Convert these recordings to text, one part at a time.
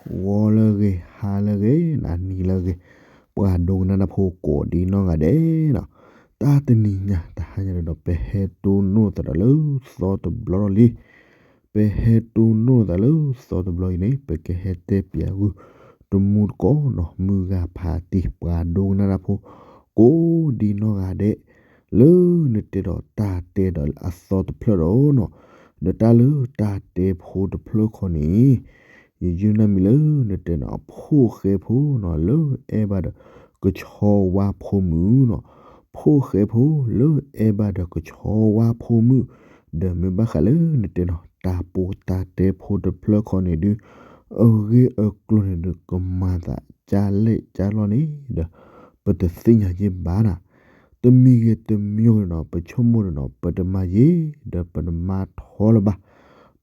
ဂီၤလၢအဂ့ၤ, ဟါလၢအဂ့ၤ, နၤနံၤလၢအဂ့ၤ, ပှၤဒိကနၣ်တၢ်ဖိကိးဒံနီၢ်ဂၤဒဲးနီၤ, တၢ်တနံၤညါ တဟါညါဒီး ပဟဲတိၢ်နီၣ်သးဒီးလၢသီတဘျီလီၤလံ. ပဟဲတိၢ်နီၣ်သးလၢသီတဘျီအံၤန့ၣ် ပကဟဲတဲပၠးဂုၢ်တမူတကိးနီၤ, မုၢ်ဂၤဖးတံၢ် ပှၤဒိကနၣ်တၢ်ဖိ ကိးဒံနီၢ်ဂၤဒဲး, လၢနတဲဒီးတၢ်တဲဒီးအသီတဖျၢၣ်ဒီးနီၤ, ဒီးတၢ်လၢတၢ်တဲဖိတဖျၢၣ်ခီန့ၣ် ယယုၢ်နီၢ်မံၤလၢနတဲနီၤ, ဖိၣ်ဃဲဖိနီၤ လၢအဲၣ်ဘၣ်ဒီးကဆီဝါဖိမုၣ်နီၤ, ဖိၣ်ဃဲဖိလၢအဲၣ်ဘၣ်ဒီးကဆီဝါဖိမုၣ်, ဒီးမ့ၢ်ဘၣ်ဃးလၢနတဲနီၤ တၢ်ပူတၢ်တဲဖိတဖျၢၣ်ခီန့ၣ်ဒုး အဂ့ၢ်အကျိၤန့ၣ်ဒုး ကမၤသးကၢ်လဲၣ်ကၢ်လီၢ်န့ၣ်ဒီး ပတသ့ၣ်ညါယ့ၢ်ဘၣ်နၤ, တမံၤဂ့ၤတမံၤဂ့ၤနီၤ ပဆိကမိၣ်န့ၣ်နီၤ ပတမၤယ့ၢ် ဒီးပတမၤထီလၢၤဘၣ်,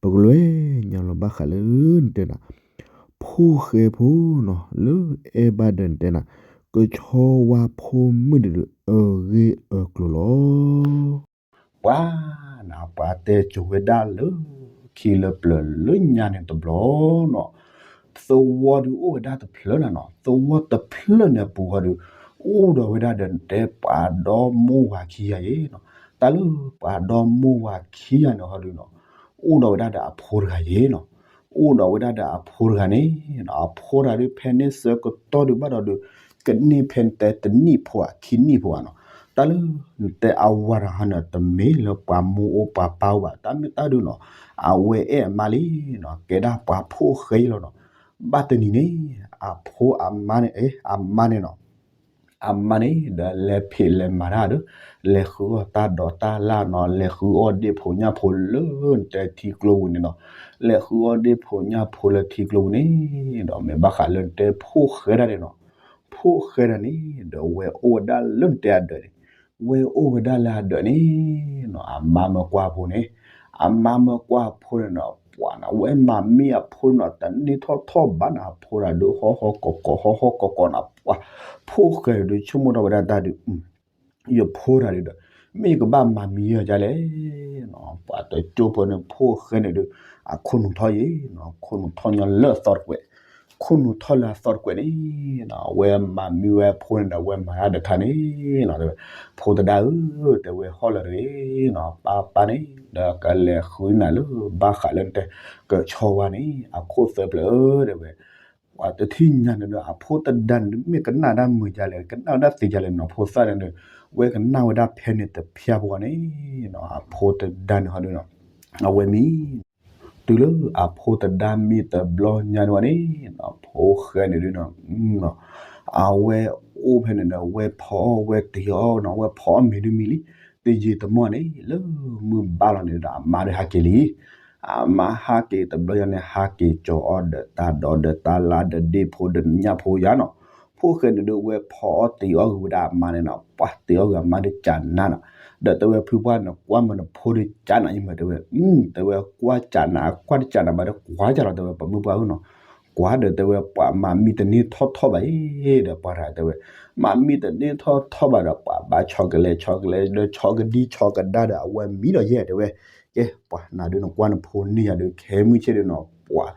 ပကလဲၤညါလီၤဘၣ်ဃးလၢနတဲနီၤ ဖိၣ်ဃဲဖိနီၤ လၢအဲၣ်ဘၣ်ဒီးနတဲနီၤ ကဆီဝါဖိမုၣ်န့ၣ်ဒုး အဂ့ၢ်အကျိၤလီၤ. ပှၤနၤ ပှၤတဲစိၤဝဲဒၣ်လၢခံလၢပျၢၤလၢညါန့ၣ်တဘျီနီၤ, သဝီဒုးအိၣ်ဝဲဒၣ်တဖျၢၣ်နၤနီၤ, သဝီတဖျၢၣ်န့ၣ်အပူၤဃီဒုး အိၣ်ဒီးဝဲဒၣ်ဒီးနတဲပှၤဒီမိၢ်ဝၤခံဂၤယ့ၣ်နီၤ, တၢ်လၢပှၤဒီမိၢ်ဝၤခံဂၤန့ၣ်ဃီဒုးနီၤ အိၣ်ဒီးဝဲဒၣ်ဒီးအဖိတဂၤယ့ၣ်နီၤ, အိၣ်ဒီးဝဲဒၣ်ဒီးအဖိတဂၤန့ၣ်, အဖိတဂၤဒုး ဖဲန့ၣ်ဆၢကတီၢ်ဒုးဘၣ်ဒီးဒုး ကန့ၢ်ဖဲနတဲတနံၣ်ဖိဧါ ခံနံၣ်ဖိဧါနီၤ, တၢ်လၢနတဲအဝၤတဂၤန့ၣ် တမ့ၢ်လၢပှၤမိၢ်အိၣ်ပှၤပၢ်အိၣ်ဘၣ်, တၢ်မ့ၢ်တၢ်ဒုးနီၤ အဝဲအဲၣ်အမါလံနီၤ, ကဲဒၣ်ပှၤဖိၣ်ဃဲအံၤလီၤနီၤ, ဘၣ်တနံၤန့ၣ် အဖိအမါန့ၣ် အမါန့ၣ်နီၤ အမါန့ၣ်ဒီး လဲၤဖံးလဲၤမၤတၢ်ဒီး လဲၤဃုအီၣ်တၢ်ဒိးတၢ်လၢ်နီၤ, လဲၤဃုအီၣ်ဒ့ၣ်ဖိညၣ်ဖိလၢနတဲထံကျိပူၤန့ၣ်နီၤ, လဲၤဃုအီၣ်ဒ့ၣ်ဖိညၣ်ဖိလၢထံကျိပူၤန့ၣ်ဒီး မ့ၢ်ဘၣ်ဃးလၢနတဲဖိၣ်ဃဲဒၣ်န့ၣ်နီၤ, ဖိၣ်ဃဲဒၣ်န့ၣ်ဒီး ဝဲအိၣ်ဝဲဒၣ်လၢနတဲအဒၢးန့ၣ်, ဝဲအိၣ်ဝဲဒၣ်လၢအဒၢးန့ၣ်နီၤ, အမါမၢကွၢ်အဖိန့ၣ်, အမါမၢကွၢ်အဖိန့ၣ်နီၤ, ပှၤနၤ ဝဲမၤမံအဖိန့ၣ်နီၤ တန့ၢ်ထီၣ်ထီၣ်ဘၣ်နၤ, အဖိတဂၤဒုး ဟီၣ်ဟီၣ်ကီးကီး ဟီၣ်ဟီၣ်ကီးကီးနၤ, ပှၤ ဖိၣ်ဃဲဒုးဆိကမိၣ်ထီၣ်ဝဲဒၣ်တၢ်ဒုး ယဖိတဂၤဒုးဒီး မ့ၢ်ယကဘၣ်မၤမံယဲၢ်ဒ်လဲၣ်နီၤ, ပှၤတကၠိဖိန့ၣ် ဖိၣ်ဃဲန့ၣ်ဒုး အခိၣ်နူာ်ထီၣ်ယဲၢ်နီၤ, ခိၣ်နူာ်ထီၣ်ညီလၢအသီတကွဲး, ခိၣ်နူာ်ထီၣ်လၢအသီတကွဲးန့ၣ်နီၤ, အဝဲမၤမံဝဲအဖိန့ၣ်ဒီး အဝဲမၤတၢ်ဒီးခါန့ၣ်နီၤ, တဲဝဲ ဖိသဒါဧၢ, တဲဝဲ ဟီၣ်လၢတဂ့ၤနီၤ, ပၢ်ပၢ်န့ၣ် ဒီးကလဲၤဃုနၤလၢဘၣ်ဃးလၢနတဲ ကဆီဝါန့ၣ် အခိၣ်သၢဖျၢၣ်ဧၢ, တဲဝဲ ပှၤတထံၣ်ညါန့ၣ်ဒီး အဖိသဒါန့ၣ်ဒုး မ့ၢ်ကနၣ်ဒၣ်မုာ်ဒ်လဲၣ်, ကနၣ်ဝဲဒၣ်သ့ဒ်လဲၣ်နီၤ, ဖိသၣ်န့ၣ်ဒုး ဝဲကနၣ်ဝဲဒၣ်ဖဲန့ၣ်တဖၠၣ်ဖိန့ၣ်နီၤ, အဖိသဒါန့ၣ်ဟီဒုးနီၤ, အဝဲမံ တုၤလၢအဖိသဒါမံတဘျီညါန့ၣ်ဝဲန့ၣ်နီၤ, ဖိၣ်ဃဲန့ၣ်ဒုးနီၤ, အဝဲအိၣ်ဖဲန့ၣ်ဒီး ဝဲဖီအီၣ်ဝဲတ့ၤအီၣ်နီၤ, ဝဲဖီအီၣ်မ့ၤဒုးမံလံ, တယံာ်တမီၢ်န့ၣ် လၢမုၢ်ဘၣ်လီၤန့ၣ်ဒီး အမါဒုးဟးက့ၤလံ, အမါဟးက့ၤတဘျီညါန့ၣ် ဟးက့ၤကၠီၤအီၣ်ဒီးတၢ်ဒိးဒီးတၢ်လၢ်ဒီးဒ့ၣ်ဖိဒီးညၣ်ဖိယါနီၤ, ဖိၣ်ဃဲန့ၣ်ဒုး ဝဲဖီအီၣ်တ့ၤအီၣ်ဂ့ၤဝဲဒၣ်အမါန့ၣ်နီၤ, ပှၤတ့ၤအီၣ်ဂ့ၤအမါဒုးကးနးနီၤ, ဒီးတဲဝဲဖုပှၢ်န့ၣ် ကွၢ်မနဖိဒုးကးနးယမ့ၢ်တဲဝဲ, တဲဝဲကွၢ်ကးနး ကွၢ်တကးနးဘၣ်ဒီးကွၢ်ကလီၤ တဲဝဲ ပှၤမုၢ်ပှၢ်ဧၢနီၤ, ကွၢ်ဒီးတဲဝဲပှၤမၤမံတန့ၢ်ထီၣ်ထီၣ်ဘၣ်အံၤ, ဒီးပှၤတဂၤတဲဝဲ မၤမံတန့ၢ်ထီၣ်ထီၣ်ဘၣ်ဒီး ပှၤဘၣ်ဆီကလဲၤဆီကလဲၤဒီးဆီကဒံဆီကဒါဒီး အဝဲမံဒီးယဲၢ်တဲဝဲ, ကဲ ပှၤနၤဒုးနကွၢ်နဖိန့ၢ်ယၤဒုး ခဲမုၢ်ဆ့ၣ်ဒုးနီၤ, ပှၤ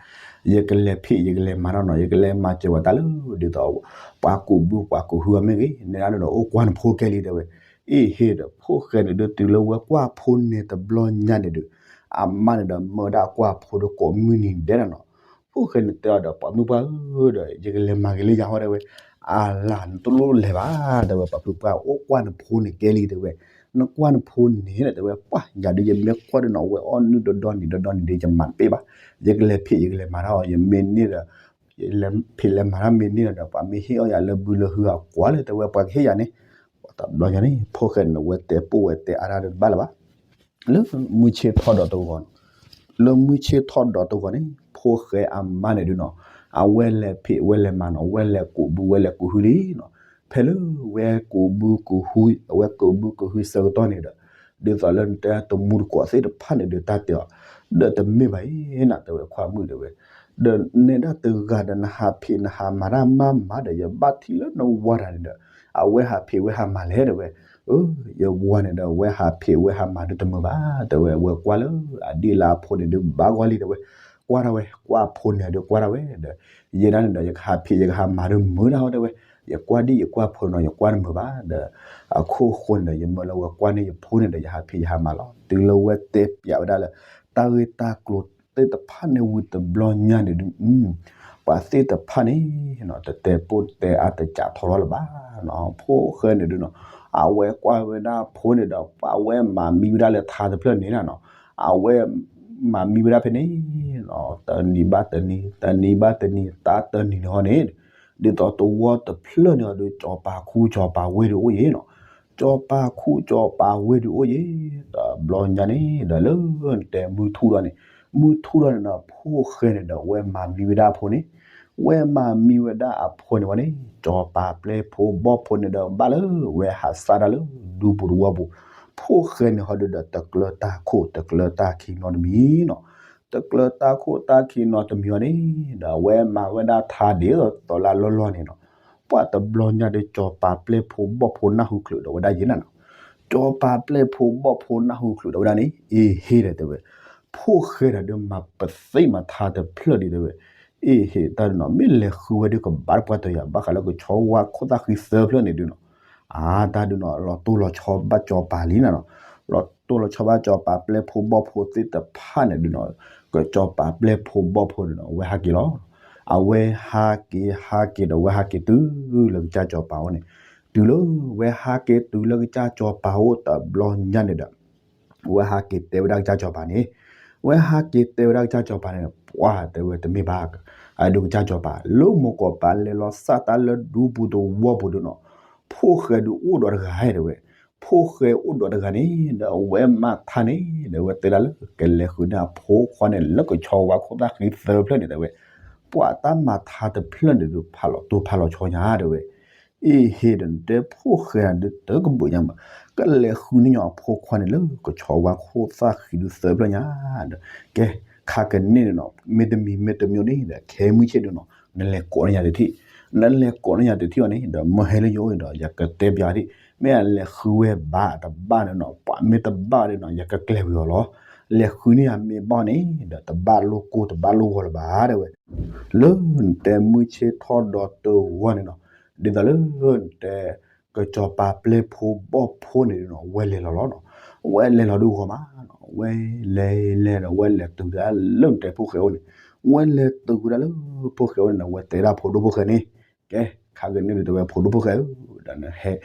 ယကလဲၤဖံး ယကလဲၤမၤထီၣ်နီၤ, ယကလဲၤမၤစၢၤပှၤတၢ်လၢ ဒ်သိး ပှၤကူးဘု ပှၤကူးဟုအီၤမ့ၢ်ဂ့ၤ, နဲဒၣ်ဒီးအိၣ်ကွၢ်နဖိကဲလံတဲဝဲ, အ့ၣ်ဟ့ၣ်ဒီး ဖိၣ်ဃဲန့ၣ်ဒုး တုၤလၢဝဲကွၢ်ဖိန့ၣ်တဘျီညါန့ၣ်ဒုး အမါန့ၣ်ဒီးမၢဒၣ်ကွၢ်ဖိဒီးကိးမုၢ်နံၤဒဲးနီၤ, ဖိၣ်ဃဲန့ၣ်တဲအီၤဒီး ပှၤမုၢ်ပှၢ်ဧၢဒီး ယကလဲၤမၤဂ့ၤလၢယၤဟီတဲဝဲ, အလၤနတလိၣ်လဲၤဘၣ် တဲဝဲ ပှၤမုၢ်ပှၢ်အိၣ်ကွၢ်နဖိန့ၣ်ကဲလံတဲဝဲ, နကွၢ်နဖိန့ၣ်တဲဝဲ ပှၤ ယၤဒုးယမ့ၢ်ကွၢ်ဒုးနီၤ ဝဲအီၣ်နုၢ်ဒီဒီနံၤဒီဒီနံၤဒုး ယမၤတပ့ၢ်ဘၣ်, ယကလဲၤဖံး ယကလဲၤမၤထီၣ်အီၤ ယမ့ၢ်န့ၢ်ဒီး ယလဲၤဖံးလဲၤမၤထီၣ်မ့ၢ်န့ၢ်ဒီး ပှၤမ့ၢ်ဟ့ၣ်အီၣ်ယၤလၢဘုလၢဟုအကွၢ်လၢတဲဝဲ ပှၤကဟ့ၣ်ယၤန့ၣ်, တဘျီညါန့ၣ် ဖိၣ်ဃဲန့ၣ် ဝဲတဲပိာ်ဝဲတဲအါတၢ်တဘၣ်လၢၤဘၣ် လၢမုၢ်ဆ့ၣ်ထီၣ်ဒီးတဂီၤ, လၢမုၢ်ဆ့ၣ်ထီၣ်ဒီးတဂီၤန့ၣ် ဖိၣ်ဃဲအမါန့ၣ်ဒုးနီၤ, အဝဲလဲၤဖံးဝဲလဲၤမၤနီၤ ဝဲလဲၤကူးဘုဝဲလဲၤကူးဟုလံနီၤ, ဖဲလၢဝဲကူးဘုကူးဟု အဝဲကူးဘုကူးဟုဆၢကတီၢ်န့ၣ်ဒီး ဒ်သိးလၢနတဲတမူတကိးသ့ၣ်တဖၣ်န့ၣ်ဒုးတၢ်တဲအီၤ, ဒီးတမ့ၢ်ဘၣ်အံၤနၤတဲဝဲခွါမုၣ်တဲဝဲ, ဒီးနဲဒၣ်တဂၤဒီးနဟးဖံးနဟးမၤတၢ်မၤမၤဒီး ယဘၣ်ထံၣ်လၢနဝၤတဂၤန့ၣ်ဒီး အဝဲဟးဖံးဝဲဟးမၤလဲၣ်တဲဝဲ, အၢ ယဝၤန့ၣ်ဒီး ဝဲဟးဖံးဝဲဟးမၤဒုးတမုာ်ဘၣ်တဲဝဲ, ဝဲကွၢ်လၢအဒံၣ်လၢအဖိန့ၣ်ဒုးဘၣ်ဂီၢ်လံတဲဝဲ, ကွၢ် ယကွၢ်တၢ်ဝဲ ကွၢ်အဖိန့ၣ်ဒုးကွၢ်တၢ်ဝဲဒီး ယဲဒၣ်န့ၣ်ဒီး ယကဟးဖံး ယကဟးမၤဒုးမုာ်တၢ်ဟီတဲဝဲ, ယကွၢ်ဒံၣ်ယကွၢ်ဖိန့ၣ်နီၤ ယကွၢ်တမုာ်ဘၣ်ဒီး အခိၣ်ဃိန့ၣ်ဒီး ယမၢလၢဝဲကွၢ်န့ၢ်ယဖိန့ၣ်ဒီး ယဟးဖံးယဟးမၤလီၤ. တုၤလၢဝဲတဲပျးဝဲဒၣ်လၢ တၢ်ဂ့ၢ်တၢ်ကျိၤသ့ၣ်တဖၣ်န့ၣ်ဝံၤတဘျီညါန့ၣ်ဒုး ပှၤသ့ၣ်တဖၣ်န့ၣ် တတဲပိၢ်တဲအါတကးထီထီၣ်လၢၤဘၣ်နီၤ. ဖိၣ်ဃဲန့ၣ်ဒုးနီၤ အဝဲကွၢ်ဝဲဒၣ်ဖိန့ၣ်ဒီး ပှၤဝဲမၤမံဝဲဒၣ်လၢထါတဖျၢၣ်န့ၣ်နီၤ, အဝဲမၤမံဝဲဒၣ်ဖဲန့ၣ် တနံၤဘၣ်တနံၤ တနံၤဘၣ်တနံၤ တၢ်တနံၤန့ၣ်ဟီန့ၣ် ဒ်သိးသဝီတဖျၢၣ်န့ၣ်ဒီး စီၤပၤခူစီၤပၤဝ့ၢ်ဒုးအိၣ်ယဲနီၤ, စီၤပၤခူစီၤပၤဝ့ၢ်ဒုးအိၣ်ယဲ, တဘျီညါန့ၣ်ဒီး လၢနတဲမုၢ်ထူၣ်ဒီးန့ၣ်, မုၢ်ထူၣ်ဒီးန့ၣ်ဒီး ဖိၣ်ဃဲန့ၣ်ဒီး ဝဲမၤမံဝဲဒၣ်အဖိန့ၣ်, ဝဲမၤမံဝဲဒၣ်အဖိန့ၣ်ဝဲန့ၣ် စီၤပၤပျဲၢ်ဖိဘီၣ်ဖိန့ၣ်ဒီး ဘၣ်လၢဝဲဟးစၢ်ဒၣ်လၢဒူပူၤတဝီပူၤ, ဖိၣ်ဃဲန့ၣ်ဟီဒုးဒီး တကျၢၤတၢ်ခိၣ်တကျၢၤတၢ်ခံနီတမံၤနီၤ တကျၢၤတၢ်ခိၣ်တၢ်ခံနီတမံၤအီၤန့ၣ်ဒီး အဝဲမၤဝဲဒၣ်ထါဒ်သိးလၢအလီၢ်လီၢ်န့ၣ်နီၤ, ပှၤတဘျီညါဒီး စီၤပၤပျဲၢ်ဖိဘီၣ်ဖိနၢ်ဟူချုးဒီးဝဲဒၣ်ယဲနၤနီၤ, စီၤပၤပျဲၢ်ဖိဘီၣ်ဖိနၢ်ဟူချုးဒီးဝဲဒၣ်န့ၣ် အ့ဟ့ဒီးတဲဝဲ, ဖိၣ်ဃဲဒီးဒုးမၤပသ့မၤထါတဖျၢၣ်ဒံးတဲဝဲ, အ့ဟ့တၢ်ဒုးနီၤ မ့ၢ်လဲၤဃုဝဲဒုးကဘၣ်တပှၢ်တယၤ ဘၣ်ဃးလၢကဆီဝါခိၣ်သၣ်ဃံသၢဖျၢၣ်န့ၣ်ဒုးနီၤ အတၢ်ဒုးနီၤ လီၤတိၢ်လီၤဆီဘၣ်စီၤပၤလံနၤနီၤ, လီၤတိၢ်လီၤဆီဘၣ်စီၤပၤပျဲၢ်ဖိဘီၣ်ဖိသ့ၣ်တဖၣ်န့ၣ်ဒုးနီၤ, ကစီၤပၤပျဲၢ်ဖိဘီၣ်ဖိန့ၣ်ဒီး အဝဲဟးက့ၤလီၤ. အဝဲဟးက့ၤဟးက့ၤဒီး အဝဲဟးက့ၤတုၤလၢကစၢ်စီၤပၤအိၣ်န့ၣ်, တုၤလၢဝဲဟးက့ၤတုၤလၢကစၢ်စီၤပၤအိၣ်တဘျီညါန့ၣ်ဒီး ဝဲဟးက့ၤတဲဝဲဒၣ်ကစၢ်စီၤပၤန့ၣ်, ဝဲဟးက့ၤတဲဝဲဒၣ်ကစၢ်စီၤပၤန့ၣ် ပှၤတဲဝဲတမ့ၢ်ဘၣ်, အဒုးကစၢ်စီၤပၤ လၢမိၢ်ကီၢ်ပၤလဲၤလီၤစၢ်တၢ်လၢဒူပူၤတဝီပူၤဒုးနီၤ, ဖိၣ်ဃဲဒုးအိၣ်ဒီးတဂၤတဲဝဲ, ဖိၣ်ဃဲအိၣ်ဒီးတဂၤန့ၣ်ဒီး အဝဲမၤထါန့ၣ်ဒီး အဝဲတဲဒၣ်လၢကလဲၤဃုန့ၢ်အဖိခွါန့ၣ် လၢကဆီဝါခိၣ်သၣ်ဃံသၢဖျၢၣ်န့ၣ်တဲဝဲ, ပှၤတၢ်မၤထါတဖျၢၣ်န့ၣ်ဒုး ဖးလီၤတိၢ်ဖးလီၤဆီညါတဲဝဲ အ့ဟ့ဒီး နတဲဖိၣ်ဃဲဒုးတကဘုးညါမး, ကလဲၤဃုန့ၢ်ညီအဖိခွါန့ၣ်လၢကဆီဝါခိၣ်သၣ်ဃံဒုးသၢဖျၢၣ်ညါဒီး, ကဲ, ခါကန့ၢ်န့ၣ်နီၤ မ့တမံၤမ့တမံၤန့ၣ်ဒီး ခဲမုၢ်ဆ့ၣ်ဒုးနီၤ နလဲၤကိးန့ၢ်ယၤတထံၣ်, နလဲၤကိးန့ၢ်ယၤတထံၣ်အီၤန့ၣ်ဒီး မ့ၢ်ဟဲလၢယအိၣ်အံၤဒီး ယကတဲပျးဒံး, မ့ၢ်အလဲၤဃုဝဲဘၣ်တဘၣ်န့ၣ်နီၤ ပှၤမ့ၢ်တဘၣ်ဒုးနီၤ ယကကျဲၤဝံၤအီၤလီၤ. လဲၤဃုန့ၢ်ယၤမ့ၢ်ဘၣ်န့ၣ်ဒီး တဘၣ်လိၣ်ကိၢ်တဘၣ်လိၣ်ဂီၤလၢၤဘၣ်တဲဝဲ လၢနတဲမုၢ်ဆ့ၣ်ထီၣ်ဒီတဝီန့ၣ်နီၤ, ဒ်သိးလၢနတဲ ကစီၤပၤပျဲၢ်ဖိဘီၣ်ဖိန့ၣ်နီၤ ဝဲလဲၤလီၤလီၤနီၤ, ဝဲလဲၤလီၤဒုးဂီၤမးနီၤ, ဝဲလဲၤလဲၤဒီး ဝဲလဲၤတုၤဒၣ်လၢနတဲဖိၣ်ဃဲအိၣ်န့ၣ်, ဝဲလဲၤတုၤဒၣ်လၢဖိၣ်ဃဲအိၣ်န့ၣ်နီၤ ဝဲတဲဒၣ်ဖိဒိၣ်ဖိၣ်ဃဲန့ၣ်, ကဲ, ခါကန့ၢ်ဒုးတဲဝဲဖိဒိၣ်ဖိၣ်ဃဲဧၢ, ဒီး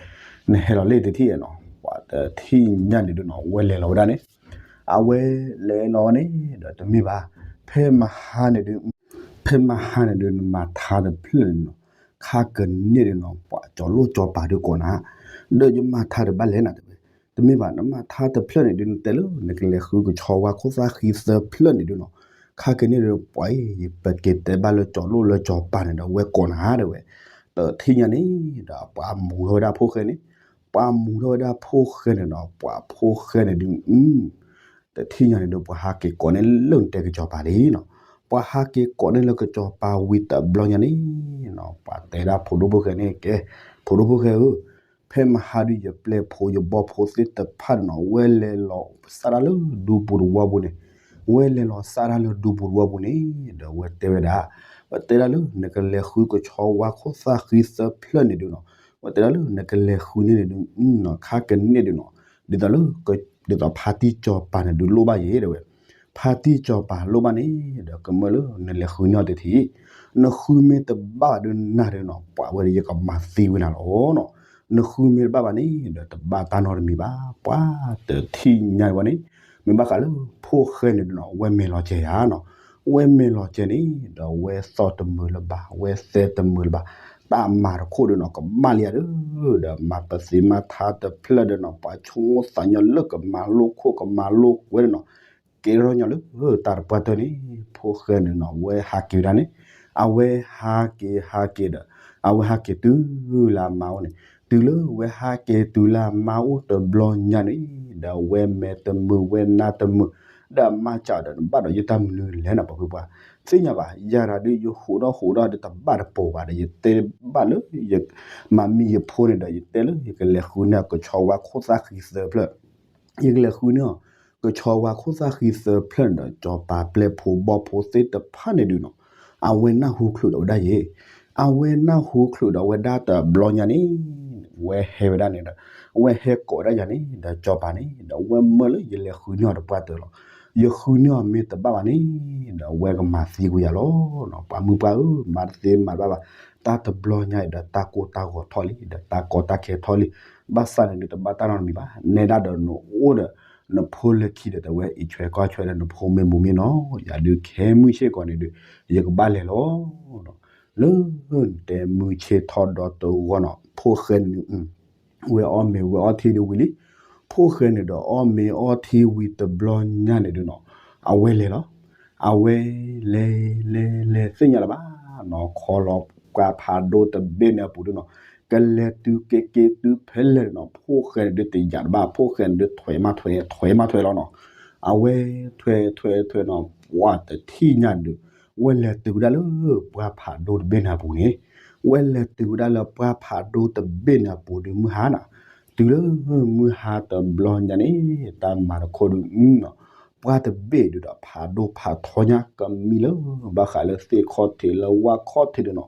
နဟဲလီၤလၢတထံၣ်နီၤ, ပှၤတထံၣ်ညါန့ၣ်ဒုးနီၤ ဝဲလဲၤလီၤဝဲဒၣ်န့ၣ်, အဝဲလဲၤလီၤဝဲန့ၣ်ဒီးတမ့ၢ်ဘၣ်, ဖဲမဟါန့ၣ်ဒုး ဖဲမဟါန့ၣ်ဒုး နမၤထါတဖျၢၣ်န့ၣ်နီၤ, ခါကန့ၢ်ဒုးနီၤ ပှၤကၠီၤလိၣ်ကၠီၤပၤဒုးကိးနၤ, ဒီးယမၤထါတဘၣ်လဲၣ်နၤတဲဝဲ, တမ့ၢ်ဘၣ် နမၤထါတဖျၢၣ်န့ၣ်ဒုး နတဲလၢနကလဲၤဃုကဆီဝါခိၣ်သၣ်ဃံသၢဖျၢၣ်န့ၣ်ဒုးနီၤ, ခါကန့ၢ်ဒုး ပှၤအံၤ ယပက့ၤတဲဘၣ်လၢကၠီၤလိၣ်လၢကၠီၤပၤန့ၣ်ဒီး ဝဲကိးနၤတဲဝဲ, တထံၣ်ညါန့ၣ်ဒီး ပှၤမူထီၣ်ဝဲဒၣ်ဖိၣ်ဃဲန့ၣ်, ပှၤမူထီၣ်ဝဲဒၣ်ဖိၣ်ဃဲန့ၣ်ဒီး ပှၤဖိၣ်ဃဲန့ၣ်ဒုး တထံၣ်ညါန့ၣ်ဒီး ပှၤဟးက့ၤကိးန့ၢ်လၢနတဲကစီၤပၤလံနီၤ, ပှၤဟးက့ၤကိးန့ၢ်လၢကစီၤပၤဝံၤတဘျီညါန့ၣ်နီၤ, ပှၤတဲဒၣ်ဖိဒိၣ်ဖိၣ်ဃဲန့ၣ် ကဲ, ဖိဒိၣ်ဖိၣ်ဃဲဧၢ, ဖဲမဟါဒုးယပျဲၢ်ဖိယဘီၣ်ဖိသ့ၣ်တဖၣ်န့ၣ်နီၤ ဝဲလဲၤလီၤစၢ်တၢ်လၢဒူပူၤတဝီပူၤန့ၣ်, ဝဲလဲၤလီၤစၢ်တၢ်လၢဒူပူၤတဝီပူၤန့ၣ် ဒီးဝဲတဲဝဲဒၣ်, ဝဲတဲဒၣ်လၢနကလဲၤဃုကဆီဝါခိၣ်သၣ်ဃံသၢဖျၢၣ်န့ၣ်ဒုးနီၤ, ဝဲတဲဒၣ်လၢနကလဲၤဃုန့ၢ်န့ၣ်ဒုး ခါကန့ၢ်ဒုးနီၤ, ဒ်သိးလၢ ဒ်သိးဖါတံၢ်စီၤပၤန့ၣ်ဒုးလိၣ်ဘၣ်ယဲတဲဝဲ, ဖါတံၢ်စီၤပၤလိၣ်ဘၣ်န့ၣ် ဒီးကမၢလၢနလဲၤဃုန့ၢ်အီၤတထံၣ်, နဃုမ့ၢ်တဘၣ်ဒုးနၤဒုးနီၤ ပှၤဝဲဒၣ်ယကမၤသံဝဲနၤလီၤနီၤ, နဃုမ့ၢ်တဘၣ်ဘၣ်န့ၣ် ဒီးတဘၣ်တၢ်နီတမံၤဘၣ်, ပှၤတထံၣ်ညါဝဲန့ၣ်, မ့ၢ်ဘၣ်ဃးလၢဖိၣ်ဃဲန့ၣ်ဒုးနီၤ ဝဲမဲာ်လီၤကဲၤယၤနီၤ, ဝဲမဲာ်လီၤကဲၤန့ၣ် ဒီးဝဲသီၣ်တမုာ်လၢၤဘၣ် ဝဲသဲတမုာ်လၢၤဘၣ်, တၢ်မၤတခိၣ်ဒုးနီၤ ကမၣ်လံယၤဒုး, ဒီးမၤပသ့မၤထါတဖျၢၣ်ဒုးနီၤ ပှၤဆိကမိၣ်သးညီလၢကမၤလိခိၣ်ကမၤလိကွဲဒုးနီၤ, ကဲထီၣ်ညီလၢတၢ်တပှၢ်တၢၢ်န့ၣ်, ဖိၣ်ဃဲန့ၣ်နီၤ ဝဲဟးက့ၤဝဲဒၣ်န့ၣ်, အဝဲဟးက့ၤဟးက့ၤဒီး အဝဲဟးက့ၤတုၤလၢအမါအိၣ်န့ၣ်, တုၤလၢဝဲဟးက့ၤတုၤလၢအမါအိၣ်တဘျီညါန့ၣ်, ဒီးဝဲမဲာ်တမုာ်ဝဲနါတမုာ်, ဒီးအမါစံးဒီး နဘၣ်ဒီးယတၢ်မနုၤလဲၣ်နီၤ ပှၤဖုပှၢ်, သ့ၣ်ညါဘၣ် ယၤတၢ်ဒုးယဟူးထီၣ်ဟူးထီၣ်ဒီးတဘၣ်တပိၤဘၣ်ဒီး ယတဲဘၣ်လၢ ယမၤမံယဖိန့ၣ်ဒီး ယတဲလၢယကလဲၤဃုန့ၢ်အီၤကဆီဝါခိၣ်သၣ်ဃံသၢဖျၢၣ်, ယကလဲၤဃုန့ၢ်အီၤ ကဆီဝါခိၣ်သၣ်ဃံသၢဖျၢၣ်န့ၣ်ဒီး ကၠီၤပၤပျဲၢ်ဖိဘီၣ်ဖိသ့ၣ်တဖၣ်န့ၣ်ဒုးနီၤ, အဝဲနၢ်ဟူချုးဒီးဝဲဒၣ်ယဲ, အဝဲနၢ်ဟူချုးဒီးဝဲဒၣ်တဘျီညါန့ၣ်, ဝဲဟဲဝဲဒၣ်န့ၣ်ဒီး အဝဲဟဲကိးဝဲဒၣ်ယၤန့ၣ်ဒီး ကၠီၤပၤန့ၣ်ဒီး ဝဲမၢလၢယလဲၤဃုန့ၢ်အီၤတပှၢ်တၢၢ်လီၤ. ယဃုန့ၢ်အီၤမ့ၢ်တဘၣ်ဘၣ်န့ၣ်ဒီး ဝဲကမၤသံကွံာ်ယၤလီၤ. ပှၤမုၢ်ပှၢ်ဧၢ, မၤတသ့မၤတဘၣ်ဘၣ်. တၢ်တဘျီညါအံၤဒီး တၢ်ကိၢ်တၢ်ဂီၤထီၣ်လံ, ဒီးတၢ်ကီတၢ်ခဲထီၣ်လံ. ဘၣ်ဆၣ်န့ၣ်ဒုး တဘၣ်တၢ်နီတမံၤဘၣ်. နဲဒၣ်ဒီးနအိၣ်ဒီး နဖိလၢခံဒီး တဝဲအံးဆွဲကွၢ်ဆွဲဒီးနဖိမ့ၢ်ဘူးမ့ၢ်နီၤ, ယၤဒုးခဲမုၢ်ဆ့ၣ်ကီးန့ၣ်ဒုး ယကဘၣ်လဲၤလီၤ. လၢနတဲမုၢ်ဆ့ၣ်ထီၣ်ဒီတဂီၢ်နီၤ, ဖိၣ်ဃဲန့ၣ် ဝဲအီၣ်မ့ၤဝဲအီထံဒုးဝံၤလံ. ဖိၣ်ဃဲန့ၣ်ဒီး အီၣ်မ့ၤအီထံဝံၤတဘျီညါန့ၣ်ဒုးနီၤ, အဝဲလဲၤလီၤ. အဝဲလဲၤလဲၤလဲၤသ့ၣ်ညါလၢၤဘၣ်နီၤ, ခီလီၤပှၢ်ဖးဒိၣ်တဘ့ၣ်န့ၣ်အပူၤဒုးနီၤ, ကလဲၤတုၤက့ၤက့ၤတုၤဖဲလဲၣ်ဒုးနီၤ, ဖိၣ်ဃဲန့ၣ်ဒုးတယာ်တဘၣ်, ဖိၣ်ဃဲန့ၣ်ဒုးထွဲမးထွဲ ထွဲမးထွဲလီၤနီၤ. အဝဲထွဲထွဲထွဲနီၤ, ပှၤတထံၣ်ညါဒုး ဝဲလဲၤတုၤဝဲဒၣ်လၢပှၢ်ဖးဒိၣ်တဘ့ၣ်န့ၣ်အပူၤန့ၣ်, ဝဲလဲၤတုၤဝဲဒၣ်လၢပှၢ်ဖးဒိၣ်တဘ့ၣ်န့ၣ်အပူၤဒုး မုၢ်ဟါနီၤ, တုၤလၢမုၢ်ဟါတဘျီညါန့ၣ် တၢ်မၤတခီဒုးနီၤ, ပှၢ်တဘ့ၣ်ဒုးဒီး ဖးဒိၣ်ဖးထီညါကမံလၢ ဘၣ်ဃးလၢသ့ၣ်ခီၣ်ထံးလၢဝၣ်ခီၣ်ထံးဒုးနီၤ,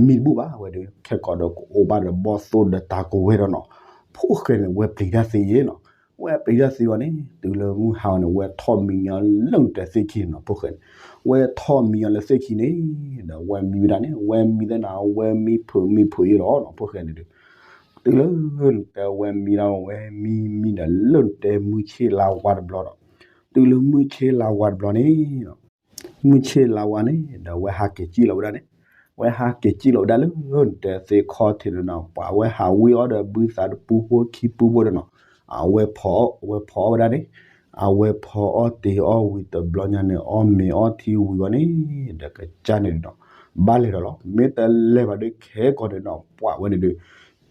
မံတဘူၣ်ဘၣ်ဝဲဒုး, ခဲကိာ်ဒီးကအိၣ်ဘၣ်ဒီးဘီၣ်သိၣ်ဒီးတၢ်ကဝဲၤဒီးနီၤ, ဖိၣ်ဃဲန့ၣ် ဝဲပျံၤတၢ်သ့ယဲနီၤ. ဝဲပျံၤတၢ်သ့ဝဲန့ၣ် တုၤလၢမုၢ်ဟါန့ၣ် ဝဲထီၣ်မံညီလၢနတဲသ့ၣ်ခံန့ၣ်နီၤ, ဖိၣ်ဃဲန့ၣ် ဝဲထီၣ်မံညီလၢသ့ၣ်ခံန့ၣ်ဒီး ဝဲမံဝဲဒၣ်န့ၣ် ဝဲမံသ့ၣ်နၤ ဝဲမံဖုးမံဖုးယဲလီၤနီၤ, ဖိၣ်ဃဲန့ၣ်ဒုး တုၤလၢနတဲဝဲမံဒီး ဝဲမံမံဒီး လၢနတဲမုၢ်ဆ့ၣ်လါဝါတဘျီဒီး, တုၤလၢမုၢ်ဆ့ၣ်လါဝါတဘျီန့ၣ်, မုၢ်ဆ့ၣ်လါဝါန့ၣ်ဒီး အဝဲဟးက့ၤစံၣ်လီၤဝဲဒၣ်န့ၣ်, အဝဲဟးက့ၤစံၣ်လီၤဝဲဒၣ်လၢနတဲသ့ၣ်ခီၣ်ထံးန့ၣ်နီၤ, ပှၤဝဲဟးဝံၣ်အီၣ်ဒီးဘုသးတပူဖိခံပူဖိဒီးနီၤ, အဝဲဖီအီၣ် အဝဲဖီအီၣ်ဝဲဒၣ်န့ၣ်, အဝဲဖီအီၣ်တ့ၤအီၣ်ဝံၤတဘျီညါန့ၣ် အီၣ်မ့ၤအီထံဝံၤဝဲန့ၣ်ဒီး ကစၢ်န့ၣ်ဒုးနီၤ, ဘၣ်လဲၤဒီးလီၤ. မ့ၢ်တလဲၤဘၣ်ဒုး ခဲကိာ်န့ၣ်နီၤ ပှၤဝဲန့ၣ်ဒုး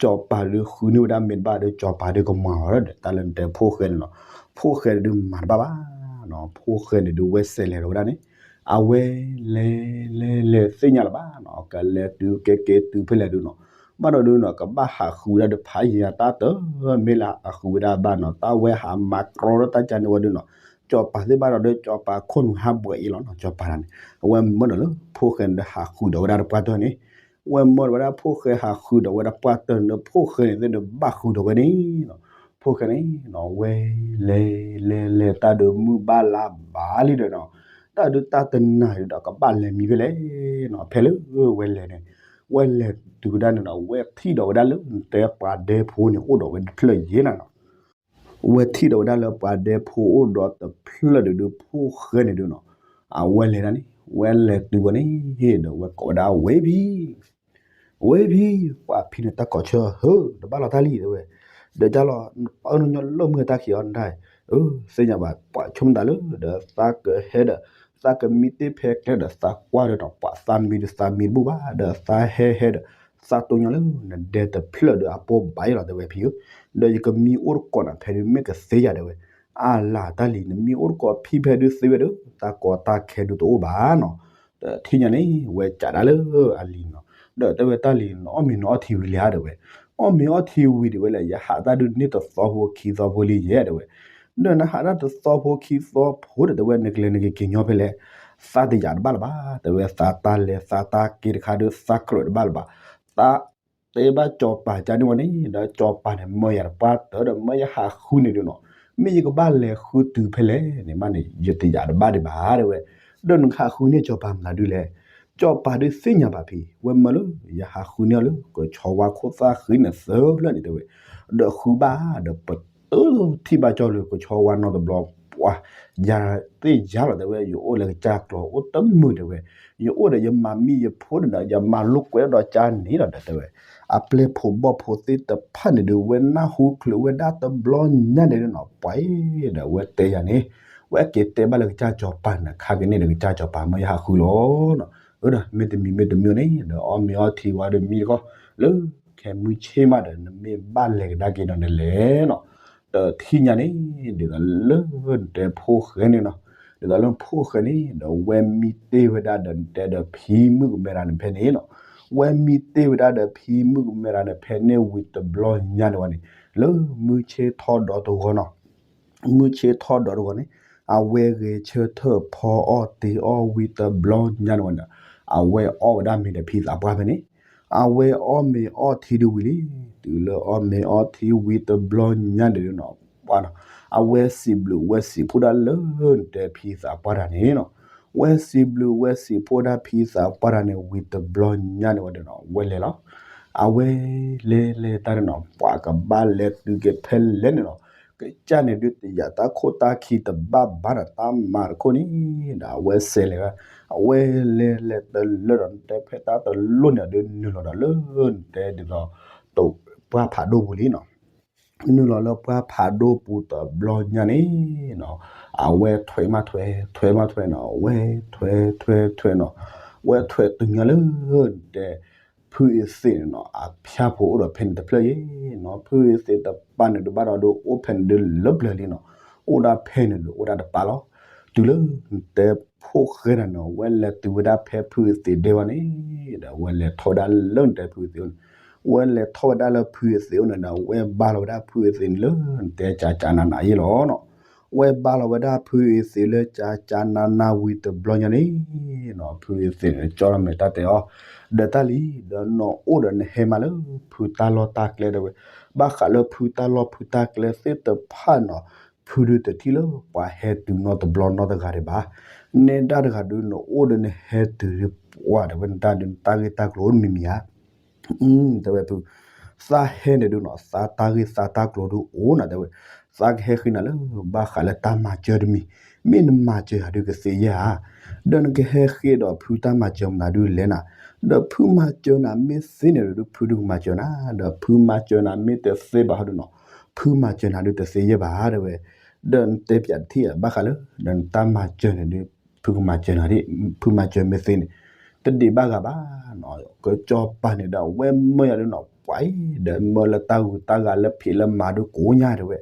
ကၠီၤပၤဒုးဃုန့ၢ်ဝဲဒၣ်မ့ၢ်တဘၣ်ဒီး ကၠီၤပၤဒုးကမၤအီၤဒီး တၢ်လၢနတဲဖိၣ်ဃဲန့ၣ်နီၤ, ဖိၣ်ဃဲန့ၣ်ဒုးမၤတဘၣ်ဘၣ်နီၤ, ဖိၣ်ဃဲန့ၣ်ဒုး ဝဲစဲးလဲၤဒီးဝဲဒၣ်န့ၣ်, အဝဲလဲၤလဲၤလဲၤသ့ၣ်ညါလၢၤဘၣ်နီၤ, ကလဲၤတုၤက့ၤက့ၤတုၤဖဲလဲၣ်ဒုးနီၤ, ဘၣ်ဒီးဒုးနီၤ ကဘၣ်ဟးဃုဝဲဒၣ်ဒုးဖးယံၤယံၤတၢ်တမ့ၢ်လၢအဃုဝဲဒၣ်ဘၣ်နီၤ, တၢ်ဝဲဟးမၤကြီဒီးတၢ်ကန့ၣ်ဝဲဒုးနီၤ, ကၠီၤပၤသ့ၣ်ဘၣ်ဒီးဒုး ကၠီၤပၤခိၣ်နူာ်ဟးဘှဲးအံၤလီၤနီၤ, ကၠီၤပၤတဂၤန့ၣ်, အဝဲမၢဒီးလၢဖိၣ်ဃဲန့ၣ်ဒီးဟးဃုဒီးဝဲဒၣ်တပှၢ်တၢၢ်န့ၣ်, အဝဲမၢဒီးဝဲဒၣ်ဖိၣ်ဃဲဟးဃုဒီးဝဲဒၣ်ပှၢ်တၢၢ်န့ၣ် ဖိၣ်ဃဲန့ၣ်သ့ၣ်ဒီးဘၣ်ဃုဒီးဝဲန့ၣ်နီၤ, ဖိၣ်ဃဲန့ၣ်နီၤ ဝဲလဲၤလဲၤလဲၤ တၢ်ဒုးမုၢ်ဘၣ်လါဘၣ်လံဒီးနီၤ, တၢ်ဒုးတၢ်တနၤဒုးဒီးကဘၣ်လဲၤမံဖဲလဲၣ်နီၤ, ဖဲလၢဝဲလဲၤန့ၣ်, ဝဲလဲၤတုၤဝဲဒၣ်န့ၣ်ဒီး ဝဲထံၣ်ဒီးဝဲဒၣ်လၢနတဲပှၤဒဲဖိန့ၣ် အိၣ်ဒီးဝဲတဖျၢၣ်ယဲၢ်နၤနီၤ ဝဲထံၣ်ဒီးဝဲဒၣ်လၢပှၤဒဲဖိအိၣ်ဒီးတဖျၢၣ်ဒုးဒုး ဖိၣ်ဃဲန့ၣ်ဒုးနီၤ, အဝဲလဲၤဒၣ်န့ၣ် ဝဲလဲၤတုၤဝဲန့ၣ်ဒီး ဝဲကိးဝဲဒၣ်ဝဲဖံ ဝဲဖံ, ပှၤဖံန့ၣ်တၢ်ကိးဆၢဟၢ တဘၣ်လီၤတၢ်လံတဲဝဲ, ဒီးကၢ်လီၤ ပၢနညီလၢမုၢ်တၢ်ခံးအီၤနတၢ်, သ့ၣ်ညါဘၣ် ပှၤဆိကမိၣ်သးလၢဒီး သးကဟဲဒီး သးကမံတ့ၢ်ဖဲကျဲဒီးသးကွၢ်ဒီးနီၤ ပှၤသးမံဒီးသးမံတဘူၣ်ဘၣ် ဒီးသးဟဲဟဲဒီး သးတိၢ်ညီလၢနဒဲတဖျၢၣ်ဒီးအပိၢ်ဘၣ်ယဲလီၤတဲဝဲဖံဧၢ, ဒီးယကမံအိၣ်တကိးနၤဖဲန့ၣ်မ့ၢ်ကသ့ယၤတဲဝဲ, အလၤတၢ်လံၤ နမံအိၣ်တကိးဖံဖဲဒုးသ့ဝဲဒီး တၢ်ကီတၢ်ခဲဒုးတအိၣ်ဘၣ်နီၤ, ဒီးထံၣ်ညါန့ၣ် ဝဲကးဒၣ်လၢအလံၤနီၤ, ဒီးတဲဝဲတၢ်လံၤ နအီၣ်မ့ၤနအီထံဝံၤလံဧါတဲဝဲ, အီၣ်မ့ၤအီထံဝံၤတဲဝဲလၢ ယဟးတၢ်ဒုးန့ၢ်တသီဖိခံသီဖိလံယဲတဲဝဲ, ဒီးနဟးတၢ်တသီဖိခံသီဖိဒီးတဲဝဲ နကလဲၤနကက့ၤညီဖဲလဲၣ်, သးတယာ်တဘၣ်လၢၤဘၣ် တဲဝဲ သးတၢ်လဲၤသးတၢ်က့ၤတခါဒုး သးကြၢးတဘၣ်လၢၤဘၣ်, သးတဲဘၣ်ကၠီၤပၤကန့ၣ်ဝဲန့ၣ် ဒီးကၠီၤပၤန့ၣ် မၢယၤတပှၢ်တၢၢ်ဒီး မၢယဟးဃုန့ၣ်ဒုးနီၤ, မ့ၢ်ယကဘၣ်လဲၤဃုတုၤဖဲလဲၣ်န့ၣ်မးန့ၣ် ယတယာ်တဘၣ်ဒံးဘၣ်တဲဝဲ, ဒီးနကဟးဃုန့ၢ်ကၠီၤပၤမနုၤဒုးလဲၣ်, ကၠီၤပၤဒုးသ့ၣ်ညါဘၣ်ဖံ ဝဲမၢလၢ ယဟးဃုန့ၢ်အီၤလၢကဆီဝါခိၣ်သၣ်ဃံန့ၣ်သၢဖျၢၣ်န့ၣ်တဲဝဲ, ဒီးဃုဘၣ်ဒီးပတုၤထံၣ်ဘၣ်ကၠီလၢကဆီဝါနီတဘျီ, ပှၤ ယၤသ့ၣ်ယၤလီၤတဲဝဲ ယအိၣ်လၢကစၢ်ကျိၤအိၣ်တမုာ်တဲဝဲ, ယအိၣ်ဒီးယမၤမံယဖိန့ၣ်ဒီး ယမၤလိာ်ကွဲဒီးကၢ်န့ၣ်လီၤဒီးတဲဝဲ, အပျဲၢ်ဖိဘီၣ်ဖိသ့ၣ်တဖၣ်န့ၣ်ဒုး ဝဲနၢ်ဟူချုးဝဲဒၣ်တဘျီညါန့ၣ်ဒုးနီၤ ပှၤဒီးဝဲတဲယၤန့ၣ်, ဝဲက့ၤတဲဘၣ်လၢကစၢ်ကၠီၤပၤန့ၣ် ခါကန့ၣ်ဒီးကစၢ်ကၠီၤပၤမၢယဟးဃုလီၤနီၤ, အၢဒီး မ့တမံၤမ့တမံၤန့ၣ်ဒီး အီၣ်မ့ၤအီထံဝံၤဒီးမံတခီ, လၢခဲမုၢ်ဆ့ၣ်မးဒီး နမ့ၢ်ဘၣ်လဲၤကဒါက့ၤဒီးနလဲၤနီၤ, ဒီးထံၣ်ညါန့ၣ် ဒ်သိးလၢနတဲဖိၣ်ဃဲန့ၣ်နီၤ, ဒ်သိးလၢဖိၣ်ဃဲန့ၣ်ဒီး ဝဲမံတ့ၢ်ဝဲဒၣ်ဒီးနတဲဒီးဖံမုၣ်ကမဲတၢ်န့ၣ်ဖဲန့ၣ်နီၤ, ဝဲမံတ့ၢ်ဝဲဒၣ်ဒီးဖံမုၣ်ကမဲတၢ်န့ၣ်ဖဲန့ၣ်ဝံၤတဘျီညါန့ၣ်ဝဲန့ၣ်, လၢမုၢ်ဆ့ၣ်ထီၣ်ဒီတဂီၤနီၤ မုၢ်ဆ့ၣ်ထီၣ်ဒီးတဂီၤန့ၣ် အဝဲဂဲၤဆၢထၢၣ်ဖီအီၣ်တ့ၤအီၣ်ဝံၤတဘျီညါန့ၣ်ဝဲဒီး အဝဲအီၣ်ဝဲဒၣ်မ့ၤဒီးဖံသးပှၢ်ဖဲန့ၣ် အဝဲအီၣ်မ့ၤအီထံဒုဝံၤလံ. တုၤလၢအီၣ်မ့ၤအီထံဝံၤတဘျီညါန့ၣ်ဒုးနီၤ ပှၤနီၤ အဝဲစံးဘျုးဝဲစံးဖှိၣ်ဒၣ်လၢနတဲဖံသးပှၢ်တၢ်န့ၣ်နီၤ ဝဲစံးဘျုးဝဲစံးဖှိၣ်ဒၣ်ဖံသးပှၢ်တၢ်န့ၣ်ဝံၤတဘျီညါန့ၣ်ဝဲဒီးနီၤ ဝဲလဲၤလီၤ. အဝဲလဲၤလဲၤတၢ်န့ၣ်နီၤ ပှၤကဘၣ်လဲၤတုၤက့ၤဖဲလဲၣ်န့ၣ်နီၤ ကစၢ်န့ၣ်ဒုးတယာ်တၢ်ခိၣ်တၢ်ခံတဘၣ်ဘၣ်ဒီးတၢ်မၤတခိၣ်န့ၣ်ဒီး အဝဲစဲးလဲၤဝဲ အဝဲလဲၤလဲၤတလၢဒီးနတဲဖဲတၢ်တလိၣ်န့ၣ်ဒီး နုာ်လီၤဒီးလၢနတဲဒ်သိး ပှၢ်ဖးဒိၣ်ပူၤလံနီၤ နုာ်လီၤလၢပှၢ်ဖးဒိၣ်ပူၤတဘျီညါန့ၣ်နီၤ အဝဲထွဲမးထွဲ ထွဲမးထွဲနီၤ ဝဲထွဲထွဲထွဲနီၤ ဝဲထွဲတုၤညါလၢ တဲ ဖုအ့သ့းန့ၣ်နီၤ အဖၠၣ်ဖိအိၣ်ဒီးဖဲန့ၣ်တဖျၢၣ်ယဲနီၤ ဖုအ့သ့းတပၤန့ၣ်ဒုးဘၣ်ဒီးဒုးအိၣ်ဖဲန့ၣ်ဒုးလၢပျၢၤလံနီၤ အိၣ်ဒၣ်ဖဲန့ၣ်ဒုးအိၣ်ဒၣ်တပၤလီၤ. တုၤလၢနတဲဖိၣ်ဃဲတၢ်န့ၣ် ဝဲလဲၤတုၤဝဲဒၣ်ဖဲဖုအ့သ့းဒဲဝဲန့ၣ် ဒီးဝဲလဲၤထီၣ်ဝဲဒၣ်လၢနတဲဖုအ့သ့းအိၣ်န့ၣ် ဝဲလဲၤထီၣ်ဝဲဒၣ်လၢဖုအ့သ့းအိၣ်န့ၣ်ဒီး ဝဲဘါလီၤဝဲဒၣ်ဖုအ့သ့းန့ၣ်လၢနတဲကၠးကၠးနးနးယဲလီၤနီၤ ဝဲဘါလီၤဝဲဒၣ်ဖုအ့သ့းလၢကၠးကၠးနးနးဝံၤတဘျီညါန့ၣ် ဖုအ့သ့းန့ၣ် ကၠီထီၣ်မဲာ်တၢ်တဲအီၤ ဒီးတၢ်လံ ဒီးနအိၣ်ဒီးနဟဲမးလၢဖုတၢ်လီၢ်တၢ်ကျဲတဲဝဲ ဘၣ်ဃးလၢဖုတၢ်လီၢ်ဖုတၢ်ကျဲသ့ၣ်တဖၣ်နီၤ ဖုဒုးတထံၣ်လၢပှၤဟဲတုၤနီတဘျီနီတဂၤဒံးဘၣ်. နဲဒၣ်တဂၤဒုးနအိၣ်ဒီးနဟဲတုၤဒုးပှၤတဲဝဲ နတၢ်ဒုးနတၢ်ဂ့ၢ်တၢ်ကျိၤအိၣ်တမံၤမံၤဧါ တဲဝဲဖု သးဟဲန့ၣ်ဒုးနီၤ သးတၢ်ဂ့ၢ်သးတၢ်ကျိၤဒုးအိၣ်နီၤတဲဝဲ သးကဟဲဃ့နၤလၢ ဘၣ်ဃးလၢတၢ်မၤစၢၤတမံၤ မ့ၢ်နမၤစၢၤယၤဒုးကသ့ယဲဧါ ဒီးနကဟဲဃ့ဒီးဖုတၢ်မၤစၢၤမနုၤဒုးလဲၣ်နၤ ဒီးဖုမၤစၢၤနၤမ့ၢ်သ့န့ၣ်ဒုး ဖုဒုးကမၤစၢၤနၤ ဒီးဖုမၤစၢၤနၤမ့ၢ်တသ့ဘၣ်ဟီဒုးနီၤ ဖုမၤစၢၤနၤဒုးတသ့ယဲၢ်ဘၣ်တဲဝဲ ဒီးနတဲပၠးတထံၣ်ဘၣ်ဃးလၢ ဒီးနတၢ်မၤစၢၤန့ၣ်ဒုး ဖုကမၤစၢၤနၤဒ် ဖုမၤစၢၤမ့ၢ်သ့န့ၣ် တဒံးဘၣ်ဂၤဘၣ်နီၤ ကၠီပၤန့ၣ်ဒီး ဝဲမၢယၤဒုးနီၤ ပှၤအံၤ ဒီးမၢလၢတၢ်ဂုၤတၢ်ဂၤလၢဖံးလၢမၤဒုးကိးညါတဲဝဲ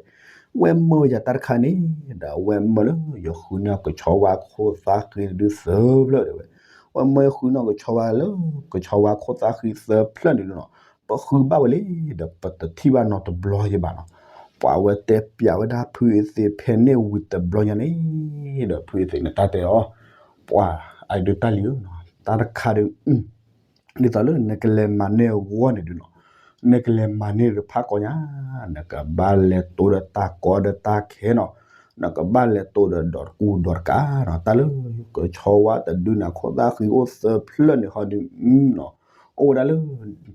ဝဲမၢယၤတၢ်တခါန့ၣ် ဒီးဝဲမၢလၢ ယဃုန့ၢ်ကဆီဝါခိၣ်သၣ်ဃံဒုးသၢဖျၢၣ်တဲဝဲ ဝဲမၢယဃုန့ၢ်ကဆီဝါလၢ ကဆီဝါခိၣ်သၣ်ဃံသၢဖျၢၣ်န့ၣ်ဒုးနီၤ ပဃုဘၣ်ဝဲလံ ဒီးပတထံၣ်ဘၣ်နီတဘျီယဲၢ်ဘၣ်နီၤ ပှၤဝဲတဲပၠးဝဲဒၣ်ဖုအ့သ့းဖဲန့ၣ်ဝံၤတဘျီညါန့ၣ် ဒီးဖုအ့သ့းန့ၣ်တၢ်တဲအီၤ ပှၤအံၤဒုးတၢ်လံဧၢနီၤ တၢ်တခါဒုး ဒ်သိးလၢနကလဲၤမၤန့ၢ်အဂီၢ်န့ၣ်ဒုးနီၤ နကလဲၤမၤန့ၢ်ဒုးဖးကီညါ နကဘၣ်လဲၤတိၢ်ဒီးတၢ်ကီဒီးတၢ်ခဲနီၤ နကဘၣ်လဲၤတိၢ်ဒီးဒီးတကူဒီးတကးနီၤ တၢ်လၢကဆီဝါတဒုန့ၣ် ခိၣ်သၣ်ဃံအိၣ်သၢဖျၢၣ်န့ၣ်ဟီဒုးနီၤ အိၣ်ဝဲဒၣ်လၢ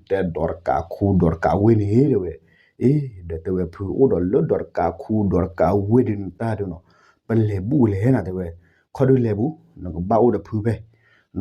တဲဒီးတကးခူဒီးတကးဝ့ၢ်န့ၣ်တဲဝဲ အ့ ဒီးတဲဝဲဖုအိၣ်ဒီးလၢဒီးတကးခူဒီးတကးဝ့ၢ်ဒုးနတၢ်ဒုးနီၤ ပလဲၤဘူၣ်လဲၤနၤတဲဝဲ ခီဒုးလဲၤဘူၣ် နကဘၣ်အိၣ်ဒီးဖုဖဲ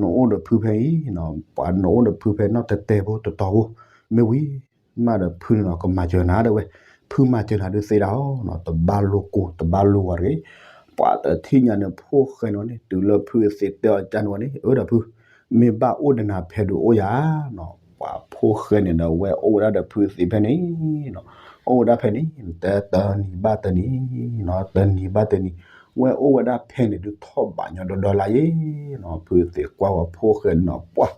နအိၣ်ဒီးဖုဖဲအံၤနီၤ ပှၤနအိၣ်ဒီးဖုဖဲနီၢ်တတဲာ်ဖိတတီၤဖိ မ့ၢ်ဝံၤမးဒီးဖုန့ၣ်နီၤ ကမၤစၢၤနၤတဲဝဲ ဖုမၤစၢၤနၤဒုးသ့ဒၣ်အီၤနီၤ တဘၣ်လိာ်ကိၢ် တဘၣ်လိာ်ဂီၤတဂ့ၤ ပှၤတထံၣ်ညါန့ၣ် ဖိၣ်ဃဲန့ၣ်ဝဲန့ၣ် တုၤလၢဖုအ့သ့းတဲအီၤကၢ်န့ၣ်ဝဲန့ၣ် အၢဒီးဖု မ့ၢ်ဘၣ်အိၣ်ဒီးနၤဖဲဒုးအိၣ်ယၤနီၤ ပှၤဖိၣ်ဃဲန့ၣ်ဒီး ဝဲအိၣ်ဝဲဒၣ်ဒီးဖုအ့သ့းဖဲန့ၣ်နီၤ အိၣ်ဝဲဒၣ်ဖဲန့ၣ် နတဲတနံၤဘၣ်တနံၤနီၤ တနံၤဘၣ်တနံၤ ဝဲအိၣ်ဝဲဒၣ်ဖဲန့ၣ်ဒုးထီၣ်ဘးညီဒီဒီလါယဲနီၤ ဖုအ့သ့းကွၢ်ဝဲဖိၣ်ဃဲန့ၣ်နီၤ ပှၤ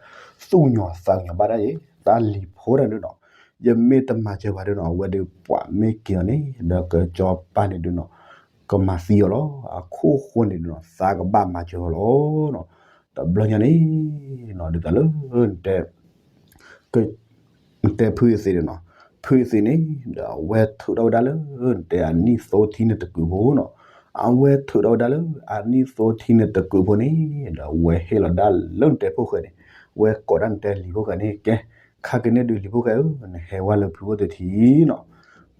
သူၣ်ကညီၤသးကညီၤဘၣ်ဒၣ်ယဲ တၢ်လံၤဖိတၢ်ဒုးနီၤ ယမ့ၢ်တမၤစၢၤပှၤဒုးနီၤ အဝဲဒုးပှၤမ့ၢ်က့ၤအီၤန့ၣ် ဒီးကၠီပၤန့ၣ်ဒုးနီၤ ကမၤသံအီၤလီၤ အခိၣ်ဃိန့ၣ်ဒုးနီၤ သးကဘၣ်မၤစၢၤအီၤလီၤနီၤ တဘျီညါန့ၣ်နီၤ ဒ်သိးလၢ နတဲ နတဲဖုအ့သ့းန့ၣ်နီၤ ဖုအ့သ့းန့ၣ် ဒီးအဝဲထုးထီၣ်ဝဲဒၣ်လၢ နတဲအနံၣ်သိထံန့ၣ်တကုးဖိနီၤ အဝဲထုးထီၣ်ဝဲဒၣ်လၢအနံၣ်သိထံန့ၣ်တကုးဖိန့ၣ် ဒီးဝဲဟ့ၣ်လီၤဒၣ်လၢနတဲဖိၣ်ဃဲန့ၣ် ဝဲကိးဒၣ်နတဲလံၤဖိၣ်ဃဲန့ၣ် ကဲ ခါက့ၤန့ၣ်ဒုးလံၤဖိၣ်ဃဲဧၢ နဟဲဝဲလၢဖုအိၣ်တထံနီၤ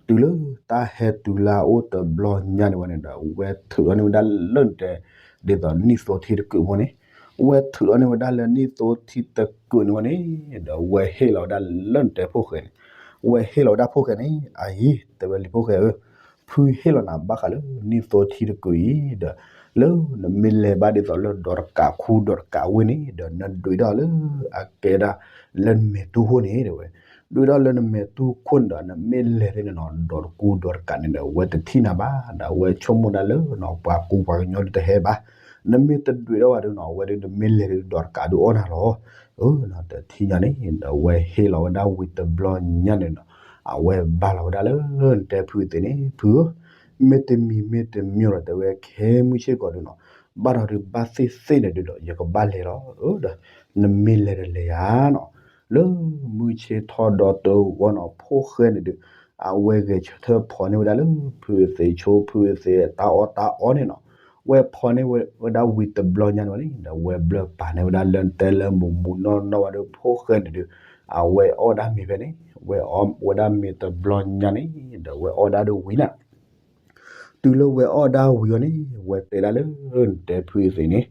တုၤလၢတၢ်ဟဲတုၤလၢအအိၣ်တဘျီညါန့ၣ်ဝဲန့ၣ်ဒီး ဝဲထုးထီၣ်န့ၢ်ဝဲဒၣ်လၢနတဲ ဒ်သိးနံၣ်သိထံတကုးဖိန့ၣ် ဝဲထုးထီၣ်န့ၢ်ဝဲဒၣ်လၢနံၣ်သိထံတကုးန့ၣ်ဝဲန့ၣ် ဒီးဝဲဟ့ၣ်လီၤဝဲဒၣ်လၢနတဲဖိၣ်ဃဲန့ၣ် ဝဲဟ့ၣ်လီၤဝဲဒၣ်ဖိၣ်ဃဲန့ၣ် အအံၤ တဲဝဲလံၤဖိၣ်ဃဲဧၢ ဖုဟ့ၣ်လီၤနၤဘၣ်ဃးလၢနံၣ်သိထံတကုးအံၤဒီး လၢနမ့ၢ်လဲၤဘၣ်ဒ်သိးလၢဒီးတကးခူဒီးတကးဝ့ၢ်န့ၣ် ဒီးနဒွံးထီၣ်လၢအကဲဒၣ်လၢနမဲာ်တူၢ်ခိၣ်န့ၣ်တဲဝဲ ဒွံးထီၣ်လၢနမဲာ်တူၢ်ခိၣ်န့ၣ်ဒီး နမ့ၢ်လဲၤန့ၣ်နီၤ ဒီးတကူဒီးတကးန့ၣ်ဒီး အဝဲတထံၣ်နၤဘၣ် ဒီးအဝဲဆိကမိၣ်ဒၣ်လၢနီၤ ပှၤကူပှၤကညီဒုးတဟဲဘၣ် နမ့ၢ်တဒွံးထီၣ်ဘၣ်ဒုးနီၤ အဝဲဒုးနမ့ၢ်လဲၤဒုးဒီးတကးဒုးအီၣ်နၤလီၤ အၢ တထံၣ်ညါန့ၣ် ဒီးအဝဲဟ့ၣ်လီၤဝဲဒၣ်ဝံၤတဘျီညါန့ၣ်နီၤ အဝဲဘါလီၤဝဲဒၣ်လၢနတဲဖုအ့သ့းန့ၣ် ဖုဧၢ မ့တမံၤမ့တမံၤဒီး တဲဝဲခဲမုၢ်ဆ့ၣ်ကီးဒုးနီၤ, ဘၣ်ဒီးဒုးဘၣ်သ့ၣ်သ့ၣ်န့ၣ်ဒုးဒီး ယကဘၣ်လဲၤလီၤဒီး နမ့ၢ်လဲၤတလဲၤယၤနီၤ. လၢမုၢ်ဆ့ၣ်ထီၣ်ဒီးတဝီနီၤ ဖိၣ်ဃဲန့ၣ်ဒုး အဝဲဂဲၤဆၢထၢၣ်ဖီၣ်န့ၢ်ဝဲဒၣ်လၢ ဖုအသ့ၣ်ဆိ ဖုအသ့ၣ်တၢ်အီၣ်တၢ်အီန့ၣ်နီၤ. ဝဲဖီၣ်န့ၢ်ဝဲဒၣ်ဝံၤတဘျီညါန့ၣ်ဝဲန့ၣ် ဒီးဝဲဘျၢပာ်န့ၢ်ဝဲဒၣ်လၢတဲလၢမူးမူးနီၢ်နီၢ်ဝဲဒီး ဖိၣ်ဃဲန့ၣ်ဒုး အဝဲအီၣ်ဒၣ်မ့ၤဖဲန့ၣ် ဝဲအီၣ်ဝဲဒၣ်မ့ၤတဘျီညါန့ၣ် ဒီးဝဲအီၣ်ဒၣ်ဒုးဝံၤနၤ တုၤလၢဝဲအီၣ်ဒၣ်ဝံၤအီၤန့ၣ် ဝဲတဲဒၣ်လၢ နတဲဖုအသ့ၣ်န့ၣ်,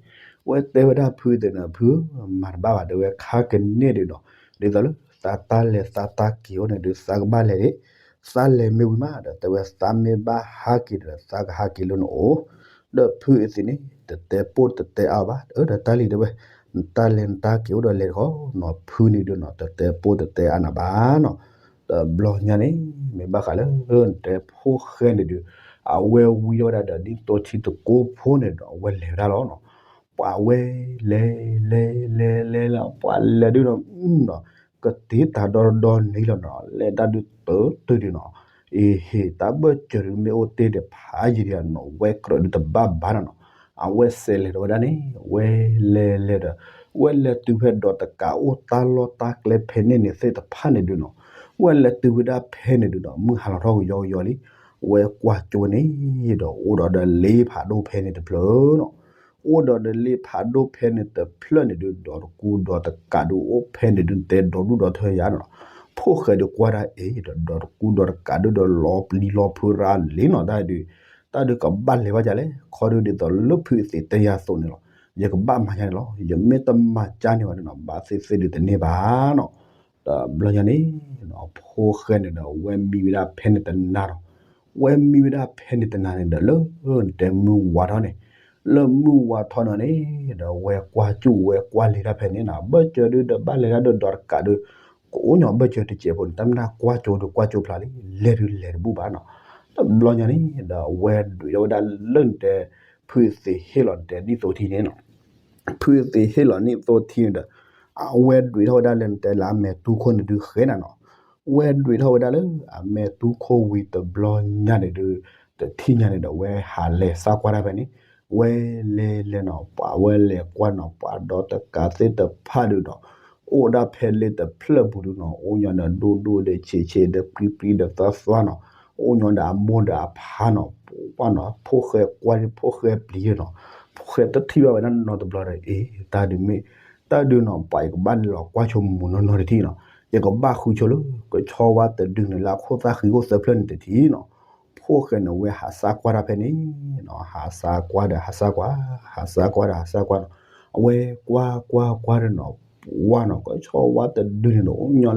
ဝဲတဲဝဲဒၣ်ဖုအသ့ၣ်န့ၣ် ဖုဧၢ, မၤတဘၣ်ဘၣ် တဲဝဲခါကန့ၢ်ဒုးနီၤ, ဒ်သိးလၢသးတၢ်လဲၤသးတၢ်က့ၤအိၣ်န့ၣ်ဒုး သးကဘၣ်လဲၤဒၣ်, သးလဲၤမ့ၢ်ဝံၤမးဒီး တဲဝဲသးမ့ၢ်ဘၣ်ဟးက့ၤဒီး သးကဟးက့ၤလၢနအိၣ်, ဒီးဖုအသ့ၣ်န့ၣ် တတဲပိၢ်တတဲအါဘၣ်, အၢ ဒီးတၢ်လံၤတဲဝဲ, နတၢ်လဲၤနတၢ်က့ၤအိၣ်ဒီးလဲၤတခီနီၤ, ဖုန့ၣ်ဒုးနီၤ တတဲပိၢ်တတဲအါနၤဘၣ်နီၤ. တဘျီညါန့ၣ် မ့ၢ်ဘၣ်ဃးလၢ နတဲဖိၣ်ဃဲန့ၣ်ဒုး အဝဲဝံထီၣ်ဝဲဒၣ်ဒီး ဒ်သိးထံတကိးဖိန့ၣ်ဒီး အဝဲလဲၤဝဲဒၣ်လီၤနီၤ. ပှၤဝဲလဲၤလဲၤလဲၤလဲၤလဲၤလီၤ ပှၤလဲၤဒုးနီၤ ကတ့တၢ်ဒီဒီန့ၣ်လီၤနီၤ, လဲၤတၢ်ဒုးတတုၤဒုးနီၤ, အ့ဟ့ၣ် တၢ်ဘၢၣ်စၢၤဒုးမ့ၢ်အိၣ်တ့ၢ်ဒီးဖးယံာ်ဒံးနီၤ ဝဲကြၢးဒုးတဘၣ်ဘၣ်နီၤနီၤ. အဝဲစဲးလဲၤဒီးဝဲဒၣ်န့ၣ် ဝဲလဲၤလဲၤဒီး ဝဲလဲၤတုၤဖဲဒီးတကးအိၣ်တၢ်လီၢ်တၢ်ကျဲဖဲန့ၣ်န့ၣ်သ့ၣ်တဖၣ်န့ၣ်ဒုးနီၤ, ဝဲလဲၤတုၤဝဲဒၣ်ဖဲန့ၣ်ဒုးနီၤ မုၢ်ဟါလီၤထီၣ်ကယီကယီလံ, ဝဲကွၢ်ကၠိန့ၣ်ဒီး အိၣ်ဒီးဒီးလ့ဖးဒိၣ်ဖဲန့ၣ်တဖျၢၣ်နီၤ. အိၣ်ဒီးဒီးလ့ဖးဒိၣ်ဖဲန့ၣ်တဖျၢၣ်န့ၣ်ဒုး ဒီးတကူဒီးတကးဒုးအိၣ်ဖဲန့ၣ်ဒုး နတဲဒီဒူၣ်ဒီထၢယၤနီၤ. ဖိၣ်ဃဲဒုးကွၢ်ဒၣ်အ့ၣ်ဒီး ဒီးတကူဒီးတကးဒုးဒီးလီၤပျံၤလီၤဖုးရၤလံနီၤ တၢ်ဒုး, တၢ်ဒုးကဘၣ်လဲၤဘၣ်ယၤလဲၣ်, ခီဒုးဒ်သိးလၢဖုအသ့ၣ်တဲယၤအသိးန့ၣ်လီၤ. ယကဘၣ်မၤယၤန့ၣ်လီၤ. ယမ့ၢ်တမၤကၢ်န့ၣ်ဘၣ်န့ၣ်နီၤ ဘၣ်သ့ၣ်သ့ၣ်ဒုးတန့ၢ်ဘၣ်နီၤ. တဘျီညါန့ၣ် ဖိၣ်ဃဲန့ၣ်ဒီး ဝဲမံဝဲဒၣ်ဖဲန့ၣ်တနၤနီၤ, ဝဲမံဝဲဒၣ်ဖဲန့ၣ်တနၤန့ၣ်ဒီး လၢတဲမုၢ်ဝါထီၣ်န့ၣ်, လၢမုၢ်ဝါထီၣ်န့ၣ်န့ၣ်ဒီး ဝဲကွၢ်ကၠိဝဲကွၢ်လ့ၤတၢ်ဖဲန့ၣ်နီၤ, ဘၢၣ်စၢၤဒုးဒီးဘၣ်လဲၤတၢ်ဒီးဒီးတကးဒုး ကအိၣ်ညီဘၢၣ်စၢၤတစဲးဖိန့ၣ် တၢ်မ့ၢ်တၢ်ကွၢ်ကၠိဒုးကွၢ်ကၠိဖျါလံ, လဲၤဒုးလဲၤတဘူၣ်ဘၣ်နီၤ. တဘျီညါန့ၣ်ဒီး အဝဲဒွံးထီၣ်ဝဲဒၣ်လၢနတဲ ဖုအသ့ၣ်ဟ့ၣ်လီၤနတဲဒ်သိးထံန့ၣ်နီၤ, ဖုအသ့ၣ်ဟ့ၣ်လီၤန့ၣ်သိးထံန့ၣ်ဒီး အဝဲဒွံးထီၣ်ဝဲဒၣ်လၢနတဲလၢအမဲာ်တူၢ်ခိၣ်န့ၣ်ဒုးဃဲနၤနီၤ. ဝဲဒွံးထီၣ်ဝဲဒၣ်လၢအမဲာ်တူၢ်ခိၣ်ဝံၤတဘျီညါန့ၣ်ဒုး တထံၣ်ညါန့ၣ်ဒီး ဝဲဟးလဲၤသးကွၢ်တၢ်ဖဲန့ၣ်, ဝဲလဲၤလဲၤနီၤ ပှၤဝဲလဲၤကွၢ်နီၤ ပှၤဒီးတကးသ့ၣ်တဖၣ်ဒုးနီၤ အိၣ်ဒၣ်ဖဲလ့တဖျၢၣ်ပူၤဒုးနီၤ အိၣ်ညီဒီးဒိၣ်ဒိၣ်ဒီးဆံးဆံးဒီးပြံပြံဒီးသွါသွါနီၤ, အိၣ်ညီဒီးအမိၢ်ဒီးအဖါနီၤ, ပှၤနီၤ ဖိၣ်ဃဲကွၢ် ဖိၣ်ဃဲပျံၤနီၤ, ဖိၣ်ဃဲတထံၣ်ဘၣ်ဝဲဒၣ်နီတဘျီဒီး အ့ တၢ်ဒုးမ့ၢ် တၢ်ဒုးနီၤ ပှၤယကဘၣ်လဲၤလီၤကွၢ်ဆိမူးနီၢ်နီၢ်တထံၣ်နီၤ, ယကဘၣ်ဃုဆိလၢ ကဆီဝါတဒုန့ၣ်လၢအခိၣ်သၣ်ဃံအိၣ်သၢဖျၢၣ်န့ၣ်တထံၣ်နီၤ. ဖိၣ်ဃဲန့ၣ် ဝဲဟးသးကွၢ်တၢ်ဖဲန့ၣ်နီၤ, ဟးသးကွၢ်ဒီးဟးသးကွၢ်, ဟးသးကွၢ်ဒီးဟးသးကွၢ်နီၤ, အဝဲကွၢ်ကွၢ်ကွၢ်ဒီးနီၤ ပှၤနီၤ ကဆီဝါတဒုန့ၣ်ဒီး အိၣ်ညီ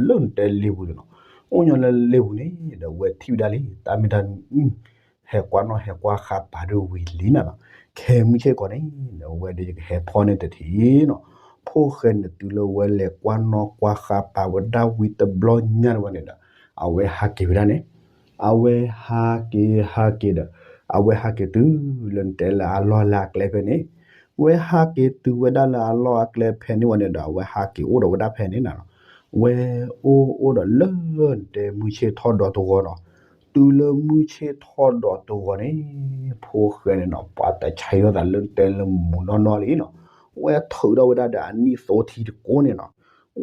လၢနတဲလ့ပူၤန့ၣ်နီၤ, အိၣ်ညီလၢလ့ပူၤန့ၣ်ဒီး ဝဲထံၣ်ဝဲဒၣ်လံ တၢ်မ့ၢ်တၢ် ဟဲကွၢ်နီၣ်ဟဲကွၢ်ဃါပၤဒုးဝံၤလံနၤနီၤ, ခဲမုၢ်ဆ့ၣ်ကီးန့ၣ် ဝဲဒီးယကဟဲဖီၣ်န့ၣ်တထံၣ်နီၤ. ဖိၣ်ဃဲန့ၣ်တုၤလၢဝဲလဲၤကွၢ်နီၣ်ကွၢ်ဃါပၤဝဲဒၣ်ဝံၤတဘျီညါန့ၣ်ဝဲန့ၣ်ဒီး အဝဲဟးက့ၤဝဲဒၣ်န့ၣ်, အဝဲဟးက့ၤဟးက့ၤဒီး အဝဲဟးက့ၤတုၤလၢနတဲလၢအလီၢ်လၢအကျဲဖဲန့ၣ်, ဝဲဟးက့ၤတုၤဝဲဒၣ်လၢအလီၢ်အကျဲဖဲန့ၣ်ဝဲန့ၣ်ဒီး အဝဲဟးက့ၤအိၣ်ဒီးဝဲဒၣ်ဖဲန့ၣ်နၤနီၤ. ဝဲအိၣ်အိၣ်ဒီးလၢနတဲမုၢ်ဆ့ၣ်ထီၣ်ဒီးတဂီၤနီၤ, တုၤလၢမုၢ်ဆ့ၣ်ထီၣ်ဒီးတဂီၤန့ၣ် ဖိၣ်ဃဲန့ၣ်နီၤ ပှၤတဆါဟံၣ်ထီၣ်သးလၢနတဲလၢမူးနီၢ်နီၢ်လံနီၤ, ဝဲထုးထီၣ်ဝဲဒၣ်ဒီးအနံၣ်သိထံတကိးန့ၣ်နီၤ,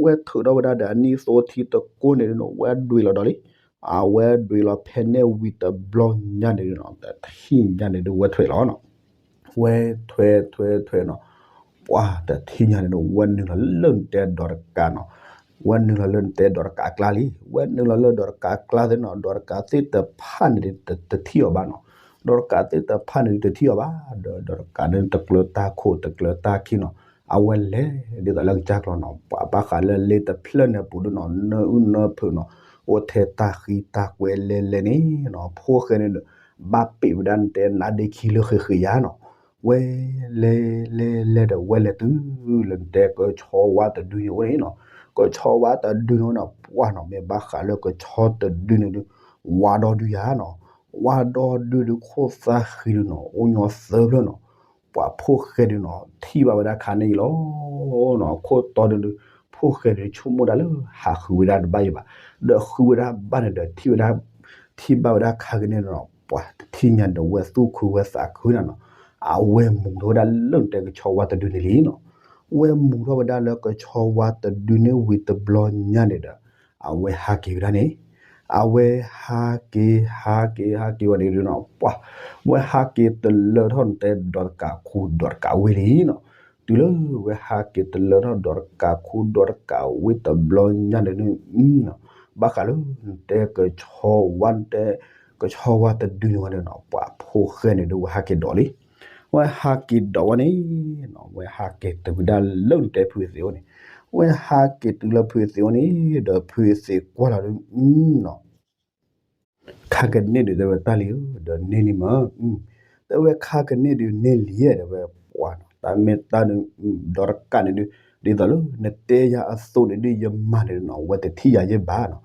ဝဲထုးထီၣ်ဝဲဒၣ်ဒီးအနံၣ်သိထံတကိးန့ၣ်နီၤ ဝဲဒွံးလီၤဒီးလံ, အဝဲဒွံးလီၤဖဲန့ၣ်ဝံၤတဘျီညါန့ၣ်နီၤ တထံၣ်ညါန့ၣ်ဒုးဝဲထွဲလီၤနီၤ. ဝဲထွဲထွဲထွဲနီၤ, ပှၤတထံၣ်ညါန့ၣ်ဒီး ဝဲနုာ်လီၤလၢနတဲဒီးတကးနီၤ, ဝဲနုာ်လီၤလၢနတဲဒီးတကးအကျါလံ, ဝဲနုာ်လီၤလၢဒီးတကးအကျါသ့ၣ်နီၤ, ဒီးတကးသ့ၣ်တဖၣ်န့ၣ်ဒုးတထံၣ်အီၤဘၣ်နီၤ, ဒီးတကးသ့ၣ်တဖၣ်န့ၣ်ဒုးတထံၣ်အီၤဘၣ်, ဒီးဒီးတကးန့ၣ် တကျၢၤတၢ်ခိၣ်တကျၢၤတၢ်ခံနီၤ, အဝဲလဲၤဒ်သိးလၢကစၢ်ကျီၤနီၤ, ပှၤဘၣ်ဃးလၢလ့တဖျၢၣ်န့ၣ်ပူၤဒုးနီၤ နၢအုၣ်နၢဖုးနီၤ, အိၣ်ထဲတၢ်ဃံတၢ်ကွဲးလဲၤလဲၤန့ၣ်နီၤ, ဖိၣ်ဃဲန့ၣ်ဒီး ဘၣ်ပ့ၢ်ဝဲဒၣ်နတဲနါဒ့ခံလၢဃ့ဃ့ယၤနီၤ, ဝဲလဲၤလဲၤလဲၤဒီး ဝဲလဲၤတုၤလၢနတဲကဆီဝါတဒုန့ၣ်အိၣ်န့ၣ်နီၤ, ကဆီဝါတဒုန့ၣ်အိၣ်နီၤ, ပှၤနီၤ မ့ၢ်ဘၣ်ဃးလၢကဆီတဒုန့ၣ်ဒုး ဝါဒီဒုယၤနီၤ, ဝါဒီဒုဒုးခိၣ်သၣ်ဃံဒုးနီၤ အိၣ်ညီသၢဖျၢၣ်နီၤ, ပှၤဖိၣ်ဃဲဒုးနီၤ ထံၣ်ဘၣ်ဝဲဒၣ်ခါန့ၣ်အံၤလီၤနီၤ, ခိၣ်တီဒုးဒုး ဖိၣ်ဃဲဒုးဆိကမိၣ်ဒၣ်လၢ ဟးဃုဝဲဒၣ်တဘၣ်အံၤဘၣ်, ဒီးဃုဝဲဒၣ်ဘၣ်န့ၣ်ဒီး ထံၣ်ဝဲဒၣ် ထံၣ်ဘၣ်ဝဲဒၣ်ခါကန့ၣ်နီၤ, ပှၤတထံၣ်ညါဒီးဝဲသူၣ်ခုဝဲသးခုနၤနီၤ, အဝဲမူၤထီၣ်ဝဲဒၣ်လၢနတဲကဆီဝါတဒုန့ၣ်လံနီၤ. ဝဲမူၤထီၣ်ဝဲဒၣ်လၢကဆီဝါတဒုန့ၣ်ဝံၤတဘျီညါန့ၣ်ဒီး အဝဲဟးက့ၤဝဲဒၣ်န့ၣ်, အဝဲဟးက့ၤ ဟးက့ၤ ဟးက့ၤဝဲန့ၣ်ဒုးနီၤ, ပှၤ ဝဲဟးက့ၤတလၢထီၣ်နတဲဒီးတကးခူဒီးတကးဝ့ၢ်လံနီၤ. တုၤလၢဝဲဟးက့ၤတလၢထီၣ်ဒီးတကးခူဒီးတကးဝ့ၢ်တဘျီညါန့ၣ်ဒုး ဘၣ်ဃးလၢနတဲကဆီဝါ နတဲ ကဆီဝါတဒုန့ၣ်ဝဲန့ၣ်နီၤ, ပှၤဖိၣ်ဃဲန့ၣ်ဒုး ဝဲဟးက့ၤဒိးလံ. ဝဲဟးက့ၤဒိးဝဲန့ၣ်နီၤ, ဝဲဟဲက့ၤတုၤဝဲဒၣ်လၢနတဲဖုအသ့ၣ်အိၣ်န့ၣ်, ဝဲဟးက့ၤတုၤလၢဖုအသ့ၣ်အိၣ်န့ၣ်ဒီး ဖုအသ့ၣ်ကွၢ်လီၤဒုးနီၤ ခါကန့ၢ်ဒုး တဲဝဲတၢ်လံၤဧၢ, ဒီးန့ၢ်လံမး, တဲဝဲခါကန့ၢ်ဒုးန့ၢ်လံဧါ, တဲဝဲပှၤနီၤ, တၢ်မ့ၢ်တၢ်ဒုး ဒီးတကးန့ၣ်ဒုး ဒ်သိးလၢနတဲယၤအသိးန့ၣ်ဒုး ယမၤန့ၣ်နီၤ, ဝဲတထံၣ်ယၤယ့ၢ်ဘၣ်နီၤ.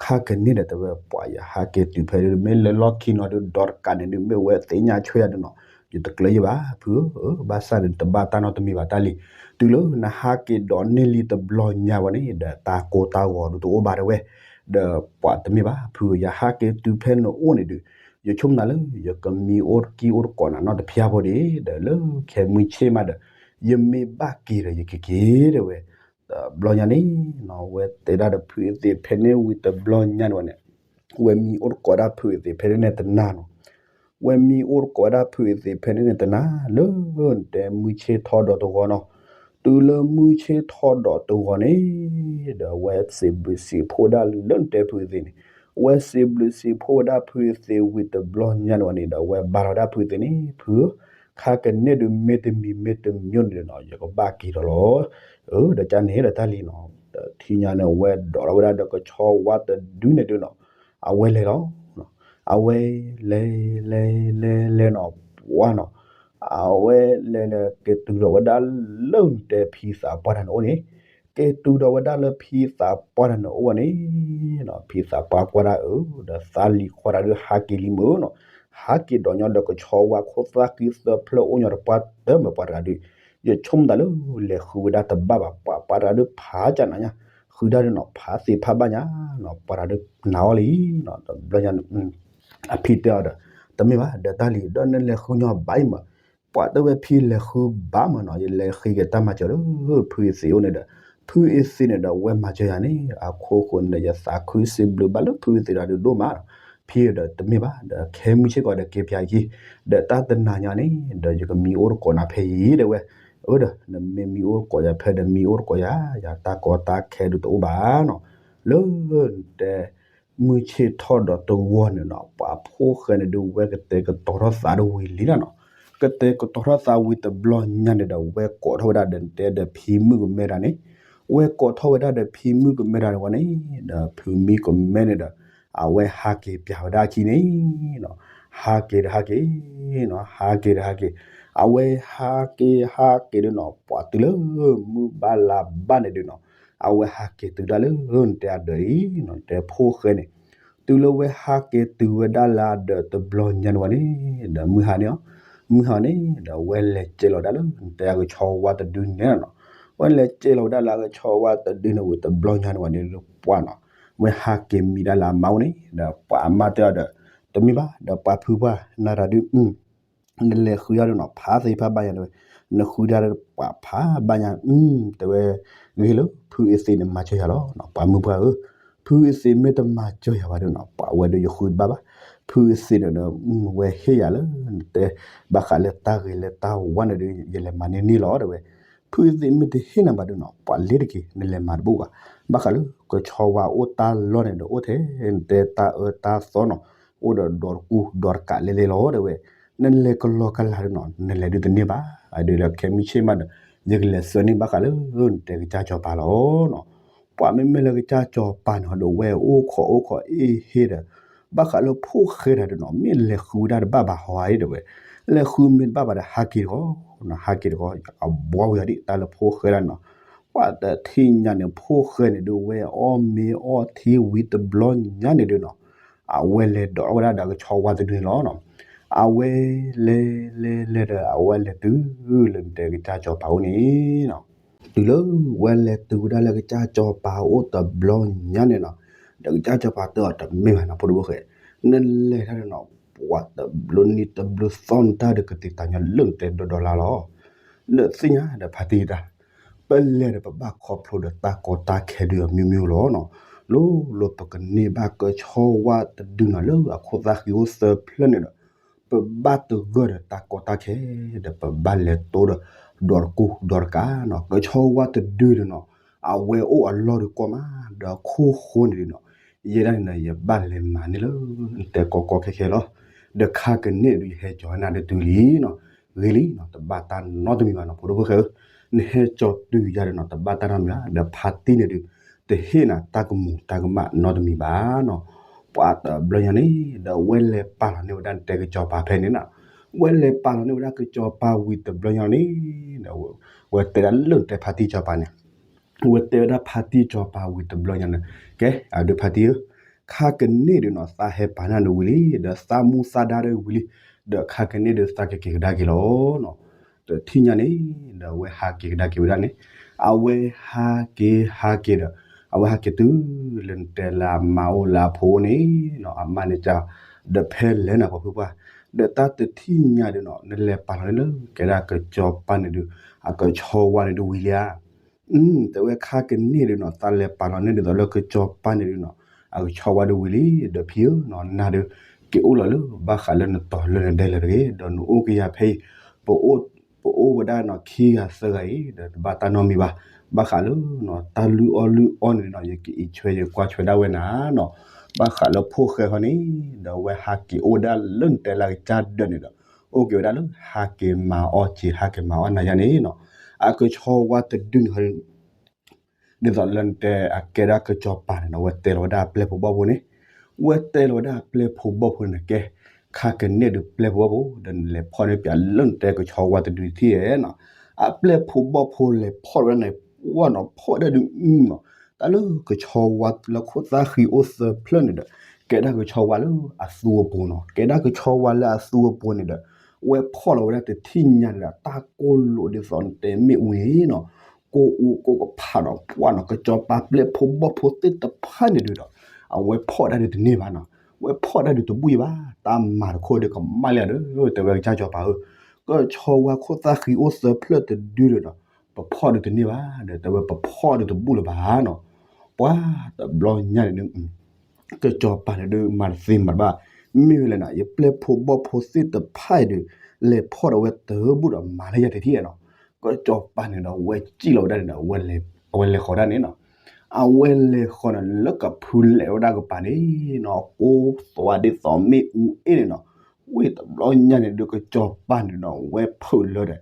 ခါကန့ၢ်ဒီး တဲဝဲပှၤ ယဟးက့ၤတုၤဖဲဒုး မ့ၢ်လဲၤလီၢ်ခံနီၤဒုး ဒီးတကးန့ၣ်ဒုး မ့ၢ်ဝဲသ့ၣ်ညါဆွဲယၤဒုးနီၤ, ယတကျၢၤယ့ၢ်ဘၣ် ဖုဧၢ, ဘၣ်ဆၣ်န့ၣ် တဘၣ်တၢ်နီတမံၤဘၣ်တၢ်လံၤ. တုၤလၢနဟးက့ၤဒိးန့ၢ်လံတဘျီညါဝဲန့ၣ်ဒီး တၢ်ကိၢ်တၢ်ဂီၤဒုးတအိၣ်ဘၣ် တဲဝဲ, ဒီးပှၤတမ့ၢ်ဘၣ် ဖုဧၢ, ယဟးက့ၤတုၤဖဲနအိၣ်န့ၣ်ဒုး ယဆိကမိၣ်လၢ ယကမံအိၣ်တကံအိၣ်တကိးနၤနီတဖျါဖိဒံး ဒီးလၢခဲမုၢ်ဆ့ၣ်မးဒီး ယမ့ၢ်ဘၣ်က့ၤဒီးယကက့ၤ တဲဝဲ. တဘျီညါန့ၣ်နီၤ ဝဲတဲဒၣ်ဒီးဖုအသ့ၣ်ဖဲန့ၣ်ဝံၤတဘျီညါန့ၣ်ဝဲန့ၣ် ဝဲမံအိၣ်တကိးဒၣ်ဖုအသ့ၣ်ဖဲန့ၣ်တနၤနီၤ, ဝဲမံအိၣ်တကိးဒၣ်ဖုအသ့ၣ်ဖဲန့ၣ်တနၤ လၢတဲမုၢ်ဆ့ၣ်ထီၣ်ဒီးတဂီၤနီၤ. တုၤလၢမုၢ်ဆ့ၣ်ထီၣ်ဒီးတဂီၤန့ၣ် ဒီးဝဲစံးဘျုးစံးဖှိၣ်ဒၣ်လၢနတဲဖုအသ့ၣ်န့ၣ်, ဝဲစံးဘျုးစံးဖှိၣ်ဝဲဒၣ်ဖုအသ့ၣ်ဝံၤတဘျီညါန့ၣ်ဝဲန့ၣ် ဒီးဝဲဘါထီၣ်ဝဲဒၣ်ဖုအသ့ၣ်န့ၣ် ဖုဧၢ, ခါကန့ၢ်ဒုးမ့ၢ်တမံၤမ့ၢ်တမံၤန့ၣ်နီၤ ယကဘၣ်က့ၤဒီးလီၤ. အၢ ဒီးကန့ၣ်ဒီးတၢ်လံၤနီၤ, ဒီးထံၣ်ညါန့ၣ် အဝဲဒိးထီၣ်ဝဲဒၣ်ဒီးကဆီဝါတဒုန့ၣ်ဒုးနီၤ, အဝဲလဲၤလီၤ. အဝဲလဲၤ လဲၤ လဲၤ လဲၤနီၤ ပှၢ်နီၤ, အဝဲလဲၤလဲၤက့ၤတုၤဒီးဝဲဒၣ်လၢနတဲဖံသးပှၢ်တၢ်န့ၣ်အိၣ်န့ၣ်, က့ၤတုၤဒီးဝဲဒၣ်လၢဖံသးပှၢ်တၢ်န့ၣ်အိၣ်ဝဲန့ၣ်နီၤ, ဖံသးပှၢ်ကွၢ်ဒၣ်အၢ ဒီးသးလံၤခွါတၢ်ဒုးဟးက့ၤလံမုၢ်နီၤ, ဟးက့ၤဒီးညီဒီးကဆီဝါခိၣ်သၣ်ဃံသၢဖျၢၣ်အိၣ်ညီဒီးပှၢ်တၢ်မုၢ်ပှၢ်တဂၤဒုး, ယဆိကမိၣ်သးလၢ လဲၤဃုဝဲဒၣ်တဘၣ်ဘၣ် ပှၤပှၢ်တဂၤဒုးဖးကနၤညါ, ဃုဒၣ်ဒုးနီၤ ဖးသ့ၣ်ဖးဘၣ်ညါနီၤ ပှၢ်တဂၤဒုးနာ်အီၤလံနီၤ, တဘျီညါ အဖံတဲအီၤဒီး တမ့ၢ်ဘၣ် ဒီးတၢ်လံၤ ဒီးနလဲၤဃုညီဘၣ်အံၤမး, ပှၤတဲဝဲဖံလဲၤဃုဘၣ်မးနီၤ, ယလဲၤဃ့က့ၤတၢ်မၤစၢၤလၢ ဖုအသ့ၣ်အိၣ်န့ၣ်ဒီး, ဖုအသ့ၣ်န့ၣ်ဒီး ဝဲမၤစၢၤယၤန့ၣ် အခိၣ်ဃိန့ၣ်ဒီး ယသးခုစံးဘျုးဘၣ်လၢဖုအသ့ၣ်တဂၤဒုးဒိၣ်မးနီၤ, ဖံဒီးတမ့ၢ်ဘၣ် ဒီးခဲမုၢ်ဆ့ၣ်ကီးဒီးက့ၤပၠးယံၤ, ဒီးတၢ်တနၤညါန့ၣ် ဒီးယကမံအိၣ်တကိးနၤဖဲအံၤ တဲဝဲ, အၢဒီး နမ့ၢ်မံအိၣ်တကိးယၤဖဲဒီးမံအိၣ်တကိးယၤ, ယတၢ်ကီတၢ်ခဲဒုးတအိၣ်ဘၣ်နီၤ, လၢနတဲ မုၢ်ဆ့ၣ်ထီၣ်ဒီးတဂီၤန့ၣ်နီၤ ပှၤဖိၣ်ဃဲန့ၣ်ဒုး ဝဲကတဲာ်ကတီၤထီၣ်သးဒ်ဝံၤလံလီၤနီၤ, ကတဲာ်ကတီၤထီၣ်သးဝံၤတဘျီညါန့ၣ်ဒီး ဝဲကိးထီၣ်ဝဲဒၣ်ဒီးတဲဒီးဖံမုၣ်ကမဲတၢ်န့ၣ်, ဝဲကိးထီၣ်ဝဲဒၣ်ဒီးဖံမုၣ်ကမဲတၢ်န့ၣ်ဝဲန့ၣ်, ဒီးဖံမုၣ်ကမဲန့ၣ်ဒီး အဝဲဟးက့ၤပၠးဝဲဒၣ်အခံန့ၣ်နီၤ, ဟးက့ၤဒီးဟးက့ၤနီၤ ဟးက့ၤဒီးဟးက့ၤ, အဝဲဟးက့ၤဟးက့ၤဒုးနီၤ ပှၤတုၤလၢ မုၢ်ဘၣ်လါဘၣ်န့ၣ်ဒုးနီၤ, အဝဲဟးက့ၤတုၤဒၣ်လၢနတဲအဒၢးအံၤနီၤ တဲဖိၣ်ဃဲန့ၣ်, တုၤလၢဝဲဟးက့ၤတုၤဝဲဒၣ်လၢအဒၢးတဘျီညါန့ၣ်ဝဲန့ၣ်, ဒီးမုၢ်ဟါန့ၣ်အီၤ, မုၢ်ဟါန့ၣ် ဒီးဝဲလဲၤကဲလီၤဒၣ်လၢနတဲအကဆီဝါတဒုန့ၣ်နီၤ, ဝဲလဲၤကဲလီၤဝဲဒၣ်လၢအကဆီဝါတဒုန့ၣ်ဝံၤတဘျီညါန့ၣ်ဝဲန့ၣ်ပှၢ်နီၤ, ဝဲဟးက့ၤမံဒၣ်လၢအမါအိၣ်န့ၣ် ဒီးပှၤအမါတဲအီၤဒီး, တမ့ၢ်ဘၣ် ဒီးပှၤဖုပှၢ် နၤတၢ်ဒုး နလဲၤဃုဒၣ်ဒုးနီၤ ဖးသ့ၣ်ဖးဘၣ်ညါတဲဝဲ, နဃုဒၣ်ဒုးပှၤဖးဘၣ်ညါ, တဲဝဲ, ဂ့ၤလၢဖုအသ့ၣ်န့ၣ်မၤစၢၤယၤလီၤ, ပှၤမုၢ်ပှၢ်ဧၢ, ဖုအသ့ၣ်မ့ၢ်တမၤစၢၤယၤဘၣ်ဒုးနီၤ ပှၤဝဲဒုးယဃုတဘၣ်ဘၣ်, ဖုအသ့ၣ်န့ၣ်ဒီး ဝဲဟ့ၣ်ယၤလၢ နတဲ ဘၣ်ဃးလၢတၢ်ဂ့ၤလၢတၢ်ဝါန့ၣ်ဒုး ယလဲၤမၤန့ၢ်န့ၢ်လီၤ တဲဝဲ, ဖုအသ့ၣ်မ့ၢ်တဟ့ၣ်နၤဘၣ်ဒုးနီၤ ပှၤလ့ၤတက့ၤ နလဲၤမၤတဘၣ်ဘၣ်, ဘၣ်ဃးလၢကဆီဝါအိၣ်တၢ်လီၢ်န့ၣ်ဒီး အိၣ်ထဲ နတဲတၢ်အၢတၢ်သီနီၤ အိၣ်ဒီးဒီးတကူဒီးတကးလဲလဲလီၤ တဲဝဲ, နလဲၤကလီကလၤဒုးနီၤ နလဲၤဒုးတန့ၢ်ဘၣ်, ဒုးလၢခဲမုၢ်ဆ့ၣ်မးဒီး ယကလဲၤဆှၢန့ၢ်ဘၣ်ဃးလၢ နတဲကစၢ်စီၤပၤလီၤနီၤ, ပှၤမ့မ့ၢ်လၢကစၢ်စီၤပၤန့ၣ်ဒီး ဝဲအိၣ်ခိးအိၣ်ခိးအ့ၣ်ဟ့ၣ်ဒီး ဘၣ်ဃးလၢဖိၣ်ဃဲတၢ်ဒုးနီၤ မ့ၢ်လဲၤဃုဝဲဒၣ်တဘၣ်ဘၣ်ဟီဧါ တဲဝဲ, လဲၤဃုမ့ၢ်တဘၣ်ဘၣ်ဒီး ဟးက့ၤတခီ, ဟးက့ၤတခီ, အဘှီဝံၤအီၤဒံး တၢ်လၢဖိၣ်ဃဲတၢ်နီၤ, ပှၤတထံၣ်ညါန့ၣ် ဖိၣ်ဃဲန့ၣ်ဒုး ဝဲအီၣ်မ့ၤအီထံဝံၤတဘျီညါန့ၣ်ဒုးနီၤ, အဝဲလဲၤဒိးထီၣ်ဝဲဒၣ်ဒီးကဆီဝါတဒုန့ၣ်လီၤနီၤ, အဝဲလဲၤလဲၤလဲၤဒီး အဝဲလဲၤတုၤလၢနတဲကစၢ်စီၤပၤအိၣ်န့ၣ်နီၤ, တုၤလၢဝဲလဲၤတုၤဝဲဒၣ်လၢကစၢ်စီၤပၤအိၣ်တဘျီညါန့ၣ်နီၤ, ဒီးကစၢ်စီၤပၤတဲအီၤတမ့ၢ်ဘၣ်နီၤ ဖိဒိၣ်ဖိၣ်ဃဲ, နလဲၤတၢ်ဒုးနီၤ ပှၤတဘျုးနံၣ်တဘျုးသီနတၢ်ဒီးကသ့ၣ်တၢ်ညီလၢနတဲဒီဒီလါလီၤ. နသ့ၣ်ညါဒီးဖါတံၢ်တၢ်, ပလဲၤဒီးပဘၣ်ခီဖျိဒီးတၢ်ကီတၢ်ခဲဒုးအမျိုးမျိုးလီၤနီၤ. လိၤလိၤပကန့ၢ်ဘၣ်ကဆီဝါတဒုနီၤလၢအခိၣ်သၣ်ဃံအိၣ်သၢဖျၢၣ်န့ၣ်ဒီး ပဘၣ်သဂၢၢ်ဒီးတၢ်ကီတၢ်ခဲ ဒီးပဘၣ်လဲၤတိဒီး ဒီးတကူဒီးတကးနီၤ. ကဆီဝါတဒုန့ၣ်နီၤ အဝဲအိၣ်အလီၢ်ဒုးကီမး ဒီးခိၣ်ဃိန့ၣ်ဒုးနီၤ ယဲဒၣ်န့ၣ်ဒီး ယဘၣ်လဲၤမၤန့ၢ်လၢ နတဲကီကီခဲခဲလီၤ. ဒီးခါကန့ၢ်ဒုး ယဟဲကၠီၤနၤဒုးတုၤလံနီၤ, ဂ့ၤလံနီၤ, တဘၣ်တၢ်နီတမံၤဘၣ်နီၤ ဖိဒိၣ်ဖိၣ်ဃဲဧၢ, နဟဲကၠီၤတုၤယၤဒီးနီၤ တဘၣ်တၢ်နီတမံၤဘၣ်. ဒီးဖါတံၢ်န့ၣ်ဒုး တဟ့ၣ်နၤတၢ်ကမူၤတၢ်ကမၣ်နီတမံၤဘၣ်နီၤ. ပှၤတဘျီညါန့ၣ် ဒီးဝဲလဲၤပာ်လီၤန့ၢ်ဝဲဒၣ်နတဲကစီၤပၤဖဲန့ၣ်နီၤ, ဝဲလဲၤပာ်လီၤန့ၢ်ဝဲဒၣ်ကစီၤပၤဝံၤတဘျီညါန့ၣ် ဝဲတဲဒၣ်လၢနတဲဖါတံၢ်စီၤပၤန့ၣ် ဝဲတဲဝဲဒၣ်ဖါတံၢ်စီၤပၤဝံၤတဘျီညါန့ၣ်, ကဲ အဒုးဖါတံၢ်ဧၢ, ခါကန့ၢ်ဒုးနီၤ သးဟဲပာ်နၤဒုးဝံၤလံ, ဒီးသးမူသးဒါဒုးဝံၤလံ, ဒီးခါကန့ၢ်ဒုးသးကက့ၤကဒါက့ၤလီၤနီၤ. တထံၣ်ညါန့ၣ် ဒီးအဝဲဟးက့ၤကဒါက့ၤဝဲဒၣ်န့ၣ်, အဝဲဟးက့ၤဟးက့ၤဒီး အဝဲဟးက့ၤတုၤလၢနတဲလၢအမါအိၣ်လၢအဖိန့ၣ်နီၤ, အမါန့ၣ်က ဒီးဖဲလဲၣ်နၤပှၤဖုပှၢ်, ဒီးတၢ်တထံၣ်ညါဒုးနီၤ နလဲၤပာ်လီၤန့ၣ်လၢ ကဲဒၣ်ကစီၤပၤန့ၣ်ဒုး အကဆီဝါန့ၣ်ဒုးဝံၤလံဧါ. တဲဝဲခါကန့ၢ်ဒုးနီၤ သးလဲၤပာ်လီၤန့ၢ်ဒ်သိးလၢကစီၤပၤန့ၣ်ဒုးနီၤ အကဆီဝါဒုးဝံၤလံ, ဒီးဖံဧၢနီၤ နၤဒုးက့ၤအိၣ်လီၤလၢ ဘၣ်ဃးလၢနတီၤလၢနဒဲလၢတဂ့ၤ, ဒီးနအိၣ်ကယၤဖဲအံၤ, ပ ပအိၣ်ဝဲဒၣ်နီၤ ခံဂၤသၢဂၤအံၤ ဒီးတဘၣ်တၢ်နီတမံၤဘၣ်. ဘၣ်ဃးလၢနီၤ တၢ်လုၢ်အီၣ်လုၢ်အီန့ၣ်နီၤ ယကအံးဆွဲယကွၢ်ဆွဲဒၣ်ဝဲနၤနီၤ. ဘၣ်ဃးလၢဖိၣ်ဃဲဃီန့ၣ် ဒီးအဝဲဟးက့ၤအိၣ်ဝဲဒၣ်လၢနတဲလၢကစၢ်ဒၢးန့ၣ်ဒီး အိၣ်က့ၤဝဲဒၣ်လၢ ဟးက့ၤမၤအီၣ်က့ၤ ဟးက့ၤမၤအီၣ်နၤယါန့ၣ်နီၤ. အကဆီဝါတဒုန့ၣ်ဃီ ဒ်သိးလၢနတဲအကဲဒၣ်ကစီၤပၤန့ၣ်နီၤ ဝဲတဲလီၤဝဲဒၣ်အပျဲၢ်ဖိဘီၣ်ဖိန့ၣ်, ဝဲတဲလီၤဝဲဒၣ်အပျဲၢ်ဖိဘီၣ်ဖိန့ၣ် ကဲ ခါကန့ၢ်ဒုးပျဲၢ်ဖိဘီၣ်ဖိ ဒီးနလဲၤဖီၣ်န့ၢ်ပၠးလၢနတဲကဆီဝါတဒုထံၣ်ဧါနီၤ. အပျဲၢ်ဖိဘီၣ်ဖိလဲၤဖီၣ်ဝဲဒၣ်န့ၣ် ပှၢ်နီၤ ဖီၣ်ဒၣ်ဒုးနီၤ တၢ်လၢကဆီဝါလၢခိၣ်သၣ်ဃံအိၣ်သၢဖျၢၣ်န့ၣ်ဒီး ကဲဒၣ်ကဆီဝါလၢအသူအပူၤနီၤ, ကဲဒၣ်ကဆီဝါလၢအသူအပူၤန့ၣ်ဒီး ဝဲဖီၣ်လီၤဝဲဒၣ်တထံၣ်ညါန့ၣ်ဒီး တၢ်ကိၢ်လိာ်ဒ်သိးနတဲမ့ၣ်အူန့ၣ်နီၤ, ကိၢ်အူကိၢ်ကဖးဒီးပှၢ်နီၤ ကစီၤပၤပျဲၢ်ဖိဘီၣ်ဖိသ့ၣ်တဖၣ်န့ၣ်ဒုးဒီး အဝဲဖီၣ်ဒၣ်ဒုးတန့ၢ်ဘၣ်နီၤ, ဝဲဖီၣ်ဒၣ်ဒုးတဘူၣ်ယဘၣ်, တၢ်မၤတခိၣ်ဒီးကမၣ်လၢဒီး တဲဝဲကစၢ်စီၤပၤဧၢ, ကဆီဝါခိၣ်သၣ်ဃံအိၣ်သၢဖျၢၣ်တဒုဒီးနီၤ ပဖီၣ်ဒုးတန့ၢ်ဘၣ်ဒီး တဲဝဲပဖီၣ်ဒုးတဘူၣ်လၢၤဘၣ်နီၤ. ပှၤတဘျီညါန့ၣ်ဒုး ကစီၤပၤန့ၣ်ဒုး မၤတသ့မၤတဘၣ်, မ့ၢ်ဝဲလဲၣ်နီၤ ယပျဲၢ်ဖိဘီၣ်ဖိသ့ၣ်တဖၣ်အံၤဒုး လဲၤဖီၣ်ဒီးဝဲတဘူၣ်ဒီးမၤလၢယၤတထံၣ်နီၤ. ကစီၤပၤန့ၣ်ဒီး ဝဲစံၣ်လီၤဝဲဒၣ်န့ၣ်ဒီး အဝဲလဲၤဃီၤဒၣ်န့ၣ်နီၤ, အဝဲလဲၤဃီၤန့ၣ် လၢကဖုလဲၤဝဲဒၣ်ကပၤန့ၣ်နီၤ ကိးသွးဒ်သိးမ့ၣ်အူအ့ၣ်န့ၣ်နီၤ. ဝဲတဘျီညါန့ၣ်ဒုး ကစီၤပၤန့ၣ်ဒီး ဝဲဖုးလၢဒီး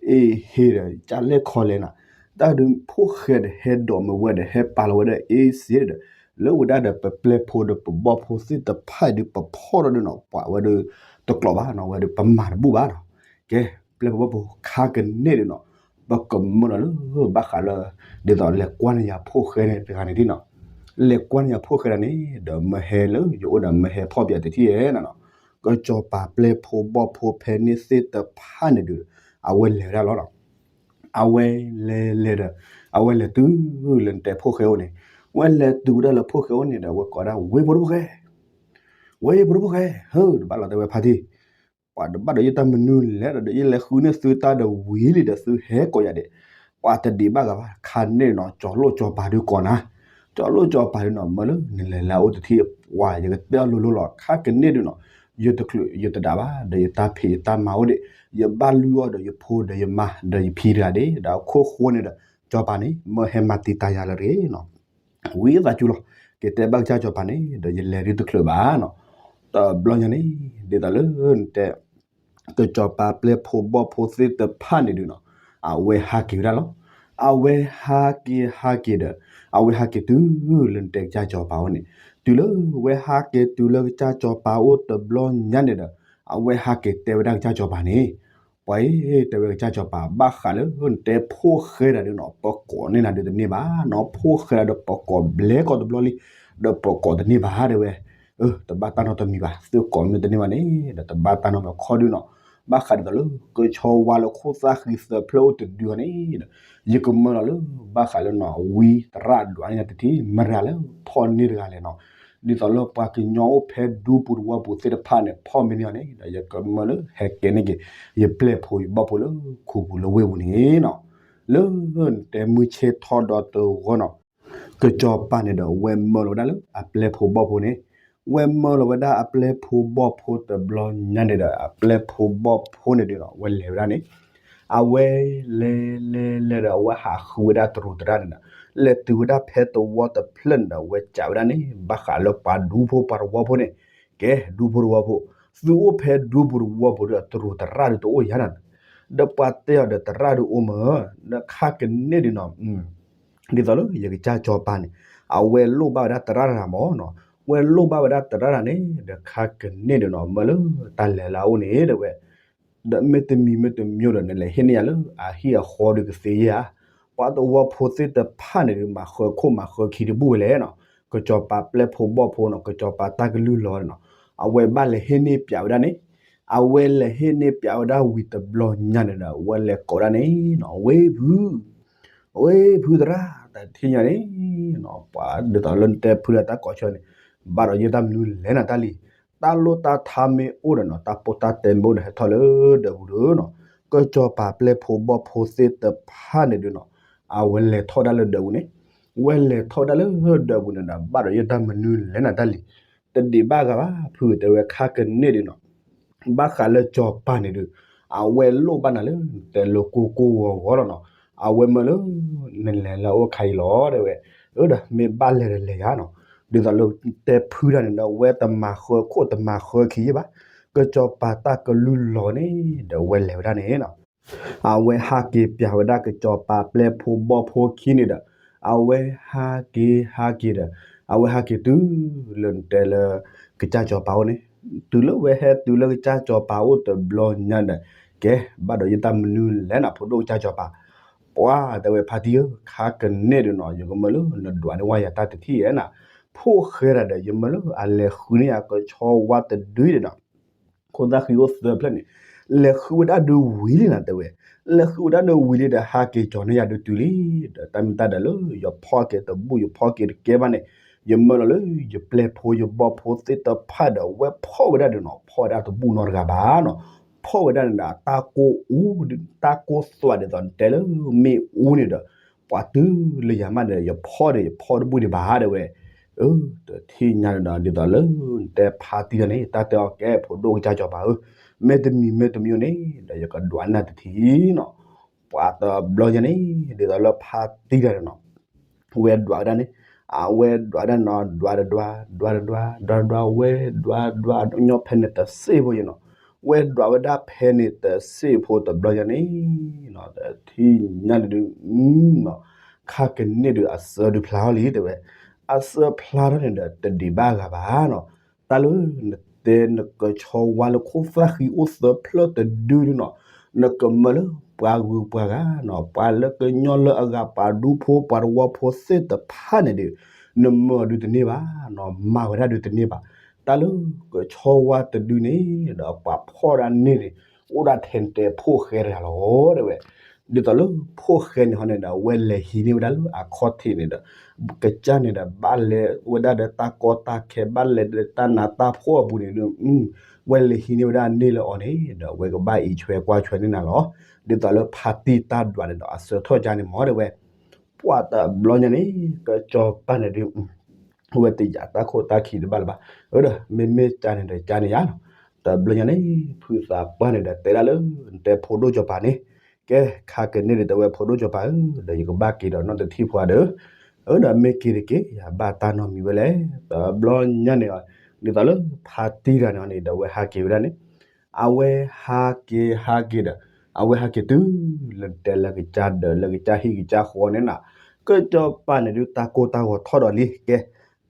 အ့ဟ့ဒီး ကလဲၢ်ခီလဲၣ်နီၤ, တၢ်ဒုးဖိၣ်ဃဲဒီး ဟဲဒိးမ့ၢ်ဝဲဒီး ဟဲပာ်လီၤဝဲဒီးအ့စ့ဒီး လၢဝဲဒၣ်ဒီး ပပျဲၢ်ဖိဒီးပဘီၣ်ဖိသ့ၣ်တဖၣ်အံၤဒုး ပဖီၣ်ဒီးဒုးနီၤ ပှၤဝဲဒုးတကျိးဘၣ်နီၤ, ဝဲဒုးပမၤတဘူၣ်ဘၣ်နီၤ. ကဲ ပျဲၢ်ဖိဘီၣ်ဖိခါကန့ၢ်ဒုးနီၤ ပကမၢလီၤလၢ ဘၣ်ဃးလၢ ဒ်သိးလဲၤကွၢ်န့ၢ်ယၤဖိၣ်ဃဲန့ၣ်တဂၤန့ၣ်ဒ်နီၤ, လဲၤကွၢ်န့ၢ်ယၤဖိၣ်ဃဲတဂၤန့ၣ် ဒီးမ့ၢ်ဟဲလၢယအိၣ်ဒီးမ့ၢ်ဟဲဖီၣ်ပၠးတထံၣ်ဧါနီၤ. ကစီၤပၤပျဲၢ်ဖိဘီၣ်ဖိဖဲန့ၣ်သ့ၣ်တဖၣ်န့ၣ်ဒုး အဝဲလဲၤဝဲဒၣ်လီၤနီၤ. အဝဲလဲၤလဲၤဒီး အဝဲလဲၤတုၤလၢနတဲဖိၣ်ဃဲအိၣ်န့ၣ်, ဝဲလဲၤတုၤဝဲဒၣ်လၢဖိၣ်ဃဲအိၣ်န့ၣ်ဒီး အဝဲကိးဒၣ် ဝ့ၢ်ဖိဒိၣ်ဖိၣ်ဃဲ, ဝ့ၢ်ဖိဒိၣ်ဖိၣ်ဃဲ, ဟၢ တဘၣ်လီၤတဲဝဲဖါတံၢ်, ပှၤတဘၣ်ဒီးယတၢ်မနုၤလဲၣ်ဒီး ယလဲၤဃုန့ၢ်သုတၢ်ဒီးဝံၤလံဒီး သုဟဲကိးယၤဒဲး, ပှၤတဒံးဘၣ်ဂၤဘၣ်, ခါန့ၣ်နီၤ ကၠီၤလိၣ်ကၠီၤပၤဒုးကိးနၤ, ကၠီၤလိၣ်ကၠီၤပၤဒုးနီၤ မၢလၢနလဲၤလၢအအိၣ်တထံၣ် ပှၤယကတဲအီၤလိၤလိၤလီၤ, ခါကန့ၢ်ဒုးနီၤ ယတချုးယတဒၣ်ဘၣ် ဒီးယတၢ်ဖံးယတၢ်မၤအိၣ်ဒံး, ယဘၣ်လုၢ်အီၣ်ဒီးယဖိဒီးယမါဒီးယဖံတဂၤဒဲး ဒီးအခိၣ်ဃိန့ၣ်ဒီး ကၠီၤပၤန့ၣ် မၢဟဲမၤတံာ်တာ်ယၤလၢတဂ့ၤနီၤ. ဝံသးစူၤလီၤ, ကတဲဘၣ်ကစၢ်ကၠီၤပၤန့ၣ် ဒီးယလဲၤဒုးတချုးဘၣ်နီၤ. တဘျီညါန့ၣ် ဒ်သိးလၢနတဲ ကစီၤပၤပျဲၢ်ဖိဘီၣ်ဖိသ့ၣ်တဖၣ်န့ၣ်ဒုးနီၤ အဝဲဟးက့ၤဝဲဒၣ်လီၤ. အဝဲဟးက့ၤဟးက့ၤဒီး အဝဲဟးက့ၤတုၤလၢနတဲကစၢ်ကၠီၤပၤအိၣ်န့ၣ်, တုၤလၢဝဲဟးက့ၤတုၤလၢကစၢ်ကၠီၤပၤအိၣ်တဘျီညါန့ၣ်ဒီး အဝဲဟးက့ၤတဲဝဲဒၣ်ကစၢ်ကၠီၤပၤန့ၣ်, ပှၤအံၤ တဲဝဲကစၢ်ကၠီၤပၤ ဘၣ်ဃးလၢနတဲဖိၣ်ဃဲတဂၤဒုးနီၤ ပကိးန့ၢ်နၤဒုးတန့ၢ်ဘၣ်နီၤ, ဖိၣ်ဃဲတဂၤဒီးပကိးဘျဲကီးတဘျီလံ, ဒီးပကိးတန့ၢ်ဘၣ်တဲဝဲ တဘၣ်တၢ်နီတမံၤဘၣ်, သုကိးမ့ၢ်တန့ၢ်ဘၣ်န့ၣ် ဒီးတဘၣ်တၢ်နီတမံၤခီဒုးနီၤ, ဘၣ်ဃးဒ်သိးလၢကဆီဝါလၢခိၣ်သၣ်ဃံသၢဖျၢၣ်အိၣ်တဒုန့ၣ်ဒီး ယကမၢလီၤလၢ ဘၣ်ဃးလၢနီၤ ဝံသရၣ်ဒွးန့ၢ်တထံၣ် မတၤလၢဖီၣ်န့ၢ်တဂၤလဲၣ်နီၤ, ဒ်သိးလၢပှၤကညီအိၣ်ဖဲဒူပူၤသဝီပူၤသ့ၣ်တဖၣ်န့ၣ် ဖီၣ်မ့ၢ်န့ၢ်အီၤန့ၣ်ဒီး ယကမၢလၢဟဲကဲန့ၢ်က့ၤ ယပျဲၢ်ဖိယဘီၣ်ဖိလၢခူပူၤလၢဝ့ၢ်ပူၤန့ၣ်နီၤ. လၢနတဲမုၢ်ဆ့ၣ်ထီၣ်ဒီတဂီၢ်နီၤ ကစီၤပၤန့ၣ်ဒီး ဝဲမၢလီၤဝဲဒၣ်လၢအပျဲၢ်ဖိဘီၣ်ဖိန့ၣ်, ဝဲမၢလီၤဝဲဒၣ်အပျဲၢ်ဖိဘီၣ်ဖိတဘျီညါန့ၣ်ဒီး အပျဲၢ်ဖိဘီၣ်ဖိန့ၣ်ဒီး ဝဲလဲၤဝဲဒၣ်န့ၣ်, အဝဲလဲၤလဲၤလဲၤဒီး အဝဲဟးဃုဝဲဒၣ်တရူးတရၣ်န့ၣ်ဒီး လဲၤတုၤဝဲဒၣ်ဖဲသဝီတဖျၢၣ်န့ၣ်ဒီး ဝဲစံးဝဲဒၣ်န့ၣ် ဘၣ်ဃးလၢပှၤဒူဖိပှၤသဝီဖိန့ၣ်, ကဲဒူဖိသဝီဖိ, သုအိၣ်ဖဲဒူပူၤသဝီပူၤဒီး တရူးတရၣ်ဒုးတအိၣ်ယါနီၤ, ဒီးပှၤတဲအီၤဒီးတရၣ်ဒုးအိၣ်မး, ဒီးခါကန့ၢ်ဒုးနီၤ ဒ်သိးလၢယကစၢ်စီၤပၤန့ၣ် အဝဲလိၣ်ဘၣ်ဝဲဒၣ်တရၣ်တဂၤမးနီၤ, ဝဲလိၣ်ဘၣ်ဝဲဒၣ်တရၣ်တဂၤန့ၣ် ဒီးခါကန့ၢ်ဒုးနီၤ မၢလၢတၢ်လဲၤလၢအအိၣ်န့ၣ် တဲဝဲ, ဒီးမ့တမံၤမ့တမံၤဒီး နလဲၤဟ့ၣ်န့ၢ်ယၤလၢအဟံၣ်အဃီဒီးကသ့ဧါ, ပှၤသဝီဖိသ့ၣ်တဖၣ်န့ၣ်ဒီး မၤဃၢခိၣ်မၤဃၢခံတဘူၣ်ဝဲလဲၣ်နီၤ, ကစီၤပၤပျဲၢ်ဖိဘီၣ်ဖိနီၤ ကစီၤပၤတၢ်ကလုၢ်လီၤန့ၣ်နီၤ, အဝဲဘၣ်လဲၤဟ့ၣ်န့ၢ်ပၠးဝဲဒၣ်န့ၣ်, အဝဲလဲၤဟ့ၣ်န့ၢ်ပၠးဝဲဒၣ်ဝံၤတဘျီညါန့ၣ်ဒီး အဝဲလဲၤကိးဒၣ်န့ၣ်နီၤ ဝ့ၢ်ဖု ဝ့ၢ်ဖုသရၣ် တထံၣ်ညါန့ၣ်, ပှၤဒ်သိးလၢနတဲဖုဒီးတၢ်ကိးဆၢန့ၣ်, ဘၣ်ဒီးယဲၢ်တၢ်မနုၤလဲၣ်နၤတၢ်လံ, တၢ်လိၣ်တၢ်ထါမ့ၢ်အိၣ်ဒီးနီၤ တၢ်ပိၢ်တၢ်တဲမ့ၢ်အိၣ်ဒီးဟဲထီၣ်လၢဒၢးပူၤဒီးနီၤ, ကစီၤပၤပျဲၢ်ဖိဘီၣ်ဖိသ့ၣ်တဖၣ်န့ၣ်ဒီးနီၤ, အဝဲလဲၤထီၣ်ဒၣ်လၢဒၢးပူၤန့ၣ်, ဝဲလဲၤထီၣ်ဒၣ်လၢဒၢးပူၤန့ၣ်ဒီး ဘၣ်ဒီးယဲၢ်တၢ်မနုၤလဲၣ်နၤတၢ်လံ, တဒံးဘၣ်ဂၤဘၣ် ဖုတဲဝဲခါကန့ၢ်ဒီးနီၤ ဘၣ်ဃးလၢစီၤပၤန့ၣ်ဒီး, အဝဲလိၣ်ဘၣ်နၤလၢ တဲလၢကိၢ်ကိၢ်ဂီၤဂီၤလီၤနီၤ, အဝဲမၢလၢ နလဲၤလၢအအိၣ်ခါအံၤလီၤ တဲဝဲ, အဒီးမ့ၢ်ဘၣ်လဲၤဒီးလဲၤယါနီၤ, ဒ်သိးလၢတဲဖုတၢ်န့ၣ်ဒီး အဝဲတမၤဃၢခိၣ်တမၤဃၢခံယဲၢ်ဘၣ်, ကစီၤပၤတၢ်ကလုၢ်လီၤန့ၣ်ဒီး အဝဲလဲၤဝဲဒၣ်န့ၣ်နီၤ အဝဲဟးက့ၤပၠးဝဲဒၣ်ကစီၤပၤပျဲၢ်ဖိဘီၣ်ဖိခံန့ၣ်ဒီး, အဝဲဟးက့ၤဟးက့ၤဒီး, အဝဲဟးက့ၤတုၤ လၢနတဲလၢ ကစၢ်စီၤပၤအိၣ်န့ၣ်, တုၤလၢဝဲဟဲတုၤလၢကစၢ်စီၤပၤအိၣ်တဘျီညါဒီး, ကဲ ဘၣ်ဒီးယဲၢ်တၢ်မနုၤလဲၣ်နၤ ဖိဒိၣ်ကစၢ်စီၤပၤ, ပှၤတဲဝဲဖါတံၢ်ဧၢ ခါကန့ၢ်ဒီးနီၤ ယကမၢလၢနဒွးန့ၢ်ဝဲယၤတၢ်တထံၣ်ဧဲနၤ, ဖိၣ်ဃဲတၢ်ဒီး ယမၢလၢအလဲၤဃုန့ၢ်ယၤကဆီဝါတဒုဒီးနီၤ ခိၣ်သၣ်ဃံအိၣ်သၢဖျၢၣ်န့ၣ်, လဲၤဃုဝဲဒၣ်ဒုးဝံၤလံနၤတဲဝဲ, လဲၤဃုဝဲဒၣ်ဒုးဝံၤလံဒီး ဟးက့ၤကၠီၤန့ၢ်ယၤဒုးတုၤလံ, ဒီးတၢ်မ့ၢ်တၢ်ဒီးလၢ ယဖီၣ်က့ၤတဘူၣ် ယဖီၣ်က့ၤတကဲဘၣ်န့ၣ်, ယမၢလီၤလၢယပျဲၢ်ဖိယဘီၣ်ဖိသ့ၣ်တဖၣ်ဒီး ဝဲဖီၣ်ဝဲဒၣ်ဒီးနီၤ ဖီၣ်ဝဲဒၣ်တဘူၣ်နီတဂၤဘၣ်နီၤ, ဖီၣ်ဝဲဒၣ်န့ၣ်ဒီး တၢ်ကိၢ်အူ, တၢ်ကိၢ်သွးဒ်သိးနတဲလၢမ့ၣ်အူန့ၣ်ဒီး, ပှၤတုၤလၢယၤမးန့ၣ်ဒီး ယဖီၣ်ဒီးယဖီၣ်တဘူၣ်ဒံးဘၣ်တဲဝဲ တထံၣ်ညါန့ၣ်ဒီး ဒ်သိးလၢနတဲဖါတံၢ်တၢ်န့ၣ် တၢ်တဲအီၤကဲ ဖိဒိၣ်ကစၢ်စီၤပၤဧၢ, မ့တမံၤမ့တမံၤန့ၣ်ဒီး ယကဒွးနၤတထံၣ်နီၤ, ပှၤတဘျီညါန့ၣ် ဒ်သိးလၢဖါတံၢ်တၢ်န့ၣ်နီၤ ဝဲဒွးဝဲဒၣ်န့ၣ်, အဝဲဒွးဒၣ်နီၤ ဒွးတဒွး ဒွးတဒွး ဒွးတဒွး ဝဲဒွးဒွးညီဖဲန့ၣ်တစ့ၢ်ဖိယဲနီၤ, ဝဲဒွးဝဲဒၣ်ဖဲန့ၣ်တစ့ၢ်ဖိတဘျီညါန့ၣ် တထံၣ်ညါန့ၣ်ဒုး ခါကန့ၢ်ဒုးအစၢဒုးဖျါထီၣ်လံတဲဝဲ, အစၢဖျါထီၣ်န့ၣ်ဒီး တဒံးဘၣ်ဂၤဘၣ်နီၤ, တၢ်လၢနတဲနကဆီဝါလၢခိၣ်သၣ်ဃံအိၣ်သၢဖျၢၣ်တဒုဒုနီၤ, နကမၢလၢပှၤဂုၤပှၤဂၤနီၤ ပှၤလၢကညီလၢအဂၤ ပှၤဒူဖိပှၤသဝီဖိသ့ၣ်တဖၣ်န့ၣ်ဒီး နမၢအီၤဒုးတန့ၢ်ဘၣ်နီၤ, မၤဝဲဒၣ်ဒုးတန့ၢ်ဘၣ်, တၢ်လၢကဆီဝါတဒုန့ၣ်ဒီး ပှၤဖီၣ်ဒၣ်န့ၢ်န့ၣ် အိၣ်ဒၣ်ထဲတဲဖိၣ်ဃဲတဂၤလီၤတဲဝဲ, ဒ်သိးလၢဖိၣ်ဃဲန့ၣ်ဟီန့ၣ်ဒီး အဝဲလဲၤဟံးန့ၢ်ဝဲဒၣ်လၢအခီၣ်ထံးန့ၣ်ဒီး ကစၢ်န့ၣ်ဒီး ဘၣ်လဲၤဝဲဒၣ်ဒီးတၢ်ကီတၢ်ခဲ ဘၣ်လဲၤဒီးတၢ်နးတၢ်ဖှီၣ်အပူၤန့ၣ်ဒီး ဝဲလဲၤဟံးန့ၢ်ဝဲဒၣ်န့ၢ်လၢအီၤန့ၣ်ဒီး ဝဲကဘၣ်အံးဆွဲကွၢ်ဆွဲန့ၢ်နၤလီၤ. ဒ်သိးလၢဖါတံၢ်တၢ်ဒွးန့ၣ်ဒီး အစၢထီၣ်ကါန့ၣ်မ့ၢ်တဲဝဲ, ပှၤတဘျီညါန့ၣ် ကစီၤပၤန့ၣ်ဒီး ဝဲတယာ်တၢ်ခိၣ်တၢ်ခံတဘၣ်လၢၤဘၣ်, အဒီး မ့မ့ၢ်ကါန့ၣ်ဒီးကါန့ၣ်ယါနီၤ, တဘျီညါန့ၣ် ဖုသးပှၢ်န့ၣ်ဒီးတဲဒၣ်လၢ နတဲဖိဒိၣ်စီၤပၤန့ၣ်, ကဲ ခါကန့ၢ်ဒီးတဲဝဲဖိဒိၣ်စီၤပၤဧၢ, ဒီးယကဘၣ်က့ၤဒီးနီၢ်တထံၣ်ဖိဒီး, အဒီးမ့ၢ်က့ၤတက့ၢ် ယဘၣ်တၢ်နီတမံၤဝဲလဲၣ်, တဘျီညါန့ၣ် ဒ်သိးလၢဖါတံၢ်တၢ်န့ၣ်န့ၣ်ဒီး ဝဲဟးက့ၤဝဲဒၣ်န့ၣ် အဝဲဟးက့ၤဟးက့ၤဒီး အဝဲဟးက့ၤတုၤ လၢတဲလၢကစၢ်ဒၢးလၢကစၢ်ဟံၣ်ကစၢ်ဃီန့ၣ်နီၤ, ကစီၤပၤန့ၣ်ဒုးတၢ်ကိၢ်တၢ်ဂီၤထီၣ်ဒီးလံ ကဲ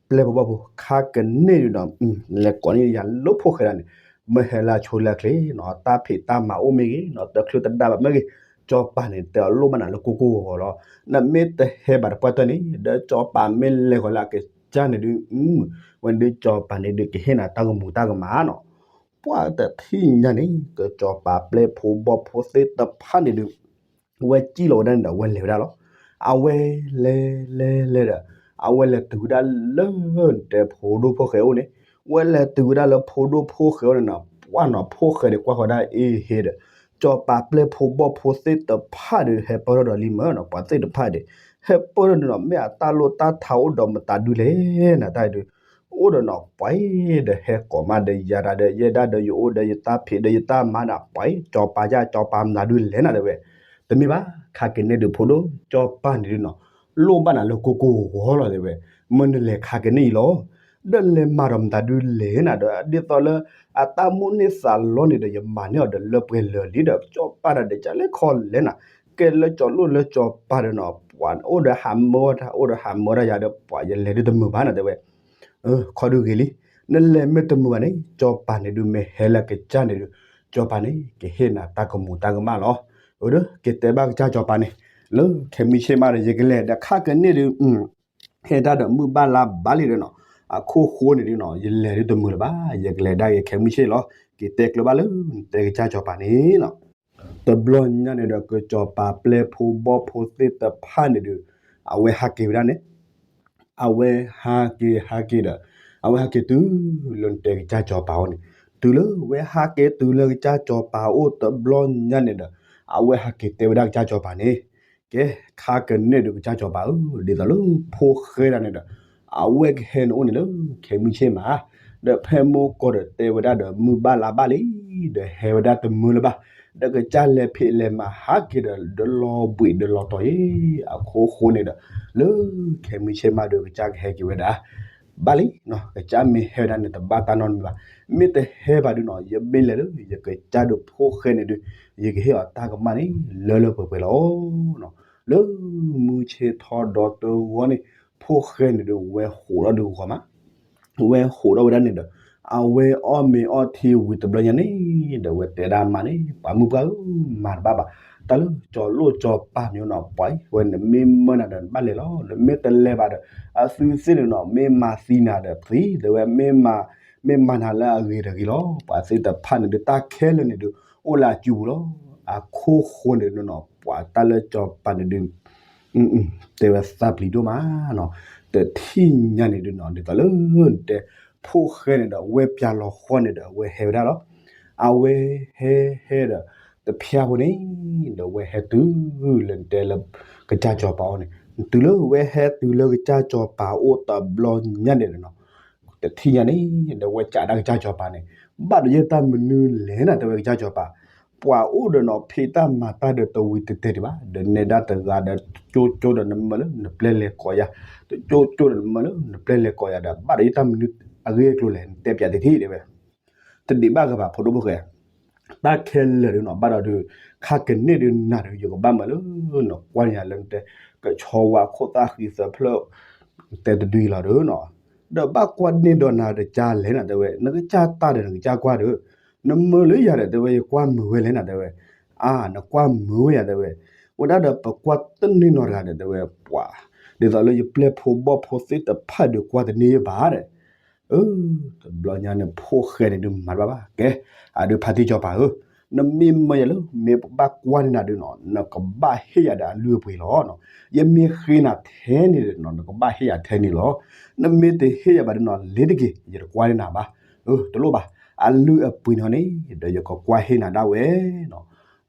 ပျဲၢ်ဖိဘီၣ်ဖိ ခါကန့ၢ်ဒုးနီၤ လဲၤကိးန့ၢ်ယၤလၢဖိၣ်ဃဲဒၣ်န့ၣ်, မ့ၢ်ဟဲလၢအဆိလၢအချ့နီၤ တၢ်ဖံးတၢ်မၤအိၣ်မ့ၢ်ဂ့ၤနီၤ တချုးတဒါဘၣ်မ့ၢ်ဂ့ၤ, ကစီၤပၤန့ၣ် တဲအီၤလိၣ်ဘၣ်နၤလၢကိၢ်ကိၢ်ဂီၤဂီၤလီၤ. နမ့ၢ်တဟဲဘၣ်တပှၢ်တၢၢ်န့ၣ် ဒီးကစီၤပၤမ့ၢ်လဲၤဃီၤလၢအကစၢ်န့ၣ်ဒုး ဝဲဒုးကစီၤပၤန့ၣ်ဒုးကဟ့ၣ်နၤတၢ်ကမူၤတၢ်ကမၣ်နီၤ. ပှၤတထံၣ်ညါန့ၣ် ကစီၤပၤပျဲၢ်ဖိဘီၣ်ဖိသ့ၣ်တဖၣ်န့ၣ်ဒုး ဝဲစံၣ်လီၤဝဲဒၣ်န့ၣ်ဒီး ဝဲလဲၤဝဲဒၣ်လီၤ. အဝဲလဲၤလဲၤလဲၤဒီး အဝဲလဲၤတုၤဝဲဒၣ်လၢ နတဲဖိဒိၣ်ဖိၣ်ဃဲအိၣ်န့ၣ်, ဝဲလဲၤတုၤဝဲဒၣ်လၢဖိဒိၣ်ဖိၣ်ဃဲအိၣ်န့ၣ်နီၤ, ပှၢ်နီၤ ဖိၣ်ဃဲန့ၣ်ကွၢ်ဃီၤဒၣ်အ့ဟ့ဒီး ကၠီၤပၤပျဲၢ်ဖိဘီၣ်ဖိသ့ၣ်တဖၣ်ဒီး ဟဲပၢၢ်ထီၣ်ဒီးလံမၢ်နီၤ, ပှၤသ့ၣ်တဖၣ်ဒီး ဟဲပၢၢ်ထီၣ်န့ၣ်နီၤ, မ့ၢ်အတၢ်လိၣ်တၢ်ထးအိၣ်ဒီးမတၤဒုလဲၣ်နၤတၢ်ဒုး အိၣ်ဒီးနီၤ ပှၤဒီးဟဲကိးမးဒီးယၤတၢ်ဒီး ယဲဒၣ်ဒီးယအိၣ်ဒီးယတၢ်ဖံးဒီးယတၢ်မၤဒီး ပှၤ ကၠီၤပၤယၢ် ကၠီၤပၤမတၤဒုလဲၣ်နၤတဲဝဲ, တမ့ၢ်ဘၣ် ခါကန့ၣ်ဒုးဖိဒိၣ် ကၠီၤပၤန့ၣ်ဒုးနီၤ လိၣ်ဘၣ်နၤလၢကိကိၢ်ဂီၤလီၤတဲဝဲ, မ့ၢ်နလဲၤခါကန့ၣ်အံၤလီၤ ဒီးလဲၤမၤဒီးမတၤဒုလဲၣ်နၤဒီး ဒ်သိးလၢ အတၢ်မိၣ်န့ၢ်သးလီန့ၣ်ဒီး ယမၤန့ၢ်အီၤဒီးလၢပှဲၤလၢာ်လံဒီး ကၠီၤပၤဒီးဒ်ကလဲၤခီလဲၣ်နၤ, ကဲလၢကၠီၤလိၣ်လၢကၠီၤပၤဒီးနီၤ ပှၤအိၣ်ဒီးဟးမၢတၢ် အိၣ်ဒီးဟးမၢတၢ်ယၤဒီး ပှၤယလဲၤဒုးတမုာ်ဘၣ်နၤတဲဝဲ ခီဒုဂ့ၤလံ, နလဲၤမ့ၢ်တမုာ်ဘၣ်န့ၣ် ကၠီၤပၤန့ၣ်ဒုးမ့ၢ်ဟဲလၢကစၢ်န့ၣ်ဒုး ကၠီၤပၤန့ၣ် ကဟ့ၣ်နၤတၢ်ကမူၤတၢ်ကမၣ်လီၤ. အဒီး ကတဲဘၣ်ကစၢ်ကၠီၤပၤန့ၣ် လၢခဲမုၢ်ဆ့ၣ်မးဒီး ယကလဲၤဒီးခါကန့ၣ်ဒုး ဟဲတၢ်ဒီးမုၢ်ဘၣ်လါဘၣ်လံဒီးနီၤ, အခိၣ်ဃိန့ၣ်ဒုးနီၤ ယလဲၤဒုးတမုာ်လၢၤဘၣ်, ယကလဲၤဒၣ်ဂ့ၤခဲမုၢ်ဆ့ၣ်လီၤ. ကတဲကျၢၤဘၣ်လၢ နတဲကစၢ်ကၠီၤပၤန့ၣ်နီၤ တဘျီညါန့ၣ်ဒီး ကစၢ်ကၠီၤပၤပျဲၢ်ဖိဘီၣ်ဖိသ့ၣ်တဖၣ်န့ၣ်ဒုး အဝဲဟးက့ၤဝဲဒၣ်န့ၣ်, အဝဲဟးက့ၤဟးက့ၤဒီး အဝဲဟးက့ၤတုၤလၢနတဲကစၢ်ကၠီၤပၤအအိၣ်န့ၣ်, တုၤလၢဝဲဟးက့ၤတုၤလၢကစၢ်ကၠီၤပၤအအိၣ်တဘျီညါန့ၣ်ဒီး အဝဲဟးက့ၤတဲဝဲဒၣ်ကစၢ်ကၠီၤပၤန့ၣ်, ကဲ ခါကန့ၣ်ဒုးကစၢ်ကၠီၤပၤဧၢ, ဒ်သိးလၢဖိၣ်ဃဲဒၣ်န့ၣ်ဒီး အဝဲကဟဲနအိၣ်န့ၣ်လၢခဲမုၢ်ဆ့ၣ်မး, ဒီးဖဲမိၢ်ကီၢ်ဒီးတဲဝဲဒၣ်ဒီးမုၢ်ဘၣ်လါဘၣ်လံ, ဒီးဟဲဝဲဒၣ်တမုာ်လၢၤဘၣ်, ဒီးကစၢ်လဲၤဖံးလဲၤမၤဟးက့ၤဒီး ဒလီၤဘှံးဒလီၤတီၤယ့ၣ်, အခိၣ်ဃိန့ၣ်ဒီး လၢခဲမုၢ်ဆ့ၣ်မးဒီးကစၢ်ကဟဲက့ၤဝဲဒၣ် ဘၣ်လံ, ကစၢ်မ့ၢ်ဟဲဝဲဒၣ်န့ၣ် တဘၣ်တၢ်နီတမံၤဘၣ်, မ့ၢ်တဟဲဘၣ်ဒုးနီၤ ယမ့ၢ်လဲၤလၢယကစၢ်ဒုးဖိၣ်ဃဲန့ၣ်ဒုး ယကဟ့ၣ်အီၤတၢ်ကမၣ်န့ၣ် လၢလၢပှဲၤပှဲၤလီၤ. လၢမုၢ်ဆ့ၣ်ထီၣ်ဒီတဂီၤန့ၣ် ဖိၣ်ဃဲန့ၣ်ဒုး ဝဲဟးထီၣ်ဒုးဂီၤမး ဝဲဟးထီၣ်ဝဲဒၣ်န့ၣ်ဒီး အဝဲအီၣ်မ့ၤအီထံဝံၤတဘျီညါန့ၣ်ဒီး ဝဲတဲဒၣ်မါန့ၣ် ပှၤမုၣ်ပှၢ်ဧၢ, မၤတဘၣ်ဘၣ်, တၢ်လၢကၠီၤလိၣ်ကၠီၤပၤမ့ၢ်နီၤ ပှၤဝဲနမ့ၢ်မၢနၤဒီးနဘၣ်လဲၤလီၤ, နမ့ၢ်တလဲၤဘၣ်ဒီး အသုသ့ၣ်န့ၣ်နီၤ မ့ၢ်မၤသံနၤဒီးသံ တဲဝဲ မ့ၢ်မၤနၤလၢအဂ့ၤတဂ့ၤလီၤ, ပှၤသ့ၣ်တဖၣ်န့ၣ်ဒုး တၢ်ခဲလၢာ်န့ၣ်ဒုး အိၣ်လၢအစုပူၤလီၤ. အခိၣ်ဃိန့ၣ်ဒုးနီၤ ပှၤတၢ်လၢကၠီၤပၤန့ၣ်ဒုး တဲဝဲသးပျံၤဒိၣ်မးနီၤ, တထံၣ်ညါန့ၣ်ဒုးနီၤ ဒ်သိးလၢနတဲ ဖိၣ်ဃဲန့ၣ်ဒီး ဝဲပၠးလီၤဃီန့ၣ်ဒီး အဝဲဟဲဝဲဒၣ်လီၤ. အဝဲဟဲဟဲဒီး တဖျါဖိန့ၣ် ဒီးဝဲဟဲတုၤလၢနတဲလၢ ကစၢ်ကၠီၤပၤအိၣ်န့ၣ်, တုၤလၢဝဲဟဲတုၤလၢကစၢ်ကၠီၤပၤအိၣ်တဘျီညါန့ၣ်ဒီးနီၤ တထံၣ်ညါန့ၣ် ဒီးဝဲကးဒၣ်ကစၢ်ကၠီၤပၤန့ၣ် ဘၣ်ဒီးယဲၢ်တၢ်မနုၤလဲၣ်နၤ တဲဝဲကစၢ်ကၠီၤပၤ, ပှၤအိၣ်ဒီးနီၤ ဖံးတၢ်မၤတၢ်ဒီးတဝံၤတတဲာ်ဒံးဘၣ်, ဒီးနဲဒၣ်တဂၤဒီး တကၠိကၠိဒီးနမၢလၢနပျဲလဲၤကိးယၤ, တကၠိကၠိဒီးနမၢလၢနပျဲလဲၤကိးယၤဒီး ဘၣ်ဒီးယဲၢ်တၢ်မနုၤအဂ့ၢ်အကျိၤလဲၣ် နတဲပၠးတထံၣ်တဲဝဲ တဒံးဘၣ်ဂ့ၤဘၣ်ဖိဒိၣ်ဖိၣ်ဃဲ, တၢ်ခဲလၢာ်ဒုးနီၤ ဘၣ်ဒီးဒုး ခါကန့ၣ်ဒုးနၤဒုး ယကဘၣ်မၤလၢ နကွၢ်န့ၢ်ယၤလၢနတဲ ကဆီဝါခိၣ်သၣ်ဃံသၢဖျၢၣ် တဲတဒုအံၤလီၤဒုးနီၤ, ဒီးဘၣ်ကွၢ်န့ၢ်ဒီးနၤဒီးကါလဲၣ်နၤ တဲဝဲ နကစၢ်တၢ်ဒီးနကစၢ်ကွၢ်ဒီး နမၢလၢယၤဒီး တဲဝဲ ယကွၢ်မုာ်ဝဲလဲၣ်နၤ တဲဝဲ, အါ နကွၢ်မုာ်ဝဲယၤ တဲဝဲ, ဝဲဒၣ်ဒီးပကွၢ်တန့ၢ်နီတဂၤဒီး တဲဝဲ ပှၤ ဒ်သိးလၢယပျဲၢ်ဖိဘီၣ်ဖိသ့ၣ်တဖၣ်ဒုးကွၢ်တန့ၢ်ယဘၣ်ဒီး အၢ တဘျီညါန့ၣ် ဖိၣ်ဃဲန့ၣ်ဒုးမၤတဘၣ်ဘၣ် ကဲ အဒုးဖါတံၢ်ကၠီၤပၤဧၢ, နမ့ၢ်မၢယၤလၢ မ့ၢ်ဘၣ်ကွၢ်န့ၢ်နၤဒုးနီၤ နကဘၣ်ဟ့ၣ်ယၤဒီးအလုၢ်အပှ့ၤလီၤ. ယမ့ၢ်ဃ့နၤထဲန့ၣ်ဒီးနီၤ နကဘၣ်ဟ့ၣ်ယၤထဲန့ၣ်လီၤ. နမ့ၢ်တဟ့ၣ်ယၤဘၣ်ဒုးနီၤ လ့ၤတက့ၤ ယတကွၢ်န့ၢ်နၤဘၣ်. အၢ တလိၣ်ဘၣ် အလုၢ်အပှ့ၤန့ၣ်န့ၣ် ဒီးယကကွၢ်ဟ့ၣ်နၤဒၣ်ဝဲနီၤ.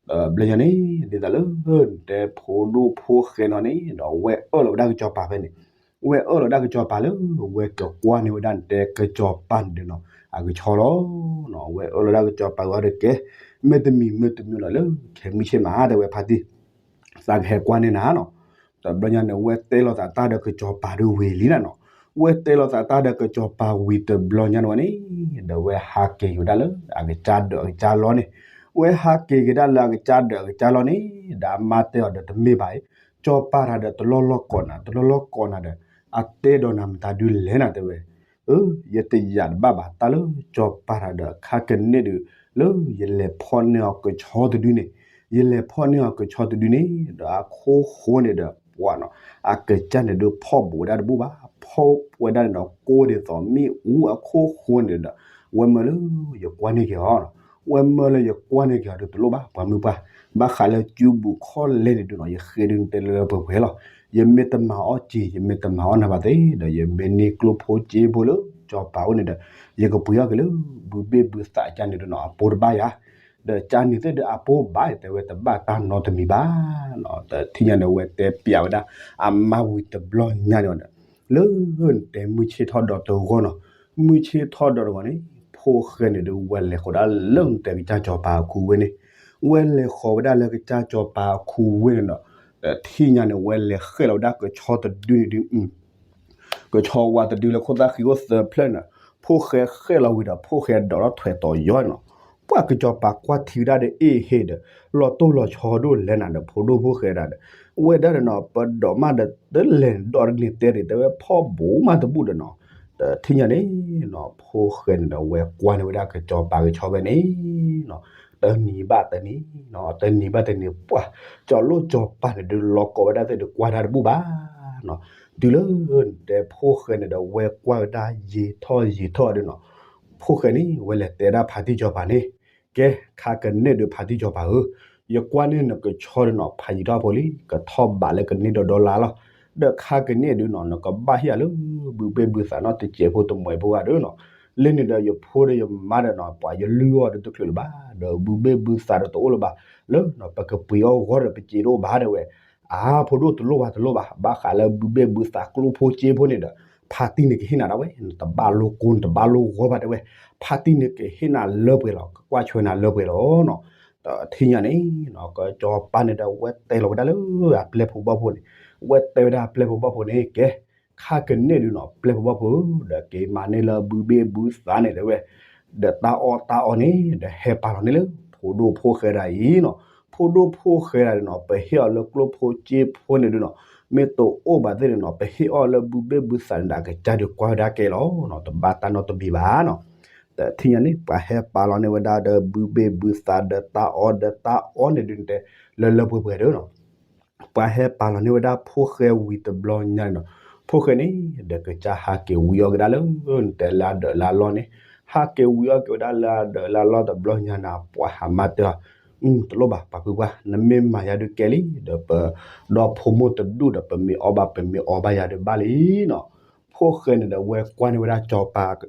တဘျီညါန့ၣ် ဒ်သိးလၢ နတဲဖိဒိၣ်ဖိၣ်ဃဲနီၤန့ၣ် ဒီးဝဲအၢၣ်လီၤဝဲဒၣ်ကစၢ်ကၠီၤပၤဖဲန့ၣ် ဝဲအၢၣ်လီၤဒၣ်ကစၢ်ကၠီၤပၤလၢ ဝဲကကွၢ်န့ၢ်ဝဲဒၣ်နတဲကစၢ်ကၠီၤပၤန့ၣ်ဒုးနီၤ အကဆီလီၤ. ဝဲအၢၣ်လီၤဒၣ်ကစၢ်ကၠီၤပၤဝဲဒီးကဲ မ့ၢ်တမံၤမ့ၢ်တမံၤလီၤလၢ ခဲမုၢ်ဆ့ၣ်မး တဲဝဲဖါတံၢ် သးကဟဲကွၢ်န့ၢ်နၤနီၤ. တဘျီညါန့ၣ် ဝဲတဲလီၤသးတၢ်ဒီးကစၢ်ကၠီၤပၤဒုးဝံၤလံနၤနီၤ. ဝဲတဲလီၤသးတၢ်ဒီးကစၢ်ကၠီၤပၤဝံၤတဘျီညါန့ၣ်ဝဲန့ၣ် ဒီးဝဲဟးက့ၤက့ၤဝဲဒၣ်လၢအကစၢ်ဒၢးအကစၢ်လီၢ်န့ၣ်, ဝဲဟးက့ၤက့ၤဒၣ်လၢအကစၢ်ဒၢးအကစၢ်လီၢ်န့ၣ် ဒီးအမါတဲအီၤဒီးတမ့ၢ်ဘၣ်အံၤ, ကစၢ်ကၠီၤပၤတၢ်ဒီးတလီၢ်လီၢ်ကိးနၤ တလီၢ်လီၢ်ကိးနၤဒီး အတဲဒီးနၤမတၤဒုးလဲၣ်နၤ တဲဝဲ အၢ ယတယာ်တဘၣ်ဘၣ် တၢ်လၢကစၢ်ကၠီၤပၤတၢ်ဒီး ခါကန့ၣ်ဒုး လၢယလဲၤဖီၣ်န့ၢ်အီၤကဆီတဒုန့ၣ်, ယလဲၤဖီၣ်န့ၢ်အီၤကဆီတဒုန့ၣ် ဒီးအခိၣ်ဃိန့ၣ်ဒီး ပှၤနီၤ အကစၢ်န့ၣ်ဒုးဖီၣ်ဘူးဝဲဒၣ်တဘူၣ်ဘၣ်, ဖီၣ်ဝဲဒၣ်န့ၣ်ဒီး ကိၢ်ဒ်သိးမ့ၣ်အူအခိၣ်ဃိန့ၣ်ဒီး ဝဲမၢလၢယကွၢ်န့ၢ်က့ၤအီၤနီၤ. ဝဲမၢလၢယကွၢ်န့ၢ်က့ၤအီၤဒုးတလိၣ်ဘၣ် ပှၤမုၢ်ပှၢ်, ဘၣ်ဃးလၢကၠူဘူးခီလဲန့ၣ်ဒုးနီၤ ယဃ့ဒုးတဲလၢပှဲၤပှဲၤလီၤ. ယမ့ၢ်တမၤအီၣ်စ့ ယမ့ၢ်တမၤအီၣ်နၤဘၣ်သ့ၣ်ဒီး ယမ့ၢ်န့ၢ်ကျိၣ်ဖိစ့ဖိလၢစီၤပၤအိၣ်န့ၣ်ဒီး ယကပှ့ၤအီၣ်က့ၤလၢ ဘုဘ့ၣ်ဘုသးကၠါန့ၣ်ဒုးနီၤ အပိတဘၣ်ယၤ ဒီးကၠါန့ၣ်သ့ၣ်ဒုးအပိဘၣ် တဲဝဲတဘၣ်တၢ်နီတမံၤဘၣ်. တထံၣ်ညါန့ၣ် ဝဲတဲပျးဝဲဒၣ် အမါဝံၤတဘျီညါန့ၣ်ဒီး လၢနတဲမုၢ်ဆ့ၣ်ထီၣ်ဒီးတဂီၢ်နီၤ, မုၢ်ဆ့ၣ်ထီၣ်ဒီးတဂီၢ်န့ၣ် ဖိၣ်ဃဲန့ၣ်ဒုး ဝဲလဲၤဃီၤဒၣ်လၢနတဲကစၢ်စီၤပၤအခူဝ့ၢ်န့ၣ်, ဝဲလဲၤဃီၤဝဲဒၣ်လၢကစၢ်စီၤပၤအခူဝ့ၢ်န့ၣ်ဒီး တထံၣ်ညါန့ၣ် ဝဲလဲၤဃဲၣ်လီၤဝဲဒၣ်ကဆီတဒုန့ၣ်ဒုး ကဆီဝါတဒုလၢခိၣ်သၣ်ဃံအိၣ်သၢဖျၢၣ်န့ၣ်, ဖိၣ်ဃဲဃဲၣ်လီၤဝံၤဒီး ဖိၣ်ဃဲဒိးထီၣ်ထွဲးတီၤယီၤန့ၣ်လီၤ. ပှၤကစီၤပၤကွၢ်ထံဝဲဒၣ်ဒီးအ့ၣ်ဟ့ၣ်ဒီး လီၤတိၢ်လီၤဆီဒိၣ်လဲၣ်နၤဒီး ဖိဒိၣ်ဖိၣ်ဃဲဒၣ်ဒီး ဝဲဒၣ်ဒီးနီၤ ပဒိးမးဒီး တလဲၤဒီးတန့ၢ်တဲဒံး တဲဝဲဖီၣ်ဘူးမးတဘူၣ်ဒီးနီၤ, တထံၣ်ညါန့ၣ်နီၤ ဖိၣ်ဃဲန့ၣ်ဒီး ဝဲကွၢ်န့ၢ်ဝဲဒၣ်ကစီၤပၤကဆီဖဲန့ၣ်နီၤ, တနံၤဘၣ်တနံၤနီၤ တနံၤဘၣ်တနံၤ ပှၤကၠီၤလိၣ်ကၠီၤပၤန့ၣ်ဒုး လီၤကိးဝဲဒၣ်သ့ၣ်ဒုး ကွၢ်တၢ်တဘူၣ်ဘၣ်နီၤ, တုၤလၢနတဲဖိၣ်ဃဲန့ၣ်ဒီး ဝဲကွၢ်ဝဲဒၣ်ယံာ်ထီၣ်ယံာ်ထီၣ်ဒုးနီၤ, ဖိၣ်ဃဲန့ၣ် ဝဲလဲၤတဲဒၣ်ဖါတံၢ်စီၤပၤန့ၣ်, ကဲ ခါကန့ၣ်ဒုး ဖါတံၢ်စီၤပၤဧၢ, ယကွၢ်န့ၢ်နကဆီဒုးနီၤ ဖးယံာ်ထီၣ်ဖိလံ ကထီၣ်ဘးလၢကန့ၢ်ဒီးဒီလါလီၤ, ဒီးခါကန့ၣ်ဒုးနီၤ နကဘၣ်ဟ့ၣ်အီၤလၢ ဘုဘ့ၣ်ဘုသးနီတစဲးဖိတမှဲးဖိဂၤဒုးနီၤ, လၢန့ၣ်ဒီးယဖိဒီးယမါဒီးနီၤ ပှၤယလုၢ်အီၤဒီးတချုးလၢၤဘၣ်, ဒီးဘုဘ့ၣ်ဘုသးဒီးတအိၣ်လၢၤဘၣ်, လၢနီၤ ပကပှ့ၤအီၣ်ဂီၢ်ဒီးပစ့တအိၣ်ဘၣ်တဲဝဲ, အါ ဖိဒိၣ်တလိၣ်ဘၣ်တလိၣ်ဘၣ် ဘၣ်ဃးလၢဘုဘ့ၣ်ဘုသးကျိၣ်ဖိစ့ဖိန့ၣ်ဒီး ဖါတံၢ်န့ၣ်ကဟ့ၣ်နၤဒၣ်ဝဲ နတဘၣ်လိကိ နတဘၣ်လိဂီၢ်ဘၣ်တဲဝဲ, ဖါတံၢ်န့ၣ်ကဟ့ၣ်နၤလၢပှဲၤလီၤ ကကွၢ်ဆွဲနၤလၢပှဲၤလီၤနီၤ, တထံၣ်ညါန့ၣ်နီၤ ကစီၤပၤန့ၣ်ဒီး ဝဲတဲလီၤဝဲဒၣ်လၢအပျဲၢ်ဖိဘီၣ်ဖိန့ၣ်, ဝဲတဲဝဲဒၣ်အပျဲၢ်ဖိဘီၣ်ဖိန့ၣ် ကဲ ခါကန့ၣ်ဒုးနီၤ ပျဲၢ်ဖိဘီၣ်ဖိဧၢ, ဒီးက့ၤမၤန့ၢ်လၢဘုဘ့ၣ်ဘုသးန့ၣ်တဲဝဲ, ဒီးတၢ်အီၣ်တၢ်အီန့ၣ် ဒီးဟဲပာ်လီၤန့ၢ်လၢ ဖိဒိၣ်ဖိၣ်ဃဲဒၣ်အံၤနီၤ, ဖိဒိၣ်ဖိၣ်ဃဲဒၣ်န့ၣ်နီၤ ပဟ့ၣ်အီၤလၢကျိၣ်ဖိစ့ဖိန့ၣ်ဒုးနီၤ, မ့ၢ်တအိၣ်ဘၣ်သ့ၣ်န့ၣ်နီၤ ပဟ့ၣ်အီၤလၢဘုဘ့ၣ်ဘုသးန့ၣ်ဒီး အကစၢ်ဒုးကွၢ်ဝဲဒၣ်ကဲလီၤနီၤ, တဘၣ်တၢ်နီတမံၤဘၣ်နီၤ, တထံၣ်ညါန့ၣ် ပှၤဟဲပာ်လီၤန့ၢ်ဝဲဒၣ်ဒီးဘုဘ့ၣ်ဘုသးဒီးတၢ်အီၣ်ဒီးတၢ်အီန့ၣ်ဒုးတဲ လၢလၢပှဲၤပှဲၤဒုးနီၤ ပှၤဟဲပာ်လီၤန့ၢ်ဝဲဒၣ်ဖိၣ်ဃဲဝံၤတဘျီညါန့ၣ်နီၤ, ဖိၣ်ဃဲန့ၣ် ဒီးကစၢ်ဟးက့ၤဝံၤအီၣ်က့ၤဒၣ်လၢ နတဲလၢအဒၢးလၢအလီၢ်န့ၣ်, ဟးက့ၤဝံၤအီၣ်က့ၤဝဲဒၣ်လၢအဒၢးလၢအလီၢ်တဘျီညါန့ၣ် ပှၤဟးမၤတၢ်, တလိၣ်ဘၣ် ပှၤဖုပှၢ် နမ့ၢ်မၤယၤဒုးကဲလံ ဒီးပဒီဖိမိၢ်တဒူၣ်ဒီး ပမ့ၢ်အီၣ်ဘၣ်ပမ့ၢ်အီဘၣ်ယၤဒုးဘၣ်လံနီၤ, ဖိၣ်ဃဲန့ၣ်ဒီး ဝဲကွၢ်န့ၢ်ဝဲဒၣ်စီၤပၤ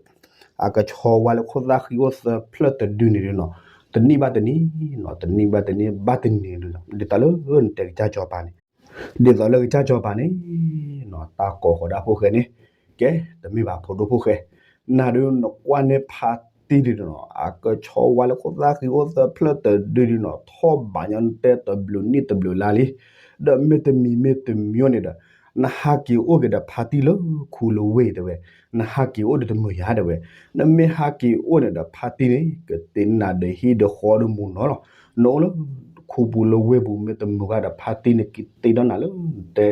အကဆီဝါလၢခိၣ်သၣ်ဃံအိၣ်သၢဖျၢၣ်တဒုန့ၣ်ဒုးနီၤ, တနံၣ်ဘၣ်တနံၣ်နီၤ တနံၣ်ဘၣ်တနံၣ်ဘၣ်တနံၣ်ဒုးနီၤ ဒ်သိးလၢနတဲကစၢ်စီၤပၤန့ၣ်, ဒ်သိးလၢကစၢ်စီၤပၤန့ၣ်နီၤ တၢ်ကိးဃီၤဒၣ်ဖိၣ်ဃဲန့ၣ်, ကဲ တမ့ၢ်ဘၣ်ဖိဒိၣ်ဖိၣ်ဃဲ, နၤဒုးနကွၢ်န့ၢ်ဖါတံၢ်ဒုးနီၤ အကဆီဝါလၢခိၣ်သၣ်ဃံအိၣ်သၢဖျၢၣ်တဒုဒုးနီၤ ထီၣ်ဘးညီနတဲတဘျုးနံၣ်တဘျုးလါလံ, ဒီးမ့တမံၤမ့တမံၤန့ၣ်ဒီး နဟးက့ၤအိၣ်က့ၤဒီးဖါတံၢ်လၢခူလၢဝ့ၢ်တဲဝဲ, နဟးက့ၤအိၣ်ဒီးတမုာ်ယၤတဲဝဲ, နမ့ၢ်ဟးက့ၤအိၣ်န့ၣ်ဒီး ဖါတံၢ်န့ၣ် ကတ့နၤဒီးဟံၣ်ဒီးဃီဒီးမူနီၤလီၤ, နအိၣ်လၢခူပူၤလၢဝ့ၢ်ပူၤ မ့ၢ်တမုာ်ဘၣ်ဒီး ဖါတံၢ်န့ၣ်ကတ့ဒီးနၤလၢ တဲ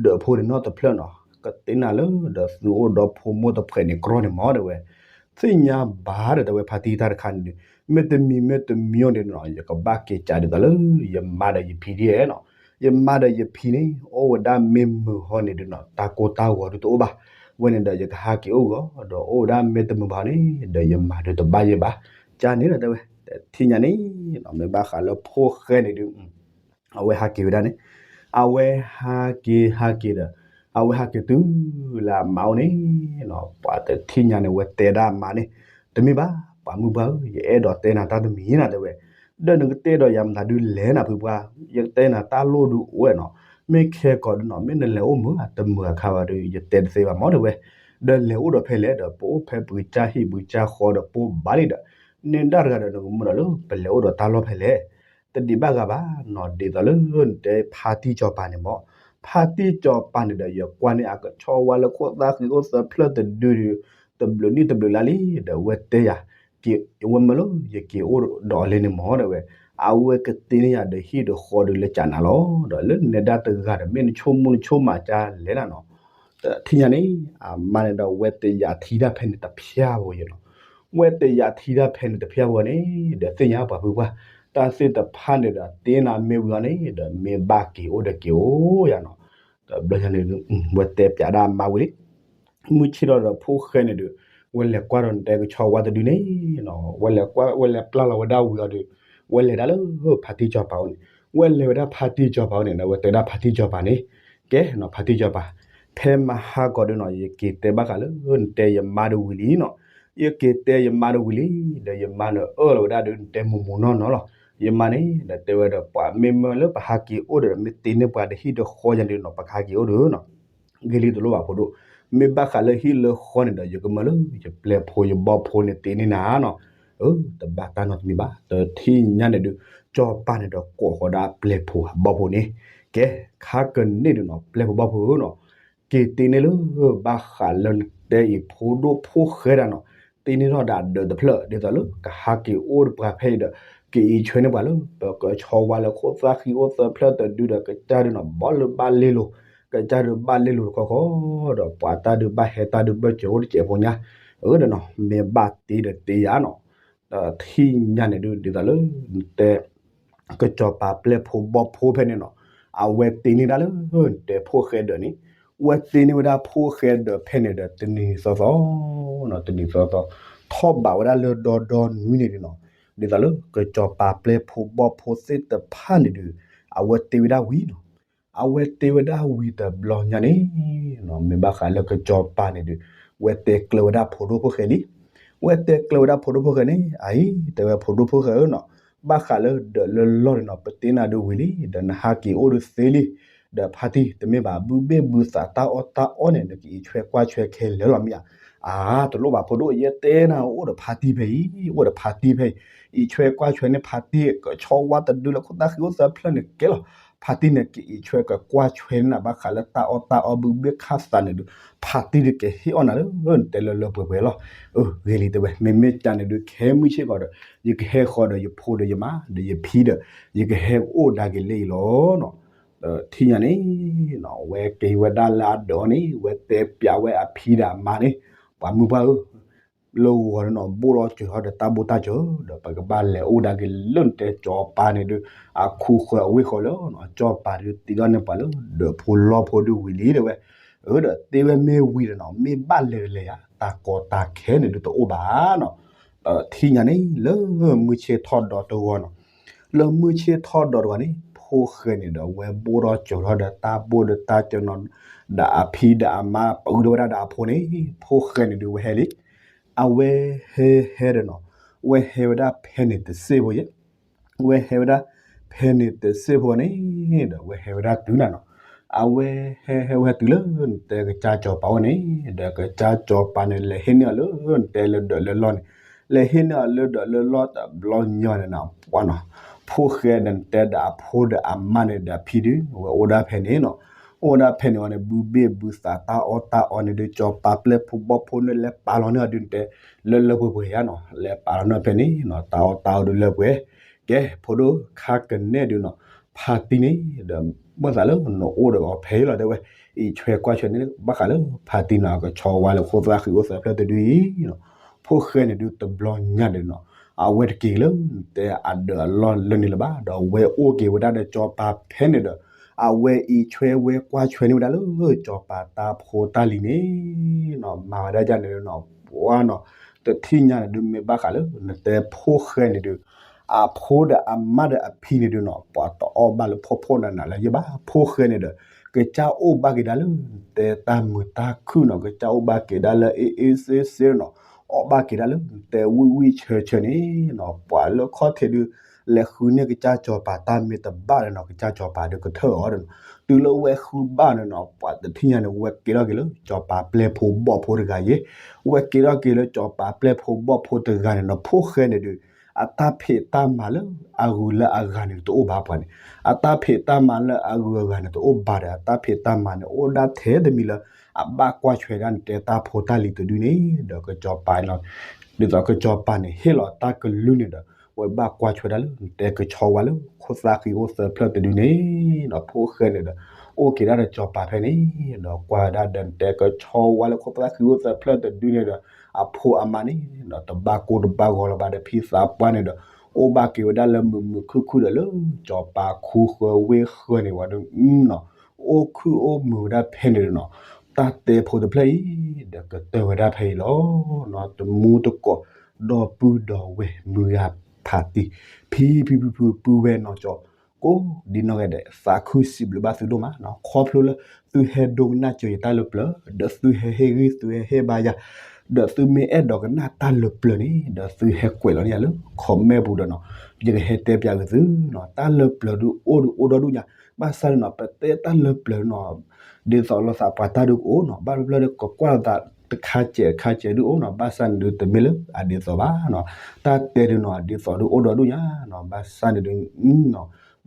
ဒၢးဖိန့ၣ်နီတဖျၢၣ်နီၤ ကတ့နၤလၢဒီးသုအိၣ်ဒီးဖိမိၢ်တဖှဲးန့ၣ်ကြီန့ၣ်မးတဲဝဲ, သ့ၣ်ညါဘၣ်ဒီးတဲဝဲ ဖါတံၢ်တၢ်တခါန့ၣ်ဒုး မ့တမံၤမ့တမံၤန့ၣ်နီၤ ယကဘၣ်က့ၤကးဒ်သိးလၢ ယမါဒီးယဖံဒ်နီၤ, ယမါဒီးယဖံန့ၣ် အိၣ်ဝဲဒၣ်မ့ၢ်မုာ်ဟီန့ၣ်ဒုးနီၤ တၢ်ကိၢ်တၢ်ဂီၤဒုးတအိၣ်ဘၣ်, ဝဲန့ၣ်ဒီး ယကဟးက့ၤအိၣ်ဂီၤ ဒီးအိၣ်ဝဲဒၣ်မ့တမုာ်ဘၣ်န့ၣ် ဒီးယမၤဒုးတဘၣ်ယဲဘၣ်, ကန့ၣ်ဒီးတဲဝဲ, တထံၣ်ညါန့ၣ်နီၤ မ့ၢ်ဘၣ်ဃးလၢဖိၣ်ဃဲန့ၣ်ဒုး အဝဲဟးက့ၤဝဲဒၣ်န့ၣ်, အဝဲဟးက့ၤဟးက့ၤဒီး အဝဲဟးက့ၤတုၤလၢအမါအိၣ်န့ၣ်နီၤ ပှၤတထံၣ်ညါန့ၣ် ဝဲတဲဒၣ်အမါန့ၣ်, တမ့ၢ်ဘၣ် ပှၤမုၢ်ပှၢ်ဧၢ ယအဲၣ်ဒိးတဲနၤတၢ်တမံၤနၤတဲဝဲ, ဒီးနကတဲဒီးယၤမတၤဒုးလဲၣ်နၤဖုပှၢ်, ယတဲနၤတၢ်လိၣ်ဒုးအိၣ်ဝဲနီၤ, မ့ၢ်ခဲကီးဒုးနီၤ မ့ၢ်နလဲၤအိၣ်မုာ်ဧါ တမုာ်အခါဘၣ်ဒီး ယတဲတသ့ဘၣ်မးတဲဝဲ, ဒီးလဲၤအိၣ်ဒီးဖဲလဲၣ်ဒီး ပအိၣ်ဖဲပကစၢ်ဟံၣ်ပကစၢ်ဃီဒီးပိၢ်ဘၣ်လံဒီး န့ၢ်ဒၣ်တဂၤဒီးနကမုာ်ဒီးလၢ ပလဲၤအိၣ်ဒီးတၢ်လီၢ်ဖဲလဲၣ်, တဒံးဘၣ်ဂၤဘၣ်နီၤ ဒ်သိးလၢနတဲဖါတံၢ်စီၤပၤန့ၣ်မး, ဖါတံၢ်စီၤပၤန့ၣ်ဒီး ယကွၢ်န့ၢ်အကဆီဝါလၢခိၣ်သၣ်ဃံအိၣ်သၢဖျၢၣ်တဒုဒုး တဘျုးနံၣ်တဘျုးလါလံ, ဒီးဝဲတဲယၤ, က့ၤဝဲမၢလၢ ယက့ၤအိၣ်ဒီးအီၤလဲၣ်န့ၣ်မးတဲဝဲ, အဝဲကတ့န့ၢ်ယၤဒီးဟံၣ်ဒီးဃီဒီးလၢကနၤလီၤ, ဒီးလၢနတဲတဂၤဒီး မ့ၢ်နဆိကမိၣ်နဆိကမးကလဲၣ်နၤနီၤ တထံၣ်ညါန့ၣ် အမါန့ၣ်ဒီး ဝဲတယာ်ထံတၢ်ဖဲန့ၣ်တဖျၢၣ်ဧိၤယဲနီၤ, ဝဲတယာ်ထံတၢ်ဖဲန့ၣ်တဖျၢၣ်ဧိၤန့ၣ် ဒီးသ့ၣ်ညါပှၤဖုပှၢ်, တၢ်သ့ၣ်တဖၣ်န့ၣ်ဒီး တ့နၤမ့ၢ်ဝံၤအီၤန့ၣ် ဒီးမ့ၢ်ဘၣ်က့ၤအိၣ်ဒီးက့ၤအိၣ်ယၤနီၤ, ဒီးဘျီညါန့ၣ် ဝဲတဲပျးဒၣ်အမါဝံၤလံ မုၢ်ဆ့ၣ်ထီၣ်ဒီးဖိၣ်ဃဲန့ၣ်ဒီး ဝဲလဲၤကွၢ်ဒီးနတဲကဆီဝါတဒုန့ၣ်နီၤ, ဝဲလဲၤကွၢ် ဝဲလဲၤပျၢ်လီၤဝဲဒၣ်ဝံၤအီၤဒီး ဝဲလဲၤဒၣ်လၢဖါတံၢ်စီၤပၤအိၣ်န့ၣ်, ဝဲလဲၤဝဲဒၣ်ဖါတံၢ်စီၤပၤအိၣ်န့ၣ် ဝဲတဲဒၣ်ဖါတံၢ်စီၤပၤန့ၣ်, ကဲနီၤ ဖါတံၢ်စီၤပၤ, ဖဲမဟါကီးဒုနီၤ ယက့ၤတဲဘၣ်ဃးလၢနတဲယမါတဝံၤလံနီၤ, ယက့ၤတဲယမါတဝံၤလံ, ဒီးယမါန့ၣ်အၢၣ်လီၤဝဲဒၣ်ဒီး နတဲမူမူနီၢ်နီၢ်လီၤ. ယမါန့ၣ်ဒီးတဲဝဲဒီး ပှၤမ့ၢ်မၢလၢပဟးက့ၤအိၣ်ဒီး မ့ၢ်တ့န့ၢ်ပှၤတဟံၣ်တဃီယၤန့ၣ်နီၤ ပကဟးက့ၤအိၣ်ဒီးနီၤ ဂ့ၤလံတလိၣ်ဘၣ်ဖိဒိၣ်, မ့ၢ်ဘၣ်ဃးလၢဟံၣ်လၢဃီန့ၣ်ဒီး ယကမၢလၢယပျဲၢ်ဖိယဘီၣ်ဖိန့ၣ်တ့န့ၢ်နၤနီၤ, တဘၣ်တၢ်နီတမံၤဘၣ်. တထံၣ်ညါန့ၣ်ဒုး စီၤပၤန့ၣ်ဒီးကိးဃီၤဒၣ်အပျဲၢ်ဖိအဘီၣ်ဖိန့ၣ်, ကဲ ခါကန့ၢ်ဒုးနီၤ ပျဲၢ်ဖိဘီၣ်ဖိဧၢနီၤ က့ၤတ့န့ၢ်လၢ ဘၣ်ဃးလၢနတဲအံၤဖိဒိၣ်ဖိၣ်ဃဲဒၣ်နီၤ, တ့န့ၢ်ထီၣ်ဒၣ်အဒၢးတဖျၢၣ် ဒ်သိးလၢကဟးက့ၤအိၣ်တပှၤဖဲအံၤဒီး ကအံးဆွဲန့ၢ်ပှၤလၢ ပကဆီဝါလၢခိၣ်သၣ်ဃံအိၣ်သၢဖျၢၣ်တဒုဒီး ကစၢ်ဒုးနီၤ ဘီလၢဘၣ်လ့လိၤ, ကစၢ်ဒုးဘၣ်လ့လိၤတခီခီဒီး ပှၤတၢ်ဒုးဘၣ်ဟဲတၢ်ဒုးဘၢၣ်စၢၤအိၣ်တစဲးဖိညါ, အၢဒီးနီၤ မ့ၢ်ဘၣ်တ့ဒီးတ့ယၤနီၤ, တထံၣ်ညါန့ၣ်ဒုး ဒ်သိးလၢ နတဲ ကစီၤပၤပျဲၢ်ဖိဘီၣ်ဖိဖဲန့ၣ်နီၤ, အဝဲတ့န့ၢ်ဒၣ်လၢ နတဲဖိၣ်ဃဲဒၢးန့ၣ်, ဝဲတ့န့ၢ်ဝဲဒၣ်ဖိၣ်ဃဲဒၢးဖဲန့ၣ်ဒီး တနံၤသီသီ, တနံၤသီသီ, ထီၣ်ဘးဝဲဒၣ်လၢဒီဒီနွံန့ၣ်ဒုးနီၤ, ဒ်သိးလၢ ကစီၤပၤပျဲၢ်ဖိဘီၣ်ဖိသ့ၣ်တဖၣ်န့ၣ်ဒုး အဝဲတ့ဝဲဒၣ်ဝံၤနီၤ, အဝဲတ့ဝဲဒၣ်ဝံၤတဘျီညါန့ၣ် မ့ၢ်ဘၣ်ဃးလၢကစီၤပၤန့ၣ်ဒုး ဝဲတဲကျၢၤဝဲဒၣ်ဖိဒိၣ်ဖိၣ်ဃဲလံ, ဝဲတဲကျၢၤဝဲဒၣ်ဖိဒိၣ်ဖိၣ်ဃဲန့ၣ် အအံၤ တဲဝဲဖိဒိၣ်ဖိၣ်ဃဲဧၢနီၤ, ဘၣ်ဃးလၢဒၢးလၢလီၢ်န့ၣ်နီၤ ပတ့နၤဒုးဝံၤလံ, ဒီးနဟးက့ၤအိၣ်ဒုးသ့လံ, ဒီးဖါတံၢ် တမ့ၢ်ဘၣ် ဘုဘ့ၣ်ဘုသးတၢ်အီၣ်တၢ်အီန့ၣ် နကအံးဆွဲကွၢ်ဆွဲခဲလၢာ်လီၤမ့ၢ်ဧါ, အါ တလိၣ်ဘၣ်ဖိဒိၣ် ယတဲနၤအိၣ်ဒီးဖါတံၢ်ဖဲအံၤ, အိၣ်ဒီးဖါတံၢ်ဖဲအံၤ, အံးဆွဲကွၢ်ဆွဲန့ၢ်ဖါတံၢ် ကဆီဝါတဒုလၢခိၣ်သၣ်ဃံအိၣ်သၢဖျၢၣ်န့ၣ်ကဲလီၤ, ဖါတံၢ်န့ၣ် ကအံးဆွဲကကွၢ်ဆွဲန့ၢ်နၤ ဘၣ်ဃးလၢတၢ်အီၣ်တၢ်အီဘုဘ့ၣ်ခၣ်သးန့ၣ်ဒုး ဖါတံၢ်ဒုးကဟ့ၣ်အီၣ်နၤလၢ နတဲလၢလၢပှဲၤပှဲၤလီၤ. ဂ့ၤလံတဲဝဲ မ့မ့ၢ်ကန့ၣ်ဒုး ခဲမုၢ်ဆ့ၣ်ကီးဒီး ယကဟဲဃီၤဒီးယဖိဒီးယမါ ဒီးယဖံဒီး ယကဟဲအိၣ်ဒါက့ၤလၢအံၤလီၤနီၤ, ဒီးထံၣ်ညါန့ၣ် ဝဲက့ၤဝဲဒၣ်လၢအဒၢးန့ၣ် ဝဲတဲပျးဝဲအဖံဒီးအမါန့ၣ်, ပှၤမုၢ်ပှၢ်ဧၢ လၢဂီၤန့ၣ်နီၤ ဘိၣ်ထီၣ်စၢၤထီၣ်ဒီးတၢ်ဘိၣ်တၢ်စၢၤ ဒီးပကဘၣ်လဲၤအိၣ်ဒါက့ၤလၢနတဲစီၤပၤန့ၣ်ဒုး အခူဃၢၤအဝ့ၢ်ဃီလၢ စီၤပၤဒုးတ့ထီၣ်န့ၢ်ပှၤလၢဒၢးဖိလီၢ်ဖိဒုးဝံၤလံတဲဝဲ, အၢ ဒီးတ့ဝဲမ့ၢ်ဝံၤဒီးနီၤ မ့ၢ်ဘၣ်လဲၤတလဲၤယါ တၢ်ကီတၢ်ခဲန့ၣ်ဒုးတအိၣ်ဘၣ်နီၤ, ဒီးထံၣ်ညါန့ၣ် လၢမုၢ်ဆ့ၣ်ထီၣ်ဒီတဂီၤနီၤ လၢမုၢ်ဆ့ၣ်ထီၣ်ဒီတဂီၤန့ၣ် ဖိၣ်ဃဲန့ၣ်ဒီး ဝဲဘိၣ်ထီၣ်စၢၤထီၣ်ဒီးတၢ်ဘိၣ်ဒီးတၢ်စၢၤနီၤ, ဒီးအဖံဒီးအမါ ပအုးထီၣ်ဝဲဒၣ်ဒီးအဖိန့ၣ် ဖိၣ်ဃဲန့ၣ်ဒုးဝဲဟဲလံ, အဝဲဟဲဟဲဒီးနီၤ ဝဲဟဲဝဲဒၣ်ဖဲန့ၣ်တစ့ၢ်ဖိယဲၢ်, ဝဲဟဲဝဲဒၣ်ဖဲန့ၣ်တစ့ၢ်ဖိန့ၣ် ဒီးဝဲဟဲဝဲဒၣ်တုၤနၤနီၤ, အဝဲဟဲဟဲဝဲတုၤလၢနတဲကစၢ်စီၤပၤအိၣ်န့ၣ် ဒီးကစၢ်စီၤပၤန့ၣ် လဲၤဟ့ၣ်န့ၢ်အီၤလၢနတဲလၢဒၢးလၢလီၢ်န့ၣ်, လဲၤဟ့ၣ်န့ၢ်အီၤလၢဒၢးလၢလီၢ်တဘျီညီန့ၣ်နီၤ ပှၤနီၤ, ဖိၣ်ဃဲဒီးနတဲဒီးအဖိဒီးအမါန့ၣ်ဒီးအဖံဒုး ဝဲအိၣ်ဒၣ်ဖဲန့ၣ်နီၤ, အိၣ်ဝဲဒၣ်ဖဲန့ၣ်ဝဲန့ၣ် ဘုဘ့ၣ်ဘုသးတၢ်အီၣ်တၢ်အီန့ၣ်ဒုး စီၤပၤပျဲၢ်ဖိဘီၣ်ဖိန့ၣ် လဲၤပာ်လီၤန့ၢ်အီၤဒုးနတဲ လၢလၢပှဲၤပှဲၤယါနီၤ, လဲၤပာ်လီၤန့ၢ်ဖဲန့ၣ်နီၤ တၢ်အီၣ်တၢ်အီဒုးလၢပှဲၤ, ကဲ ဖိဒိၣ်ခါကနဲၣ်ဒုးနီၤ, ဖါတံၢ်န့ၣ်ဒီး ဘၣ်သးလၢနအိၣ်ဒီးအီၤဖဲအံၤလီၤတဲဝဲ, အံးဆွဲကွၢ်ဆွဲန့ၣ် ဘၣ်ဃးလၢဖါတံၢ်နီၤ ကဆီဝါလၢခိၣ်သၣ်ဃံအိၣ်သၢဖျၢၣ်တဒုအံၤနီၤ, ဖိၣ်ဃဲန့ၣ်ဒုးတဘျီညါဒီးနီၤ, အဝဲတက့ၤလၢနတဲအဒၢးအလီၢ်လၢန့ၣ်လၢၤဘၣ် ဒီးအဝဲအိၣ်က့ၤဝဲဒၣ်ဒီးစီၤပၤဖဲန့ၣ်ဒီး အဝဲအံးဆွဲဝဲကွၢ်ဆွဲန့ၢ်ဝဲဒၣ်လၢ စီၤပၤတၢ်ဖိတၢ်လံၤန့ၣ်နီၤ, မၤဝဲဒၣ်ဒ်န့ၣ်နီၤ, ပှၤနီၤ, တထံၣ်ညါန့ၣ်ဒုး မ့ၢ်ဘၣ်ဃးလၢ နတဲဖိၣ်ဃဲန့ၣ်ဒုး အဖိဒီးအမါဒီးအဖံန့ၣ်ဒုးနီၤ ပှၤတအီၣ်ဘၣ်လၢဖှီၣ်ဖှီၣ်နးနးလၢၤယဲၢ်ဘၣ်, ဖိၣ်ဃဲန့ၣ်ဒီး ကစၢ်အိၣ်ဘၣ်က့ၤဒၣ်လၢ နတဲတၢ်မုာ်တၢ်ခုၣ်နီၤ, ကစၢ်အိၣ်ဘၣ်က့ၤဒၣ်လၢအ့ၣ်အ့ၣ်စ့စ့နီၤ, အီၣ်ဘၣ်က့ၤဒၣ်လၢ နတဲဝံၣ်ဝံၣ်ဆၢဆၢန့ၣ်နီၤ, ပှၤလၢခီၣ်ထံးဒုး လဲၤဃုန့ၢ်ကစၢ်စီၤပၤတၢ်မ့ၢ်တဘၣ်ဒီးနီၤ ကစၢ်စီၤပၤဒုးကထၢၣ်အီၤဒီးနီၤ, တုၤလၢဝဲဃုဘၣ်န့ၣ်နီၤ ပှၤတထံၣ်ညါန့ၣ် ဝဲကဲထီၣ်က့ၤလၢ စီၤပၤပျဲၢ်ဖိဘီၣ်ဖိတဂၤယဲၢ်, ဝဲကဲထီၣ်က့ၤလၢ စီၤပၤပျဲၢ်ဖိဘီၣ်ဖိတဂၤန့ၣ်နီၤ, ဖိၣ်ဃဲန့ၣ်ဒုး အတၢ်ဖံးတၢ်မၤလၢအဂုၤလၢအဂၤန့ၣ် တအိၣ်ဘၣ်ပှၤန့ၣ်, အတၢ်ဖံးတၢ်မၤလၢအဂုၤအဂၤန့ၣ် တအိၣ်ဘၣ်ဒီး အတၢ်ဖံးတၢ်မၤန့ၣ် အိၣ်ဒၣ်ထဲတမံၤလၢ အဘၣ်ကွၢ်ဆွဲဒၣ်နတဲတၢ်ဖိတၢ်လံၤတဒုန့ၣ်, ဒီးကစီၤပၤန့ၣ်လီၤ, ဒ်သိးကစီၤပၤန့ၣ် ဟ့ၣ်လီၤတၢ်ကလုၢ်န့ၣ်ဒီး ဝဲဘၣ်ကွၢ်ဆွဲဒၣ်လၢ နတဲကဆီဝါလၢ ခိၣ်သၣ်ဃံအိၣ်သၢဖျၢၣ်တဒုန့ၣ်နီၤ, ဖိၣ်ဃဲန့ၣ်ဒီး အိၣ်က့ၤဒၣ်ဒီးစီၤပၤဖဲန့ၣ်, ဒီးကွၢ်ဝဲဒၣ်ဒီးနတဲကဆီဝါလၢ ခိၣ်သၣ်ဃံအိၣ်သၢဖျၢၣ်တဒုန့ၣ်ဒီး အဖိအမါန့ၣ်ဒီး တဘၣ်ကိၢ်တဘၣ်ဂီၤလၢၤဘၣ်ဒီး ဖံသးပှၢ်န့ၣ်ဒီး အိၣ်ဘၣ်က့ၤဝဲဒၣ်လၢမုာ်မုာ်ခုၣ်ခုၣ်ဒီးလၢ စီၤပၤခူဃၢၤဝ့ၢ်ဃၢၤန့ၣ်ဝဲဒၣ်နီၤ, အိၣ်ခုၣ်အိၣ်မုာ်ဝဲဒၣ်ဖဲန့ၣ်ဒီးနီၤ, တၢ်တဲဖိတဖျၢၣ်အံၤ ဒီးကတၢၢ်ဝဲဒၣ်ဖဲအံၤလီၤ. တမူတကိး ဒီပုၢ်ဒီဝဲၢ်မုၢ်ဂၤဖးတံၢ် ဖံဖံဖုဖုပုၢ်ဝဲၢ်နီၢ်ကၠီ ကိးဒ်နီၢ်ဂၤဒဲး သးခုစံးဘျုးဘၣ်သုဒိၣ်မးနီၤ. ခီဖျိလၢသုဟဲဒိကနၣ်စၢၤယတၢ်လၢပျၢၤ ဒီးသုဟဲဟ့ၣ်ဂံၢ်သုဟဲဟ့ၣ်ဘါယၤ ဒီးသုမ့ၢ်အဲၣ်ဒိးကနၣ်တၢ်လၢပျၢၤန့ၣ် ဒီးသုဟဲကွဲးလီၤန့ၢ်ယၤလၢ comment ပူၤဒီးနီၤ ယကဟဲတဲပၠးက့ၤသုနီၤ. တၢ်လၢပျၢၤဒုးအိၣ်ဒုးအိၣ်ဒီဒူၣ်ညါ ဘၣ်ဆၣ်န့ၣ်နီၤ ပတဲတၢ်လၢပျၢၤနီၤ ဒ်သိးလိာ်သးပှၤတၢ်ဒုးကအိၣ်နီၤ ဘၣ်တဖျၢၣ်ဒီးကကွၢ်လိာ်သးတခါစဲးတခါစဲးဒုးအိၣ်နီၤ ဘၣ်ဆၣ်န့ၣ်ဒုးတမ့ၢ်လၢအဒ်သိးဘၣ်နီၤ. တၢ်တဲဒုးနီၤ ဒ်သိးဒုးအိၣ်ဒီဒူၣ်ညါနီၤ ဘၣ်ဆၣ်န့ၣ်ဒုး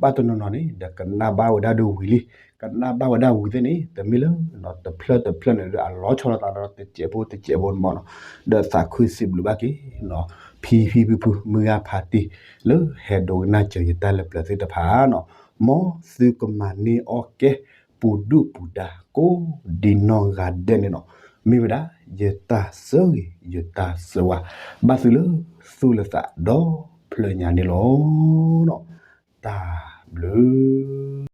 ဘၣ်တနီၤနီၤန့ၣ် ဒီးကနၣ်ဘၣ်ဝဲဒၣ်ဒုးဝံၤလံ ကနၣ်ဘၣ်ဝဲဒၣ်ဝံၤသ့ၣ်န့ၣ် တမ့ၢ်လၢ တဖျၢၣ်တဖျၢၣ်န့ၣ်ဒီးအလီၤဆီလိာ်သးဒီးတစဲးဖိတစဲးဖိန့ၣ်မ့ၢ်နီၤ. ဒီးသးခုစံးဘျုးဘၣ်က့ၤနီၤ ဖံဖံဖုဖုမုၢ်ဂၤဖးတံၢ် လၢဟဲဒိကနၣ်စၢၤယတၢ်လၢပျၢၤသ့ၣ်တဖၣ်နီၤ မ်သုကမၤန့ၢ်အီၣ်ကဲ ပူၤဒုၣ်ပူၤဒါ ကိးဒ်နီၢ်ဂၤဒဲးန့ၣ်နီၤ မ့ၢ်ဝဲဒၣ် ယတၢ်ဆၢဂ့ၤ ယတၢ်ဆၢဝါ ဘၣ်သုလၢသူၣ်လၢသးဒီဖျၢၣ်ညါန့ၣ်လီၤ. တၢ်ဘျုး